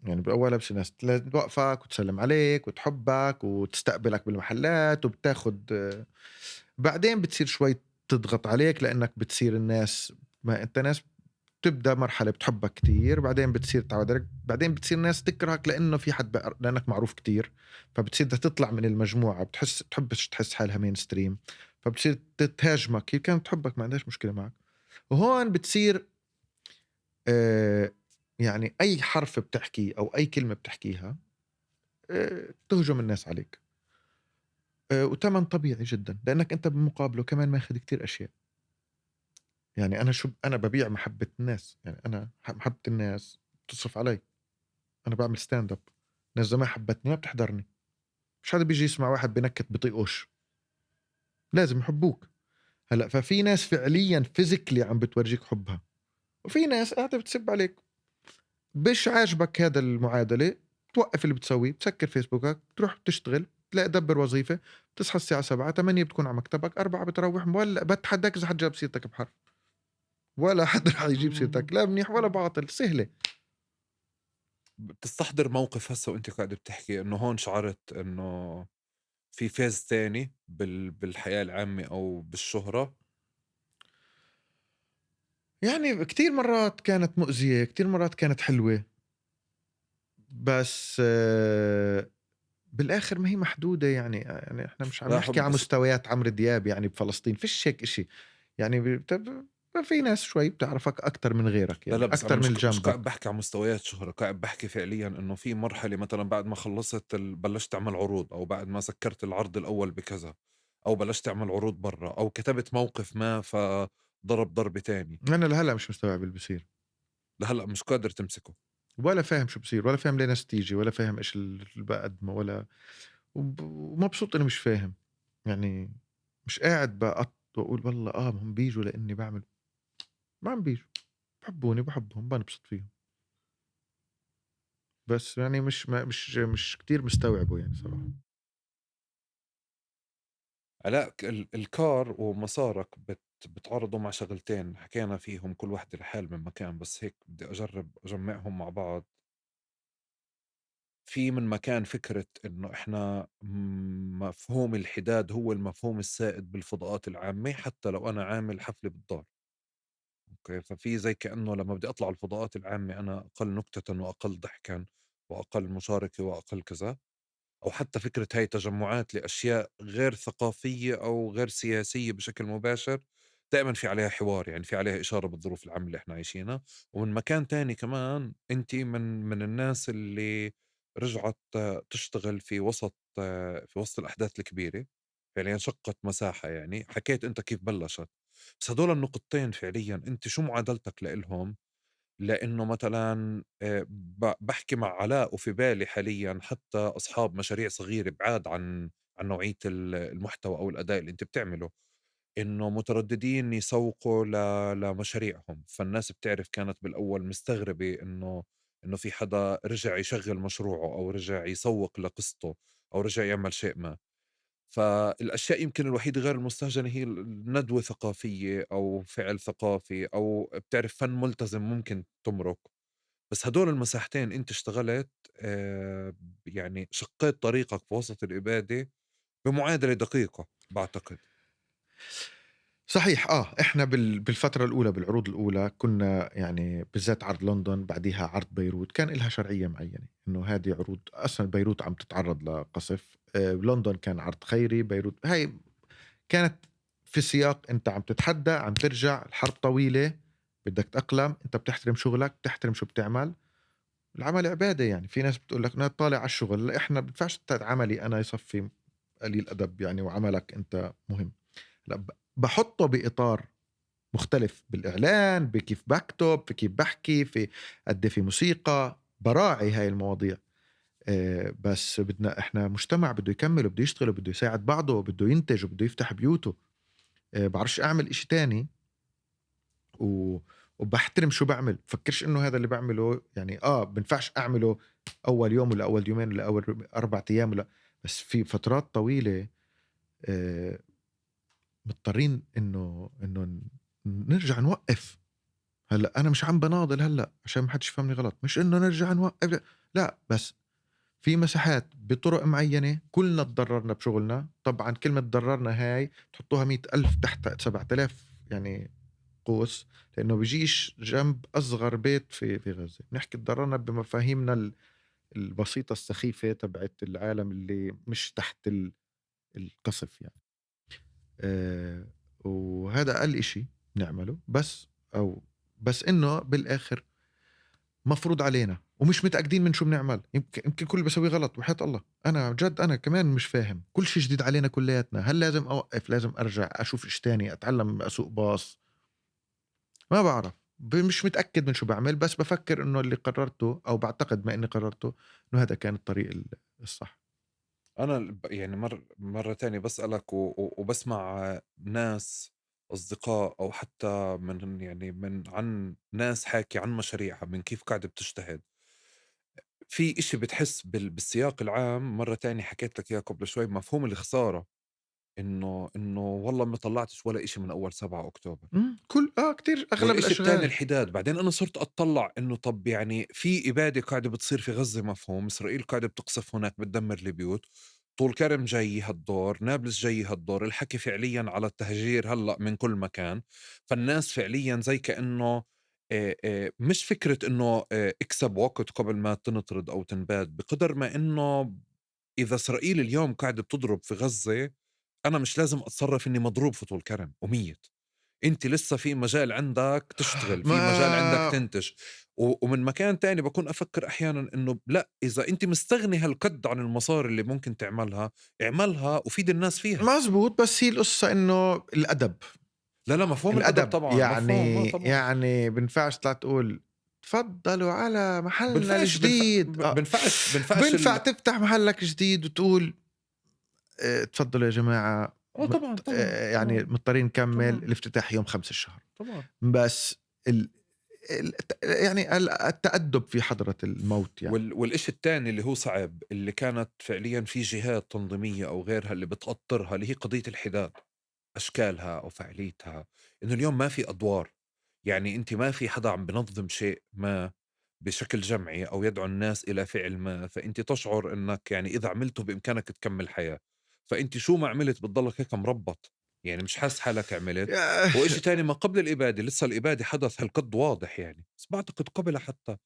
يعني بالأول بس الناس توقفك وتسلم عليك وتحبك وتستقبلك بالمحلات وبتاخد، بعدين بتصير شوي تضغط عليك لأنك بتصير الناس، ما أنت ناس بتبدأ مرحلة بتحبك كتير، بعدين بتصير تعود عليك، بعدين بتصير ناس تكرهك لأنه في حد لأنك معروف كتير، فبتصير بدها تطلع من المجموعة، بتحس تحبش تحس حالها mainstream، فبتصير تتهاجمك. هي كانت تحبك ما عندهاش مشكلة معك. وهون بتصير يعني أي حرف بتحكيه أو أي كلمة بتحكيها تهجم الناس عليك، وتمن طبيعي جدا لأنك أنت بمقابله كمان ماخذ كتير أشياء. يعني أنا أنا ببيع محبة الناس، يعني أنا محبة الناس تصرف علي. انا بعمل stand up، ناس ما حبتني ما بتحضرني. مش حدا بيجي يسمع واحد بنكت بطيقوش، لازم يحبوك. هلا ففي ناس فعليا physically عم بتورجيك حبها، وفي ناس قاعدة بتسب عليك. مش عاجبك هذا المعادلة، توقف اللي بتسويه، بتسكر فيسبوكك، بتروح بتشتغل، تلاقي دبر وظيفة، بتصحى الساعة 7 8 بتكون على مكتبك، 4 بتروح. ولا بتحداك اذا حد جاب سيرتك بحرف، ولا حد رح يجيب سيرتك لا منيح ولا باطل. سهلة. بتستحضر موقف هسه وانت قاعد بتحكي انه هون شعرت انه في phase تاني بالحياة العامة او بالشهرة؟ يعني كتير مرات كانت مؤذية، كتير مرات كانت حلوة، بس بالاخر ما هي محدودة. يعني احنا مش عم نحكي على مستويات عمرو دياب يعني بفلسطين، فيش هيك إشي. يعني في ناس شوي بتعرفك أكتر من غيرك، يعني لا بس أكتر من مش جنبك. قاعد بحكي عن مستويات شهرة، قاعد بحكي فعليا إنه في مرحلة مثلا بعد ما خلصت بلشت تعمل عروض، أو بعد ما سكرت العرض الأول بكذا، أو بلشت تعمل عروض برا، أو كتبت موقف ما فضرب ضربة تاني. أنا لهلا مش مستوعب اللي بصير، لهلا مش قادر تمسكه، ولا فاهم شو بصير، ولا فاهم ليه ناس تيجي، ولا فاهم إيش اللي بقدمه، ولا ومبسوط إني مش فاهم. يعني مش قاعد بقط وأقول والله هم بيجوا لأني بعمل، ما عم بيجوا، بحبوني بحبهم بنبسط فيهم، بس يعني مش مش مش كتير مستوعبة يعني صراحة. علاء، الكار ومسارك بتعرضوا مع شغلتين حكينا فيهم كل واحدة لحال من مكان، بس هيك بدي أجرب أجمعهم مع بعض. في من مكان فكرة إنه إحنا مفهوم الحداد هو المفهوم السائد بالفضاءات العامة، حتى لو أنا عامل حفلة بالدار، okay، ففي زي كأنه لما بدي أطلع الفضاءات العامة أنا أقل نكتة وأقل ضحكا وأقل مشاركة وأقل كذا، أو حتى فكرة هاي تجمعات لأشياء غير ثقافية أو غير سياسية بشكل مباشر دائما في عليها حوار، يعني في عليها إشارة بالظروف العامة اللي إحنا عايشينها. ومن مكان تاني كمان أنت من الناس اللي رجعت تشتغل في وسط الأحداث الكبيرة، فعليا شقت مساحة. يعني حكيت أنت كيف بلشت، بس هدول النقطتين فعليا أنت شو معادلتك لإلهم؟ لأنه مثلا بحكي مع علاء وفي بالي حاليا حتى أصحاب مشاريع صغيرة بعاد عن نوعية المحتوى أو الأداء اللي أنت بتعمله، إنه مترددين يسوقوا لمشاريعهم. فالناس بتعرف كانت بالأول مستغربة إنه في حدا رجع يشغل مشروعه أو رجع يسوق لقصته أو رجع يعمل شيء ما. فالأشياء يمكن الوحيدة غير المستهجنة هي الندوة ثقافية أو فعل ثقافي أو بتعرف فن ملتزم ممكن تمرق، بس هدول المساحتين أنت اشتغلت يعني شقيت طريقك في وسط الإبادة بمعادلة دقيقة بعتقد. صحيح. احنا بالفترة الأولى بالعروض الأولى كنا يعني بالذات عرض لندن بعديها عرض بيروت كان إلها شرعية معينة، إنه هذه عروض أصلا بيروت عم تتعرض لقصف، لندن كان عرض خيري، بيروت هاي كانت في سياق أنت عم تتحدى، عم ترجع، الحرب طويلة، بدك تأقلم، أنت بتحترم شغلك، بتحترم شو بتعمل، العمل عبادة. يعني في ناس بتقول لك أنا طالع على الشغل، لا إحنا بدفعش عملي أنا يصفي قليل أدب يعني، وعملك أنت مهم. لا بحطه بإطار مختلف بالإعلان، بكيف بكتب، في كيف بحكي، في قد في موسيقى، براعي هاي المواضيع. بس بدنا إحنا مجتمع بده يكمل وبده يشتغل وبده يساعد بعضه وبده ينتج وبده يفتح بيوته. بعرفش أعمل إشي تاني وبحترم شو بعمل، بفكرش إنه هذا اللي بعمله يعني بنفعش أعمله أول يوم ولا أول يومين ولا أول 4 أيام ولا، بس في فترات طويلة مضطرين إنه نرجع نوقف. هلا أنا مش عم بناضل هلا عشان ما حدش يفهمني غلط، مش إنه نرجع نوقف، لا، بس في مساحات بطرق معينة كلنا تضررنا بشغلنا. طبعا كلمة تضررنا هاي تحطوها 100,000 تحت 7,000 يعني قوس، لأنه بيجيش جنب أصغر بيت في غزة. نحكي تضررنا بمفاهيمنا البسيطة السخيفة تبعت العالم اللي مش تحت القصف يعني. وهذا أقل إشي نعمله، بس أو بس إنه بالآخر مفروض علينا ومش متأكدين من شو بنعمل. يمكن كل اللي بسويه غلط، وحياة الله أنا جد أنا كمان مش فاهم، كل شيء جديد علينا كلياتنا. هل لازم أوقف؟ لازم أرجع أشوف إيش تاني، أتعلم أسوق باص، ما بعرف. مش متاكد من شو بعمل، بس بفكر انه اللي قررته او بعتقد ما اني قررته انه هذا كان الطريق الصح. انا يعني مرة تانية بسالك وبسمع ناس اصدقاء او حتى من يعني من عن ناس حاكي عن مشاريعها، من كيف قاعدة بتجتهد في إشي، بتحس بالسياق العام. مرة تانية حكيت لك إياه قبل شوي، مفهوم الخسارة، إنه والله ما طلعتش ولا إشي من أول 7 أكتوبر. كل كتير أغلب والإشي الأشغال. الثاني الحداد. بعدين أنا صرت أطلع إنه طب يعني في إبادة قاعدة بتصير في غزة، مفهوم إسرائيل قاعدة بتقصف هناك، بتدمر البيوت، طول كرم جاي هالدور، نابلس جاي هالدور، الحكي فعليا على التهجير هلأ من كل مكان. فالناس فعليا زي كأنه مش فكرة إنه اكسب وقت قبل ما تنطرد أو تنباد، بقدر ما إنه إذا إسرائيل اليوم قاعدة بتضرب في غزة أنا مش لازم أتصرف إني مضروب في طول كرم وميت. أنت لسه في مجال عندك تشتغل، في مجال عندك تنتج. ومن مكان تاني بكون أفكر أحيانا إنه لا، إذا أنت مستغني هالقد عن المصاري اللي ممكن تعملها، اعملها وفيد الناس فيها. مزبوط، بس هي القصة إنه الأدب. لا مفهوم الأدب طبعا. يعني مفهوم، طبعا. يعني بنفعش تطلع تقول تفضلوا على محلنا الجديد. بنفعش بنفع تفتح محلك جديد وتقول تفضلوا يا جماعة. طبعا يعني مضطرين نكمل الافتتاح يوم 5 الشهر. طبعا. بس يعني التأدب في حضرة الموت يعني. والإشي الثاني اللي هو صعب، اللي كانت فعليا في جهات تنظيمية أو غيرها اللي بتأطرها، اللي هي قضية الحداد، أشكالها أو فعاليتها، إنه اليوم ما في أدوار. يعني أنت ما في حدا عم بنظم شيء ما بشكل جمعي أو يدعو الناس إلى فعل ما، فأنت تشعر إنك يعني إذا عملته بإمكانك تكمل حياة، فأنت شو ما عملت بتضلك هيك مربط، يعني مش حاس حالك عملت. وإشي تاني ما قبل الإبادة، لسه الإبادة حدث هالقد واضح يعني، بس بعتقد قبلها حتى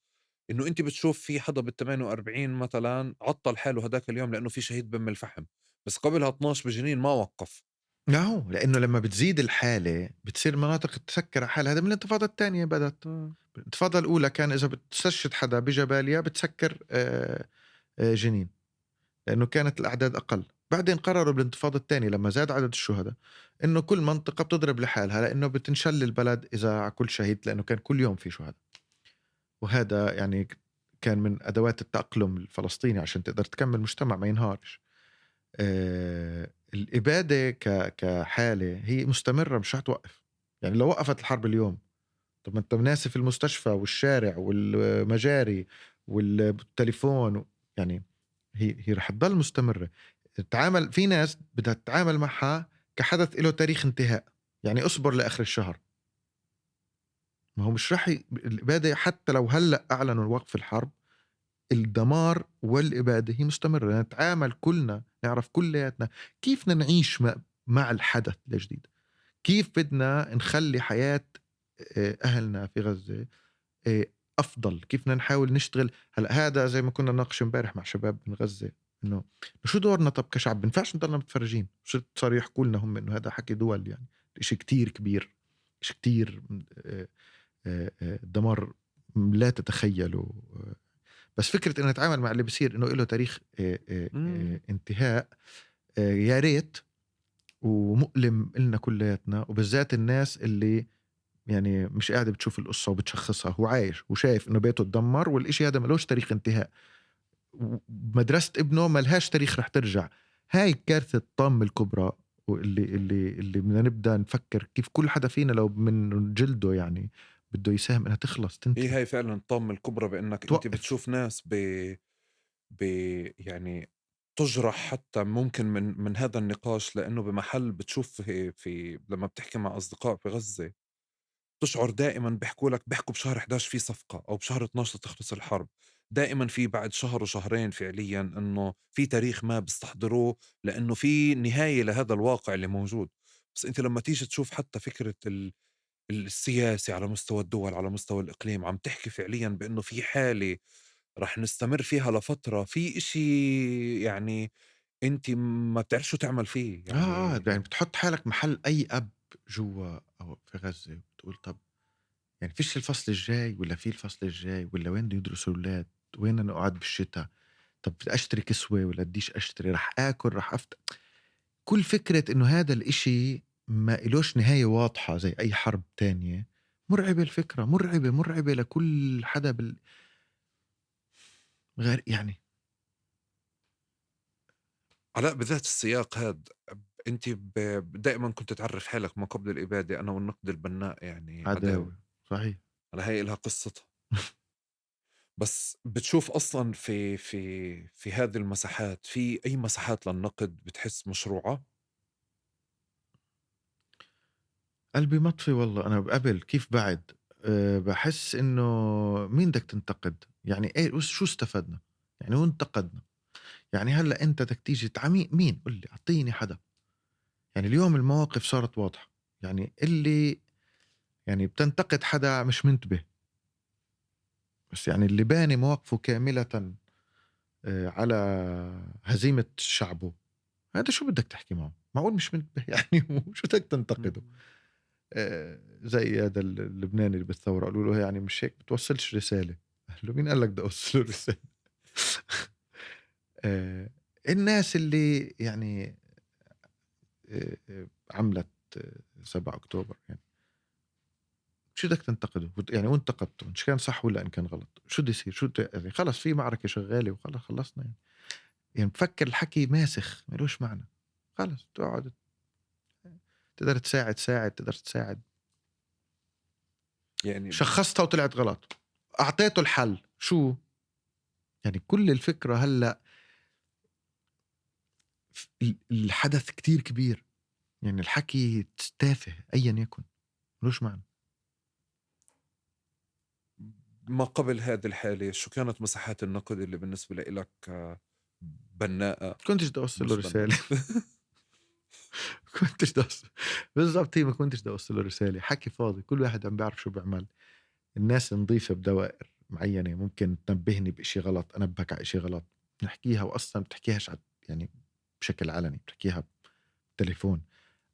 إنه أنت بتشوف في حدا بال48 مثلا عطل حاله هداك اليوم لأنه في شهيد بم الفحم، بس قبلها 12 بجنين ما وقف. لا، لأنه لما بتزيد الحالة بتصير مناطق تسكر حالها. هذا من الانتفاضة الثانية بدأت. الانتفاضة الأولى كان إذا بتستشهد حدا بجباليا بتسكر جنين، لأنه كانت الأعداد أقل. بعدين قرروا بالانتفاضة الثانية لما زاد عدد الشهداء إنه كل منطقة بتضرب لحالها، لأنه بتنشل البلد إذا على كل شهيد، لأنه كان كل يوم في شهداء. وهذا يعني كان من أدوات التأقلم الفلسطيني عشان تقدر تكمل مجتمع ما ينهارش. الإبادة كحالة هي مستمرة، مش رح توقف. يعني لو وقفت الحرب اليوم، طب ما انت مناسف المستشفى والشارع والمجاري والتليفون، يعني هي رح تضل مستمرة. تتعامل في ناس بدها تتعامل معها كحدث له تاريخ انتهاء، يعني اصبر لآخر الشهر. ما هو مش رح الإبادة حتى لو هلأ أعلنوا الوقف الحرب، الدمار والإبادة هي مستمرة. نتعامل كلنا، نعرف كلياتنا كيف نعيش مع الحدث الجديد، كيف بدنا نخلي حياة أهلنا في غزة أفضل، كيف بدنا نحاول نشتغل. هلأ هذا زي ما كنا نناقش امبارح مع شباب من غزة، إنه شو دورنا طب كشعب؟ بنفعش نضلنا متفرجين. صاروا يحكوا لنا هم إنه هذا حكي دول، يعني إشي كتير كبير، إشي كتير دمار لا تتخيله. بس فكرة إنه نتعامل مع اللي بيصير إنه له تاريخ انتهاء، يا ريت، ومؤلم لنا كلياتنا، وبالذات الناس اللي يعني مش قاعدة بتشوف القصة وبتشخصها. هو عايش وشايف إنه بيته تدمر، والإشي هذا ملوش تاريخ انتهاء، مدرسة ابنه ملهاش تاريخ رح ترجع. هاي كارثة الطم الكبرى، واللي اللي اللي بدنا نبدأ نفكر كيف كل حدا فينا لو من جلده يعني بده يساهم انها تخلص تنتهي. هي هاي فعلا الطامة الكبرى، بانك توقف. انت بتشوف ناس ب يعني تجرح حتى ممكن من هذا النقاش، لانه بمحل بتشوف في لما بتحكي مع اصدقاء في غزة تشعر دائما بيحكوا لك، بيحكوا بشهر 11 في صفقة او بشهر 12 تخلص الحرب، دائما في بعد شهر وشهرين فعليا انه في تاريخ ما بيستحضروه لانه في نهاية لهذا الواقع اللي موجود. بس انت لما تيجي تشوف حتى فكرة السياسي على مستوى الدول، على مستوى الإقليم، عم تحكي فعليا بأنه في حالة رح نستمر فيها لفترة، في إشي يعني أنت ما بتعرف شو تعمل فيه. يعني يعني بتحط حالك محل أي أب جوا أو في غزة، بتقول طب يعني فيش الفصل الجاي ولا في الفصل الجاي، ولا وين بده يدرسوا الأولاد، وين أنا أقعد بالشتاء، طب بدي أشتري كسوة ولا بديش أشتري، رح آكل، رح أفت. كل فكرة إنه هذا الإشي ما إلوش نهاية واضحة زي أي حرب تانية، مرعبة الفكرة، مرعبة مرعبة لكل حدا غير يعني. علاء بذات السياق هاد انت دائما كنت تعرف حالك ما قبل الإبادة أنا والنقد البناء يعني عداوة. صحيح. على هي لها قصتها. بس بتشوف أصلا في في في هذه المساحات، في أي مساحات للنقد بتحس مشروعة؟ قلبي مطفي والله. أنا قبل كيف بعد بحس إنه مين بدك تنتقد؟ يعني إيه شو استفدنا؟ يعني وانتقدنا، يعني هلأ أنت بدك تيجي تعميق مين؟ قل لي أعطيني حدا. يعني اليوم المواقف صارت واضحة، يعني اللي يعني بتنتقد حدا مش منتبه، بس يعني اللي باني مواقفه كاملة على هزيمة شعبه، هذا شو بدك تحكي معه؟ معقول مش منتبه؟ يعني شو بدك تنتقده؟ زي هذا اللبناني اللي بالثورة قالوا له يعني مش هيك بتوصلش رسالة، قال له مين قال لك بدي أوصله رسالة؟ الناس اللي يعني عملت 7 أكتوبر، يعني شو بدك تنتقده؟ يعني وانتقدته إن كان صح ولا إن كان غلط، شو بده يصير؟ شو يعني خلص في معركة شغالة وخلص خلصنا. يعني بفكر الحكي ماسخ ملوش معنى، خلص تقعد تقدر تساعد ساعد، تقدر تساعد. يعني شخصتها وطلعت غلط، أعطيته الحل، شو يعني كل الفكرة؟ هلأ الحدث كتير كبير، يعني الحكي تافه أيا يكن ملوش معنى. ما قبل هذه الحالة شو كانت مساحات النقد اللي بالنسبة لك بناءة؟ كنتش بدي أوصل له رسالة. كنتش بدي أوصل بالضبط، هي ما كنتش بدي أوصل له رسالة، حكي فاضي، كل واحد عم بيعرف شو بيعمل. الناس نظيفة بدوائر معينة، ممكن تنبهني بإشي غلط، أنبهك على إشي غلط، نحكيها، وأصلا بتحكيهاش يعني بشكل علني، بتحكيها بتليفون.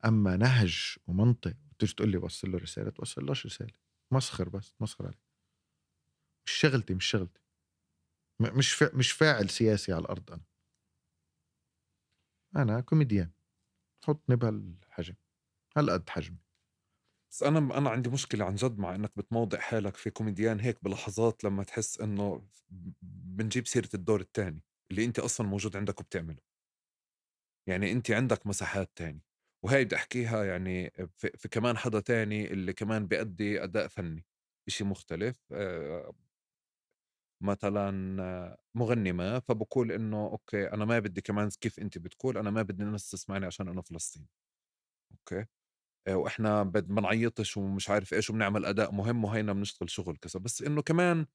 أما نهج ومنطق وتيجي تقول لي وصل له رسالة، توصل لهش رسالة، مسخر بس مسخر عليه. مش شغلتي، مش شغلتي، مش فاعل سياسي على الأرض. أنا كوميديان، حطني بهالحجم، هالقد حجمي. بس أنا عندي مشكلة عن جد مع إنك بتموضع حالك في كوميديان هيك بلحظات لما تحس إنه بنجيب سيرة الدور الثاني اللي أنت أصلا موجود عندك وبتعمله. يعني أنت عندك مساحات تاني، وهي بدي أحكيها يعني في كمان حدا تاني اللي كمان بيأدي أداء فني إشي مختلف، مثلا مغني ما، فبقول إنه okay أنا ما بدي كمان كيف أنت بتقول أنا ما بدي الناس تسمعني عشان أنا فلسطيني، okay، وإحنا بنعيطش ومش عارف إيش وبنعمل أداء مهم وهينا بنشتغل شغل كذا، بس إنه كمان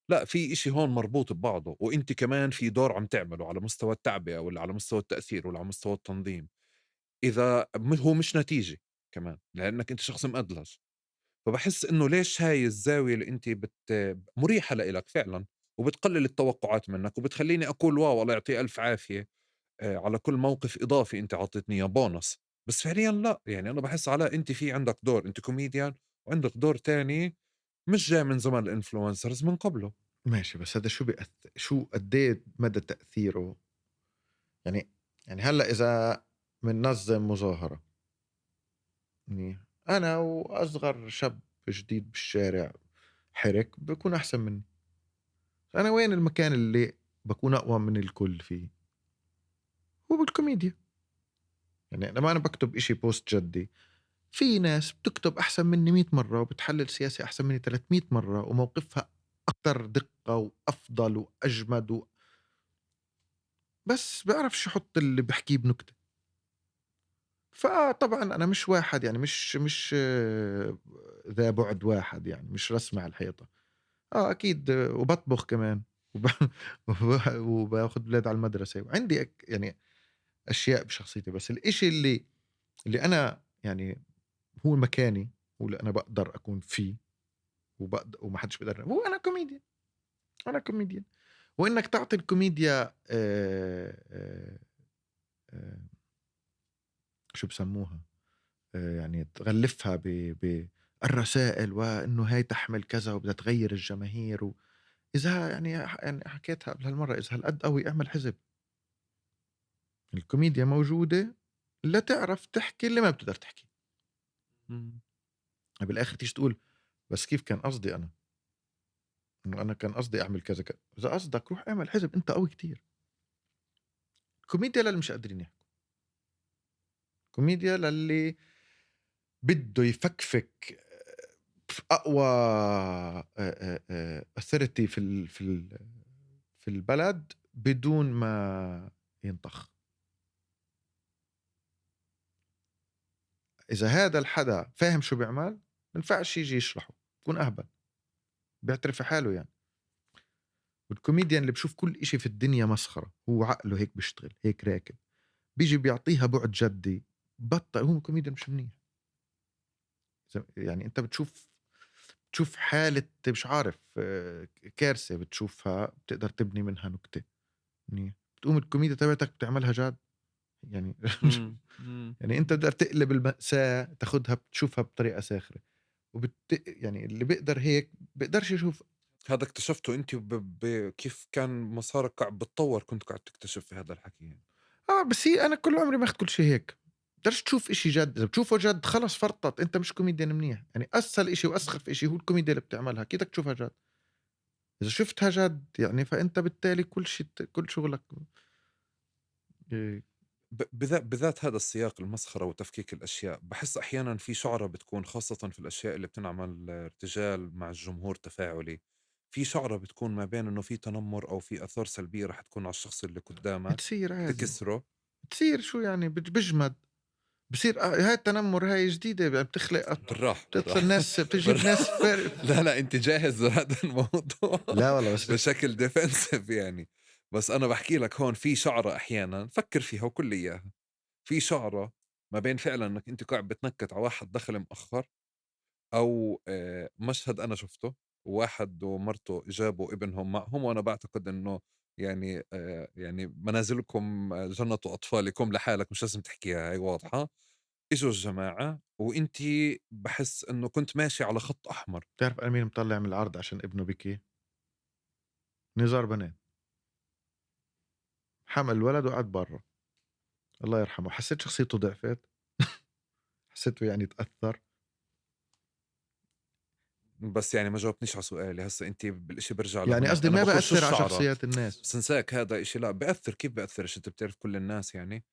لا في إشي هون مربوط ببعضه، وإنت كمان في دور عم تعمله على مستوى التعبئة ولا على مستوى التأثير ولا على مستوى التنظيم، إذا هو مش نتيجة كمان لأنك أنت شخص مأدلج. فبحس إنه ليش هاي الزاوية اللي أنت مريحة لإلك فعلا وبتقلل التوقعات منك وبتخليني أقول wow الله يعطيه ألف عافية على كل موقف إضافي أنت عطيتني يا بونص، بس فعليا لا، يعني أنا بحس علاء أنت في عندك دور، أنت كوميديان وعندك دور تاني مش جاي من زمن ال influencers من قبله. ماشي، بس هذا شو بيأثر، شو قد مدى تأثيره؟ يعني هلأ إذا مننظم مظاهرة، يعني أنا وأصغر شاب جديد بالشارع حرك بكون أحسن مني، أنا وين المكان اللي بكون أقوى من الكل فيه؟ هو بالكوميديا. يعني لما أنا بكتب إشي post جدي، في ناس بتكتب أحسن مني 100 مرة وبتحلل سياسي أحسن مني 300 مرة وموقفها أكثر دقة وأفضل وأجمد بس بعرف شو حط اللي بحكيه بنكتة. فطبعا أنا مش واحد، يعني مش ذا بعد واحد، يعني مش رسمة على الحيطة. أكيد، وبطبخ كمان وباخد بلاد على المدرسة، وعندي يعني أشياء بشخصيتي. بس الإشي اللي أنا يعني هو مكاني، هو اللي أنا بقدر أكون فيه وما حدش بيقدر، هو أنا كوميديان. أنا كوميديان. وإنك تعطي الكوميديا شو بسموها، يعني تغلفها بالرسائل وإنه هاي تحمل كذا وبدها تغير الجماهير إذا يعني حكيتها قبل هالمرة، إذا هالقد قوي اعمل حزب. الكوميديا موجودة لا تعرف تحكي اللي ما بتقدر تحكي. بالآخر تيجي تقول بس كيف كان قصدي انا؟ انه انا كان قصدي اعمل كذا كذا. اذا قصدك روح اعمل حزب، انت قوي كتير. كوميديا للي مش قادرين يحكوا، كوميديا للي بده يفكفك اقوى authority في البلد بدون ما ينطخ. اذا هذا الحدا فاهم شو بيعمل ما ينفعش يجي يشرحه، بكون اهبل، بيعترف في حاله يعني. والكوميديان اللي بشوف كل إشي في الدنيا مسخرة، هو عقله هيك بيشتغل، هيك راكب، بيجي بيعطيها بعد جدي، بطل هو كوميديان مش منيح. يعني انت بتشوف حالة مش عارف كارثة بتشوفها بتقدر تبني منها نكتة منيح، بتقوم الكوميديا تبعتك بتعملها جد يعني. يعني انت بتقدر تقلب المأساة تاخدها بتشوفها بطريقة ساخرة، يعني اللي بيقدر هيك بيقدرش يشوف. هذا اكتشفته انت كيف كان مسارك قاعد بتطور، كنت قاعد تكتشف في هذا الحكي يعني. بس هي انا كل عمري ما اخذت كل شيء هيك، بتقدرش تشوف إشي جد، إذا بتشوفه جد خلص فرطت، أنت مش كوميديان منيح. يعني أسهل إشي وأسخف إشي هو الكوميديا اللي بتعملها، كيف بدك تشوفها جد؟ إذا شفتها جد يعني فأنت بالتالي كل شيء كل شغلك بذات هذا السياق المسخرة وتفكيك الأشياء. بحس أحيانا في شعرة بتكون خاصة في الأشياء اللي بتنعمل ارتجال مع الجمهور تفاعلي، في شعرة بتكون ما بين إنه في تنمر أو في آثار سلبية رح تكون على الشخص اللي قدامك، بتصير عادي، تكسره، بتصير شو يعني بجمد، بصير هاي التنمر هاي جديدة بتخلق بالراحة، بتطلع ناس بتجيب ناس فارق. لا لا انت جاهز لهذا الموضوع. لا والله بس بشكل defensive يعني. بس انا بحكي لك هون في شعرة احيانا فكر فيها وكل اياها، في شعرة ما بين فعلا انك انت قاعد بتنكت على واحد دخل مأخر، او مشهد انا شفته واحد ومرته جابوا ابنهم معهم، وانا بعتقد انه يعني يعني منازلكم جنة اطفالكم لحالك مش لازم تحكيها، هاي واضحة. اجوا الجماعة وانتي بحس انه كنت ماشي على خط احمر. بتعرف انا مين مطلع من العرض عشان ابنه بكي؟ نزار بنات، حمل الولد وقعد برا، الله يرحمه. حسيت شخصيته ضعفت، حسيته يعني تأثر. بس يعني ما جاوبتنيش على سؤالي. هسه انت بالاشي برجع يعني قصدي ما بأثر على شخصيات الناس، بس انساك هذا اشي. لا بأثر، كيف بأثر؟ انت بتعرف كل الناس يعني،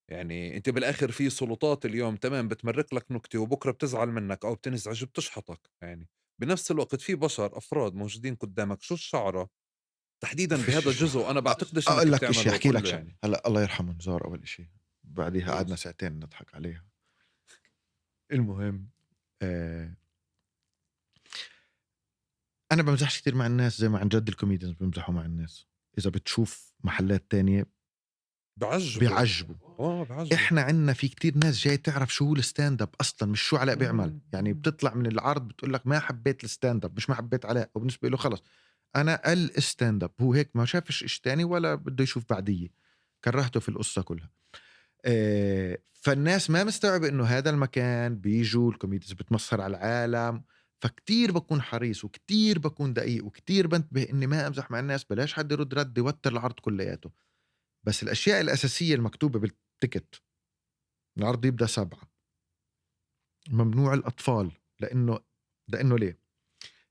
يعني انت بالاخر في سلطات اليوم تمام بتمرق لك نكتة وبكره بتزعل منك او بتنزعج بتشحطك، يعني بنفس الوقت في بشر افراد موجودين قدامك. شو الشعرة تحديدا بهذا الجزء؟ انا بعتقدش انك اقول لك بتعمله شيء، احكي لك كله شيء يعني. هلا الله يرحمه نزار اول شيء، بعديها قعدنا ساعتين نضحك عليها. المهم انا بمزحش كثير مع الناس زي ما عن جد ال comedians بيمزحوا مع الناس. اذا بتشوف محلات تانية بيعجبوا. بعجبوا. احنا عندنا في كتير ناس جاي تعرف شو هو ال stand up اصلا، مش شو علاء بيعمل. يعني بتطلع من العرض بتقول لك ما حبيت ال stand up، مش ما حبيت علاء، وبالنسبة له خلص انا ال stand up، هو هيك ما شافش إشي تاني ولا بده يشوف بعديه، كرهته في القصة كلها. فالناس ما مستوعبة انه هذا المكان بيجوا ال comedians بتمسخر على العالم. فكتير بكون حريص وكتير بكون دقيق وكتير بنتبه اني ما امزح مع الناس، بلاش حد يرد رد يوتر العرض كلياته. بس الأشياء الأساسية المكتوبة بال ticket، العرض يبدأ 7، ممنوع الأطفال، لأنه ليه؟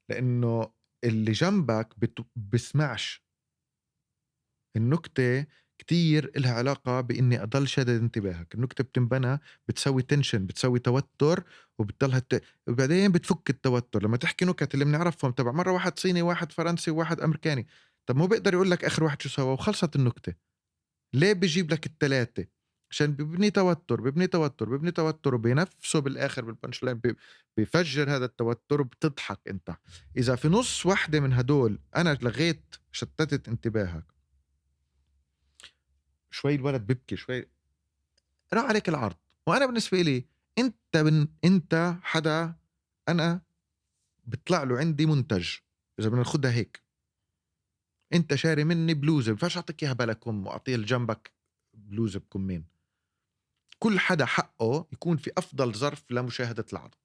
لأنه اللي جنبك بسمعش النكتة. كتير إلها علاقة بإني أضل شادد انتباهك. النكتة بتنبنى، بتسوي tension، بتسوي توتر، وبتضلها وبعدين بتفك التوتر. لما تحكي نكت اللي بنعرفهم تبع مرة واحد صيني واحد فرنسي وواحد أمريكاني، طب مو بيقدر يقول لك آخر واحد شو سوى وخلصت النكتة. ليه بيجيب لك الثلاثة؟ عشان بيبني توتر، بيبني توتر، بيبني توتر، وبينفسه بالآخر بال punch line، بيفجر هذا التوتر وبتضحك أنت. إذا في نص واحدة من هدول أنا لغيت، شتتت انتباهك شوي، الولد بيبكي شوي، راح عليك العرض. وأنا بالنسبة لي أنت حدا أنا بطلع له عندي منتج، إذا بدنا ناخدها هيك، انت شاري مني بلوزة، بفاش اعطيك اياها بلا كم واعطيها لجنبك بلوزة بكمين. كل حدا حقه يكون في افضل ظرف لمشاهدة العرض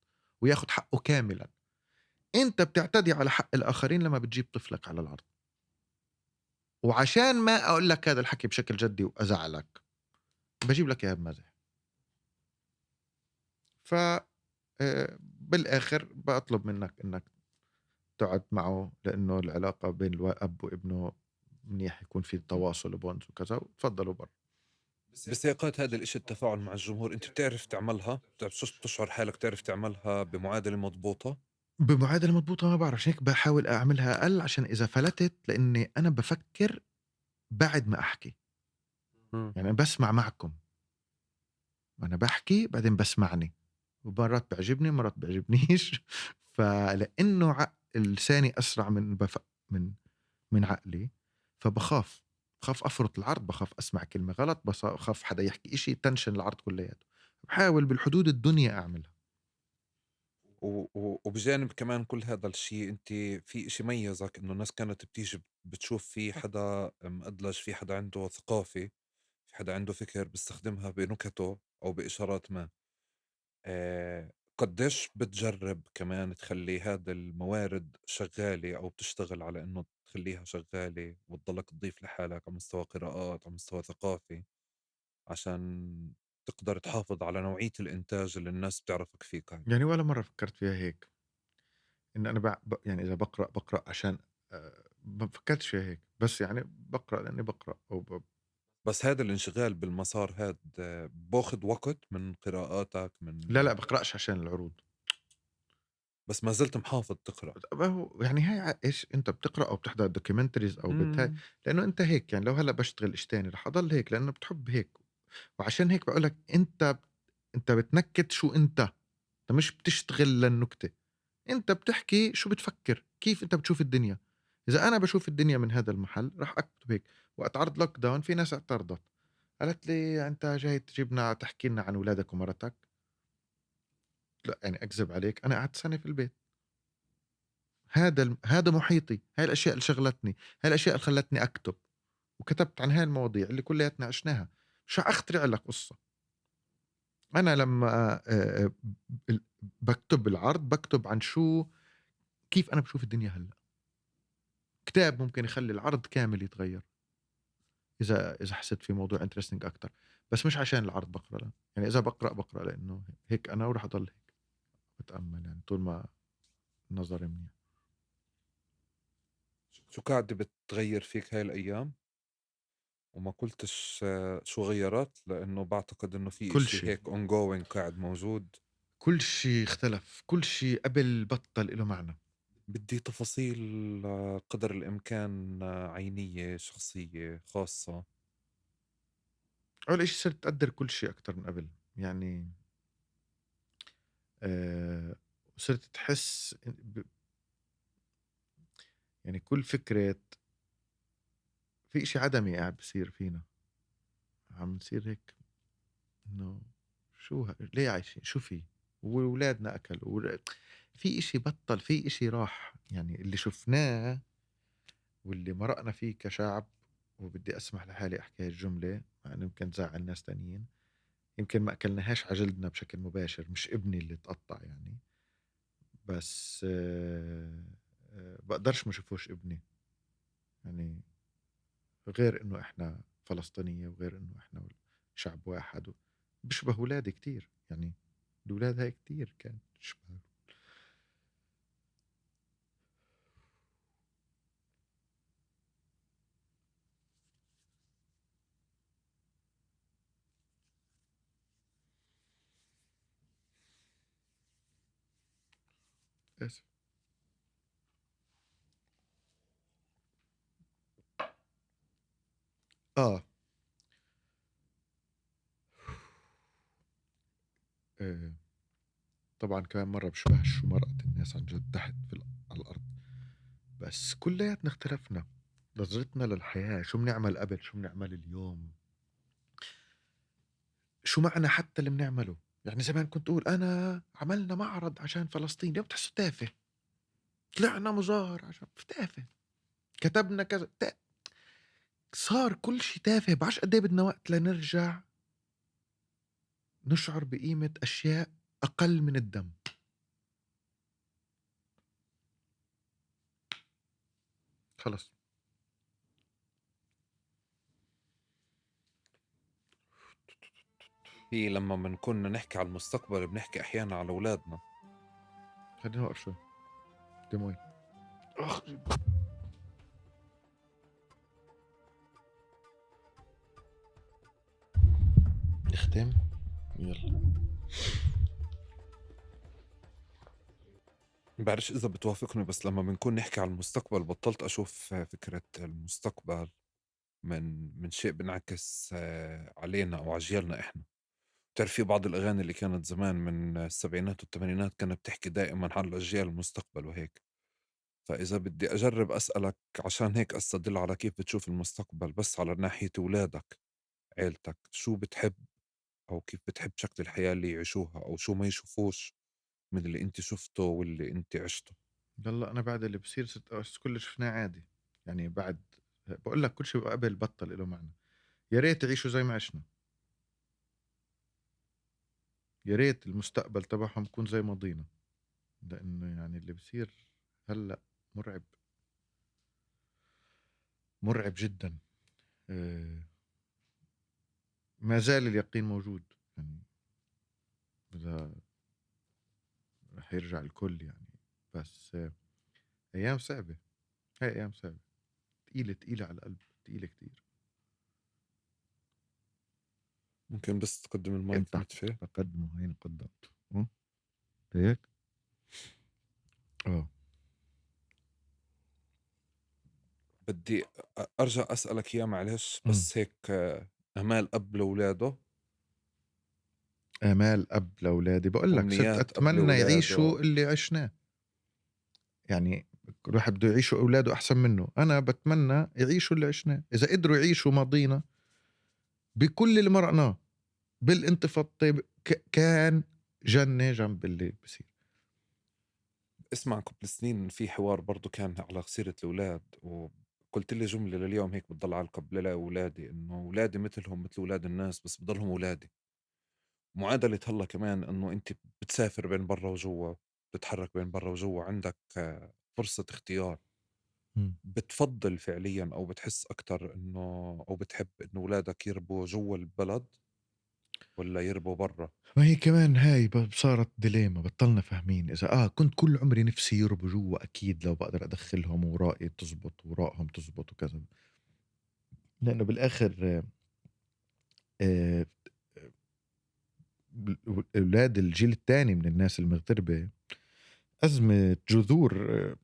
وياخد حقه كاملا. انت بتعتدي على حق الاخرين لما بتجيب طفلك على العرض. وعشان ما اقول لك هذا الحكي بشكل جدي وازعلك، بجيب لك اياها بمزح. ف بالآخر بطلب منك إنك تقعد معه، لأنه العلاقة بين الأب وابنه منيح يكون في تواصل و bonds وكذا، وتفضلوا برا. بسياقات هذا الإشي التفاعل مع الجمهور أنت بتعرف تعملها؟ بتعرف تشعر حالك تعرف تعملها بمعادلة مضبوطة؟ بمعادلة مضبوطة ما بعرف، عشان هيك بحاول أعملها أقل، عشان إذا فلتت، لأني أنا بفكر بعد ما أحكي. يعني بسمع معكم، أنا بحكي بعدين بسمعني، ومرات بعجبني مرات بعجبنيش. فلأنه لساني أسرع من عقلي، فبخاف، بخاف أفرط العرض، بخاف أسمع كلمة غلط، بخاف حدا يحكي إشي تنشن العرض كلياته. بحاول بالحدود الدنيا أعملها. وبجانب كمان كل هذا الشيء، أنت في إشي ميزك إنه الناس كانت بتيجي بتشوف في حدا مأدلج، في حدا عنده ثقافة، في حدا عنده فكر بيستخدمها بنكته أو بإشارات ما. قديش بتجرب كمان تخلي هذا الموارد شغالة أو بتشتغل على إنه تخليها شغالة وتضلك تضيف لحالك على مستوى قراءات، على مستوى ثقافي، عشان تقدر تحافظ على نوعية الإنتاج اللي الناس بتعرفك فيه؟ يعني ولا مرة فكرت فيها هيك، إن أنا يعني إذا بقرأ عشان ما فكرتش فيها هيك، بس يعني بقرأ لأني بقرأ أو بس هذا الانشغال بالمسار هذا باخذ وقت من قراءاتك من لا بقرأش عشان العروض، بس ما زلت محافظ تقرأ. يعني هاي إيش أنت بتقرأ أو بتحضر documentaries أو بتهاي، لأنه أنت هيك. يعني لو هلأ بشتغل إيش تاني رح أضل هيك، لأنه بتحب هيك. وعشان هيك بقولك أنت بتنكت شو أنت مش بتشتغل للنكتة، أنت بتحكي شو بتفكر، كيف أنت بتشوف الدنيا. إذا أنا بشوف الدنيا من هذا المحل رح أكتب هيك. وقت عرض lockdown في ناس اعترضت، قالت لي أنت جاي تجيبنا تحكي لنا عن أولادك ومرتك. لا يعني أكذب عليك، أنا قعدت سنة في البيت. هذا محيطي، هاي الأشياء اللي شغلتني، هاي الأشياء اللي خلتني أكتب، وكتبت عن هاي المواضيع اللي كلياتنا عشناها. مش أخترع لك قصة. أنا لما بكتب العرض بكتب عن شو، كيف أنا بشوف الدنيا هلأ. كتاب ممكن يخلي العرض كامل يتغير إذا حسيت في موضوع interesting أكتر، بس مش عشان العرض بقرأ له. يعني إذا بقرأ لأنه هيك أنا، ورح أضل هيك بتأمل يعني طول ما نظري منيح. شو قاعدة بتغير فيك هاي الأيام؟ وما قلتش شو غيرت، لأنه بعتقد إنه في كل إشي شيء هيك ongoing قاعد موجود. كل شيء اختلف، كل شيء قبل بطل له معنى. بدي تفاصيل قدر الإمكان، عينية، شخصية، خاصة. أول إشي صرت أقدر كل شيء أكتر من قبل. يعني صرت تحس يعني كل فكرة في إشي عدمي قاعد بصير فينا، عم نصير هيك إنه شو ليه عايشين، شو في، وولادنا أكلوا، في إشي بطل، في إشي راح. يعني اللي شفناه واللي مرقنا فيه كشعب، وبدي أسمح لحالي أحكي هاي الجملة مع إنه يمكن تزعل ناس تانيين، يمكن ما أكلناهاش عجلدنا بشكل مباشر، مش ابني اللي تقطع يعني، بس بقدرش ما شوفوش ابني. يعني غير إنه إحنا فلسطينية وغير إنه إحنا شعب واحد، بشبه ولادي كتير. يعني الأولاد هاي كتير كانت تشبه. آسف. طبعا كمان مرة بشبه شو مرقت الناس عن جد تحت في على الأرض، بس كلياتنا اختلفنا نظرتنا للحياة، شو بنعمل قبل، شو بنعمل اليوم، شو معنى حتى اللي بنعمله. يعني زمان كنت أقول أنا عملنا معرض عشان فلسطين، اليوم تحسه تافه، طلعنا مظاهر عشان تافه، كتبنا كذا، صار كل شيء تافه. بعرفش قد ايه بدنا وقت لنرجع نشعر بقيمة أشياء أقل من الدم. خلص. في لما بنكون نحكي على المستقبل بنحكي أحيانا على أولادنا، خلينا نوقف شوي. بدي مي. اخ. نختم؟ يلا. بعرفش إذا بتوافقني، بس لما بنكون نحكي عن المستقبل بطلت أشوف فكرة المستقبل من شيء بنعكس علينا أو عجيالنا إحنا. بتعرف في بعض الأغاني اللي كانت زمان من السبعينات والثمانينات كانت بتحكي دائما عن الأجيال المستقبل وهيك. فإذا بدي أجرب أسألك عشان هيك أستدل على كيف بتشوف المستقبل، بس على ناحية أولادك، عيلتك، شو بتحب أو كيف بتحب شكل الحياة اللي يعيشوها أو شو ما يشوفوش من اللي أنت شفته واللي أنت عشته؟ يلا أنا بعد اللي بصير صرت كل اللي شفناه عادي، يعني بعد بقول لك كل شيء قبل بطل له معنى. يا ريت يعيشوا زي ما عشنا، يا ريت المستقبل تبعهم يكون زي ماضينا، لأنه يعني اللي بصير هلأ مرعب، مرعب جدا. ما زال اليقين موجود، يعني إذا رح يرجع الكل يعني، بس أيام صعبة، هاي أيام صعبة، تقيلة، تقيلة على القلب، تقيلة كتير. ممكن بس تقدم المايك متفق؟ بقدمه، هين قدمته هيك. بدي أرجع أسألك إياه معلش، بس هيك أمال أب لأولاده. آمال أب لأولادي، بقول لك صرت أتمنى يعيشوا اللي عشناه. يعني الواحد بده يعيشوا أولاده أحسن منه، أنا بتمنى يعيشوا اللي عشناه. إذا قدروا يعيشوا ماضينا بكل اللي مرقناه بالانتفاضة كان جنة جنب اللي بصير. اسمع، قبل سنين في حوار برضو كان على سيرة الأولاد، وقلت لي جملة لليوم هيك بتضل على قبل لأولادي، إنه أولادي مثلهم مثل أولاد الناس، بس بضلهم أولادي. معادلة هلا كمان إنه أنت بتسافر بين برا وجوا، بتتحرك بين برا وجوا، عندك فرصة اختيار. بتفضل فعليا أو بتحس أكتر إنه أو بتحب إنه أولادك يربوا جوا البلد ولا يربوا برا؟ ما هي كمان هاي صارت ديليما، بطلنا فاهمين. إذا كنت كل عمري نفسي يربوا جوا، أكيد لو بقدر أدخلهم ورائي تزبط ورائهم تزبط وكذا، لأنه بالآخر أولاد الجيل الثاني من الناس المغتربة أزمة جذور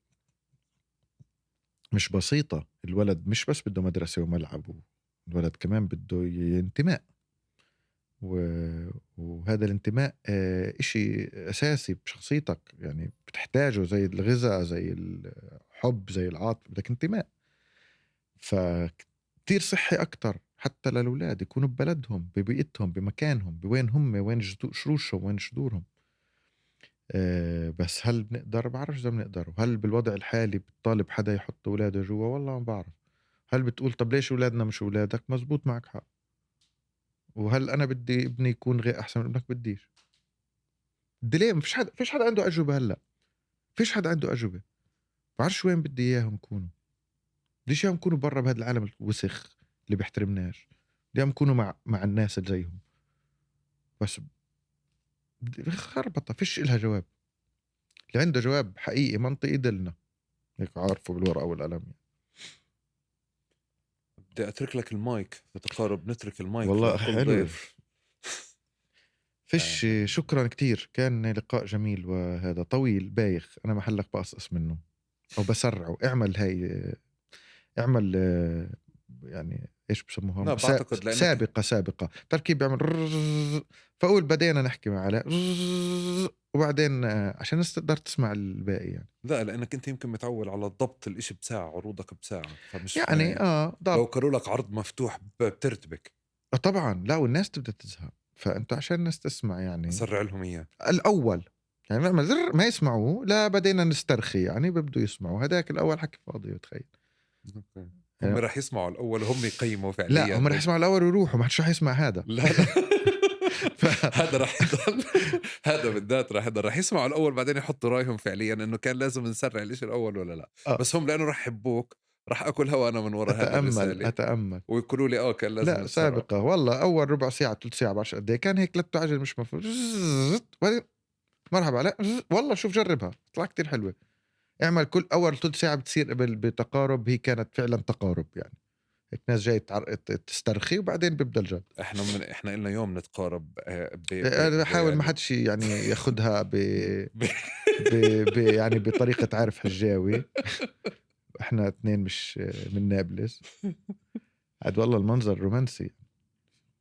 مش بسيطة. الولد مش بس بده مدرسة وملعب، الولد كمان بده انتماء، وهذا الانتماء إشي أساسي بشخصيتك، يعني بتحتاجه زي الغذاء زي الحب زي العاطفة، بدك انتماء. فكتير صحي أكتر حتى للأولاد يكونوا ببلدهم، ببيئتهم، بمكانهم، بوين هم، وين شروشهم، وين شدورهم. بس هل بنقدر؟ بعرفش إذا بنقدر. وهل بالوضع الحالي بتطالب حدا يحط أولاده جوا؟ والله ما بعرف. هل بتقول طب ليش أولادنا مش أولادك؟ مزبوط، معك حق. وهل أنا بدي ابني يكون غير أحسن من ابنك؟ بديش. بدي ليه؟ فيش حدا، فيش حدا عنده أجوبة هلأ، فيش حدا عنده أجوبة. بعرفش وين بدي إياهم يكونوا. بديش إياهم يكونوا برا بهذا العالم الوسخ اللي بيحترمناش، بدي إياهم يكونوا مع الناس اللي زيهم. بس خربطة، فيش إلها جواب. اللي عنده جواب حقيقي منطقي دلنا هيك، عارفه بالورقة والقلم يعني. بدي أترك لك المايك بتقارب، نترك المايك والله حلو. فيش شكرا كتير، كان لقاء جميل، وهذا طويل بايخ، أنا محلك بقصقص منه أو بسرعه. اعمل هاي، اعمل يعني ايش بسموها؟ لا بعتقد لأنك... سابقة تركيب بيعمل، فأقول بدينا نحكي مع علاء وبعدين عشان الناس تقدر تسمع الباقي يعني. لا لأنك أنت يمكن متعود على ضبط الإشي بساعة، عروضك بساعة، فمش يعني ضبط. لو كروا لك عرض مفتوح بترتبك طبعا. لا والناس تبدأ تزهق، فأنت عشان الناس تسمع يعني سرع لهم إياه الأول، يعني نعمل زر ما يسمعوه، لا بدينا نسترخي يعني ببدوا يسمعوا. هذاك الأول حكي فاضي، وتخيل okay. هم رح يسمعوا الأول وهم يقيموا فعليا. لا هم رح يسمعوا الأول ويروحوا، ما حدش رح يسمع هذا. لا لا هذا رح يضل، هذا بالذات رح يضل، رح يسمعوا الأول بعدين يحطوا رأيهم فعليا إنه كان لازم نسرع الإشي الأول ولا لا. بس هم لأنه رح يحبوك رح أكل هوا أنا من وراء هذا الرسالة. أتأمل ويقولوا لي كان لازم. لا سابقة والله، أول ربع ساعة ثلث ساعة بعرفش قد إيه كان هيك، لا تعجل مش مفروض، وبعدين مرحبا. لا والله شوف جربها، طلع كتير حلوة. اعمل كل اول ثلث ساعة بتصير قبل بتقارب، هي كانت فعلا تقارب يعني هيك ناس جاي تسترخي وبعدين بيبدا الجد. احنا لنا يوم نتقارب. انا بحاول ما حدش يعني ياخذها ب يعني بطريقة عارف حجاوي. احنا اثنين مش من نابلس. عاد والله المنظر رومانسي.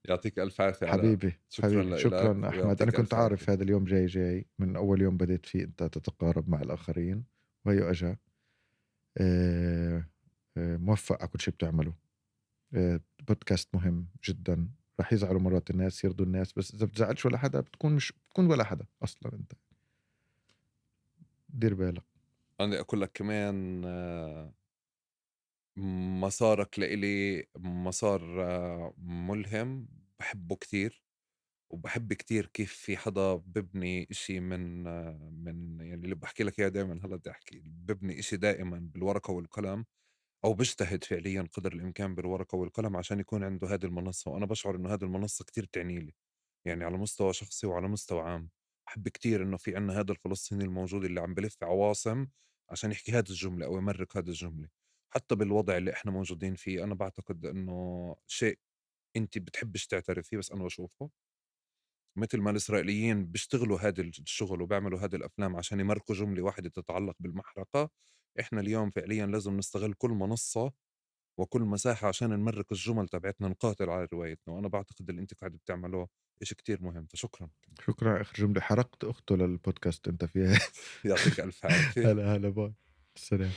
يعطيك الف عافية حبيبي. شكرا حبيبي. شكرا احمد، انا كنت عارف هذا اليوم جاي من اول يوم بديت فيه انت تتقارب مع الاخرين، وهي اجا. موفق على كل شيء بتعمله. بودكاست مهم جدا، رح يزعلوا مرات الناس، يرضوا الناس، بس اذا بتزعلش ولا حدا بتكون مش بتكون ولا حدا اصلا. انت دير بالك. انا اقول لك كمان مسارك لإلي مسار ملهم، بحبه كتير، وبحب كتير كيف في حدا ببني إشي من يعني اللي بحكي لك إياه دائما، هلا بدي أحكي ببني إشي دائما بالورقة والقلم، أو بيجتهد فعليا قدر الإمكان بالورقة والقلم عشان يكون عنده هذه المنصة. وأنا بشعر إنه هذه المنصة كتير بتعني لي، يعني على مستوى شخصي وعلى مستوى عام. بحب كتير إنه في عنا هذا الفلسطيني الموجود اللي عم بلف عواصم عشان يحكي هذه الجملة أو يمرق هذه الجملة. حتى بالوضع اللي إحنا موجودين فيه أنا بعتقد إنه شيء أنت بتحبش تعترف فيه، بس أنا بشوفه. مثل ما الإسرائيليين بيشتغلوا هذا الشغل وبيعملوا هذه الأفلام عشان يمرقوا جملة واحدة تتعلق بالمحرقة، إحنا اليوم فعليا لازم نستغل كل منصة وكل مساحة عشان نمرق الجمل تبعتنا، نقاتل على روايتنا. وأنا بعتقد اللي أنت قاعد بتعمله إشي كتير مهم، فشكرا. شكرا. آخر جملة حرقت أخته للبودكاست أنت فيها. يعطيك ألف عافية. هلا هلا، باي، سلام.